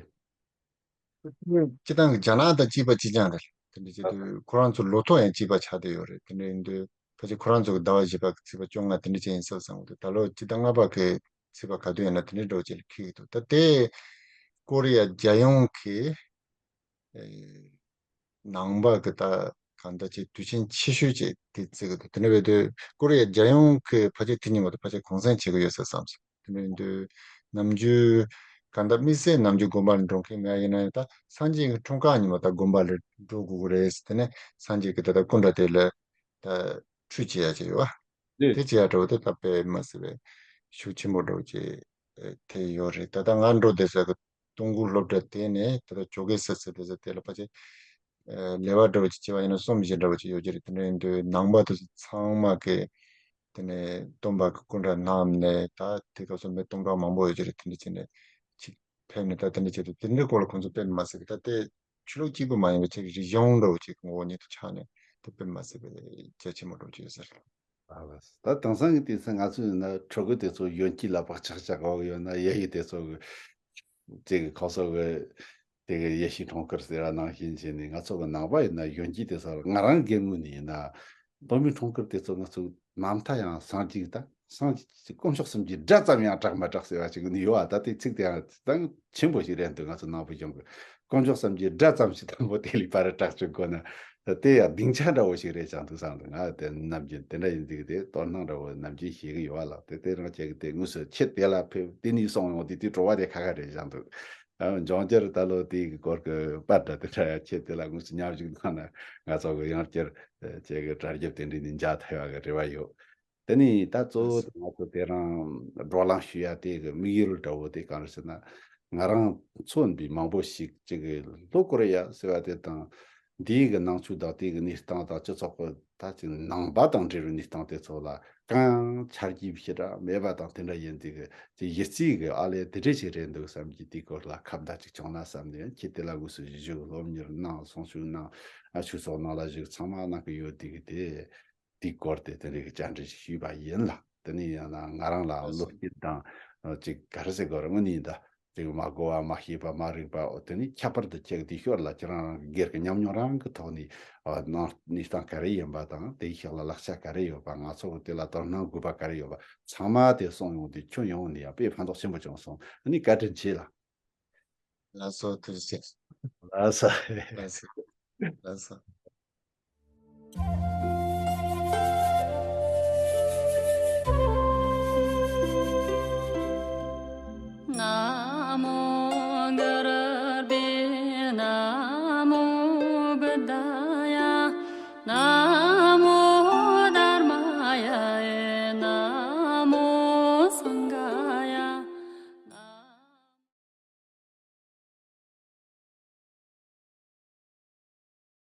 སྤྱི་བཏང་གི་རྒྱ་ནག་དང་གཅིག་པ་གཅིག་རྐྱང་རེད། དེ་འདྲ་བྱེད་དུས་ཁོ་རང་ཚོ་ལོ་ཐོ་ཡང་གཅིག་པ་ཆགས་བསྡད་ཡོད་རེད། དེ་འདྲ་ཡིན་དུས་ཕལ་ཆེར་ཁོ་རང་ཚོ་གི་ཟླ་བ་བཞི་པ་གི་ཚེས་པ་བཅོ་ལྔ་དེ་འདྲ་ཅན་ཡིན་ས་བསམ་གི་འདུག་ད་ལོ་སྤྱི་ཟླ་ལྔ་པ་གི་ཚེས་པ་ག་དུས་ཡིན་ན་དེ་འདྲ་འགྲོ་ཅེས་ལ་འཁེལ་གི་འདུག་ད་དེ་ཀོ་རི་ཡ་རྒྱལ་ཡོངས་ཀྱི་ནང་པ་གི་ད་གང་ལྟར་ཅིག་དུས་ཆེན་ཆེ་ཤོས་ཅིག་དེ་བརྩི་གི་འདུག་དེ་འདྲ་བས་དུས་ཀོ་རི་ཡ་རྒྱལ་ཡོངས་ཀྱི་ཕལ་ཆེར་དེ་ཉིན་མོ་དེ་ཕལ་ཆེར་གུང་སེང་བྱེད་ཀྱི་ཡོད་ས་བསམ་སོང་། དེ་འདྲ་ཡིན་དུས་ནམ་རྒྱུན་གང་ལྟར་དམིགས་བསལ་ནམ་རྒྱུན་དགོན་པ་ལ་འགྲོ་མཁན་མེད་ཡིན་ན་ཡང་། ད་སངས་རྒྱས་ཀྱི་འཁྲུངས་སྐར་ཉིན་མོ་ད་དགོན་པ་ལ་འགྲོ་དགོས་ཀྱི་རེད། དེ་ནས་སངས་རྒྱས་ཀྱི་ད་ལྟ་སྐུ་འདྲ་དེ་ལ་ད་ཁྲུས་བྱེད་ཡ་ཅིག་ཡོད་པ། དེ་བྱེད་ཡ་འདྲ་བོ་དེ་ད་དཔེ་མ་སྲིད་པའི་ཤུགས་ཆེན་པོ་འདྲ་བོ་ཅིག་ཨེ་ཐེབས་ཡོད་རེད། ད་ལྟ་ང་འགྲོ་བསྡད་ས་གི་ཏུན་ཧོང་སློབ་གྲྭ་དེ་ནས་ད་ལྟ་ཇོ་གེ་ས་ཟེར་བསྡད་ས་དེ་ལ་ཕལ་ཆེར་ཨེ་ལེ་བ་འདྲ་བོ་ཅིག་བྱེད་པ་ཡིན་ན་གསུམ་བཞི་འདྲ་བོ་ཅིག་ཡོད་ཀྱི་རེད། དེ་འདྲ་ཡིན་དུས་ནང་པ་དེ་ཚོ་ཚང་མ་གི་དེ་ནས་སྟོན་པ་གི་སྐུ་འདྲ་བསྣམས་ནས། ད་དེ་སྐབས་སུ་མི་སྟོང་ཕྲག་མང་པོ་ཡོད་ཀྱི་རེད། དེ་འདྲ་བྱས་ནས་ཅིག་ཕེབས་ནས་ད་དེ་འདྲ་བྱས་དུས་དེ་འདྲའི་སྐོར་ལ་ཁོང་ཚོ་དཔེ་མ་སྲིད་པའི་ད་ལྟའི་ཆོས་ལུགས་གཅིག་པུ་མ་ཡིན་པའི་ཅིག་རིག་གཞུང་འདྲ་བོ་ཅིག་ངོ་བོ་ཉིད་དུ་ཆགས་ནས་དེ་དཔེ་མ་སྲིད་པའི་རྒྱ་ཆེན་པོ་འགྲོ་གི་ཡོད་ས་རེད། ཨ་ལགས། ད་དེང་སང་གི་དུས་ཚོད་ང་ཚོ་ཡིན་ན་ཕྲུ་གུ་དེ་ཚོ་གཞོན་སྐྱེས་ལ་བག་ཆགས་བཞག་གི་ཡོད་ན། ཡ་ཡི་དེ་ཚོ་གི་ཅིག་ཁོང་ཚོ་གི་དེ་གི་ཡེ་ཤུའི་འཁྲུངས་སྐར་ཟེར་བ་ནང་བཞིན་བྱས་ནས། ང་ཚོ་གི་ནང་པ་ཡིན་ན་གཞོན་སྐྱེས་དེ་ཚོ་ལ་ང་རང་སྒེར་ངོས་ནས་ཡིན་ན། སྟོན་པའི་འཁྲུངས་སྐར་དེ་ཚོ་ང་ཚོ་མ་མཐའ་ཡང་སངས་རྒྱས་དང་སངས་རྒྱས་དཀོན་མཆོག་གསུམ་གྱི་སྒྲ་ཙམ་ཡང་གྲགས་མ་གྲགས་ཟེར་བ་ཅིག་ནི་ཡོད་པ། ད་དེ་ཚིག་དེ་ཡང་གཙང་ཆེན་པོ་ཞིག་རེད་འདུག་ང་ཚོ་ནང་པའི་གཞུང་གི་དཀོན་མཆོག་གསུམ་གྱི་སྒྲ་ཙམ་ཞིག་དང་པོ་དེ་ལས་ཕར་གྲགས་བཅུག་དགོས་ན། ད་དེ་ཡང་སྡིངས་ཆ་འདྲ་བོ་ཞིག་རེད་བསམ་འདུག་བསམ་འདུག་ང་དེ་ནམ་རྒྱུན་དེ་འདྲ་ཡིན་དུས་དེ་དོ་སྣང་འདྲ་བོ་ནམ་རྒྱུན་བྱེད་ཀྱི་ཡོད་པ་ལགས། དེ་དེ་རང་བྱེད་ཀྱི་དེ་དངོས་སུ་ཁྱེད་དེ་ལ་ཕེབས་དེ་ནས་སོང་ཡོང་དུས་དེ་བྲོ་བ་དེ་ཁ་ཁ་རེད་བསམ་འདུག་ཨ། འབྱུང་འགྱུར་ད་ལོ་དེའི་སྐོར་གྱི་པར་འདྲ་དེ་འདྲ་ཡང་ཁྱེད་དེ་ལ་དངོས་སུ་མཉམ་ཞུགས་གནང་ན། ང་ཚོ་གི་ཡང་བསྐྱར་ཨ་ཁྱེད་ཀྱི་གྲ་རྒྱབ་དེ་འདྲ་ནས་མཇལ་ཐུབ་ཡག་གི་རེ་བ་ཡོད། དེ་ནས་ད་གཙོ་བོ་དེ་ང་ཚོ་དེ་རིང་བགྲོ་གླེང་ཞུ་ཡ་དེ་གི་དམིགས་ཡུལ་འདྲ་བོ་དེ་གང་རེད་ཟེར་ན། ང་རང་ཚོ་འདི་མང་པོ་ཞིག་ཅིག་གི་ལྷོ་ཀོ་རི་ཡ་ཟེར་བ་དེ་དང་། འདིའི་གི་ནང་ཆོས་དང་དེའི་གི་གནས་སྟངས་དང་སྤྱི་ཚོགས་ཀྱི་ད་ཅིག་ནང་པ་དང་འབྲེལ་བའི་གནས་སྟངས་དེ་ཚོ་ལ་གང་ཆ་རྒྱུས་ཞེ་དྲག་མེད་པ་དང་། དེ་འདྲ་ཡིན་དུས་གི་ཅིག་གཞི་རྩའི་གི་ཨ་ལས་དེ་འདྲ་ཞིག་རེད་འདུག་བསམ་གྱི། དེའི་སྐོར་ལ་ཁ་བརྡ་ཅིག་བྱུང་ན་བསམ་ནས། ཁྱེད་དེ་ལ་དངོས་སུ་བཞུགས་སློབ་གཉེར་གནང་། གསུང་ཆོས་གནང་། ཨ་ཆོས་ཚོགས་ནང་ལ་བཞུགས་ཚང་མ་གནང་གི་ཡོད་དུས་གི་དེ། དེའི་སྐོར་དེ་དེ་འདྲའི་བཅར་འདྲི་ཞུས་པ་ཡིན་ལགས། དེ་ནས་ཡང་ན་ང་རང་ལ་བློ་སྐྱེད་དང་ཅིག་ག་རེ་ཟེར་དགོས་རེད། དངོས་གནས་ད་ཅིག་མ་གོ་བ་མ་ཤེས་པ་མ་རིག་པ། འོ་དེ་ནས་ཁྱད་པར་དུ་ཁྱེད་ཀྱི་དེ་ཤོར་ལ་ཁྱེད་རང་སྒེར་གྱི་ཉམས་མྱོང་རང་གི་ཐོག་ནས། ཨ་ནང་གནས་སྟངས་ག་རེ་ཡིན་པ་དང་། དེའི་ཕྱོགས་ལ་ལག་ཆ་ག་རེ་ཡོད་པ། ང་ཚོ་གི་དེ་ལ་དོ་སྣང་དགོས་པ་ག་རེ་ཡོད་པ། ཚང་མ་དེ་གསུངས་ཡོང་དུས་ཁྱོན་ཡོངས་ནས་ཡང་དཔེ་ཕན་ཐོགས་ཆེན་པོ་བྱུང་སོང་། ཨ་ནི་བཀའ་དྲིན་ཆེ་ལགས། ལགས་སོ། ཐུགས་རྗེ་ཆེ། ལགས་སོ། ལགས་སོ།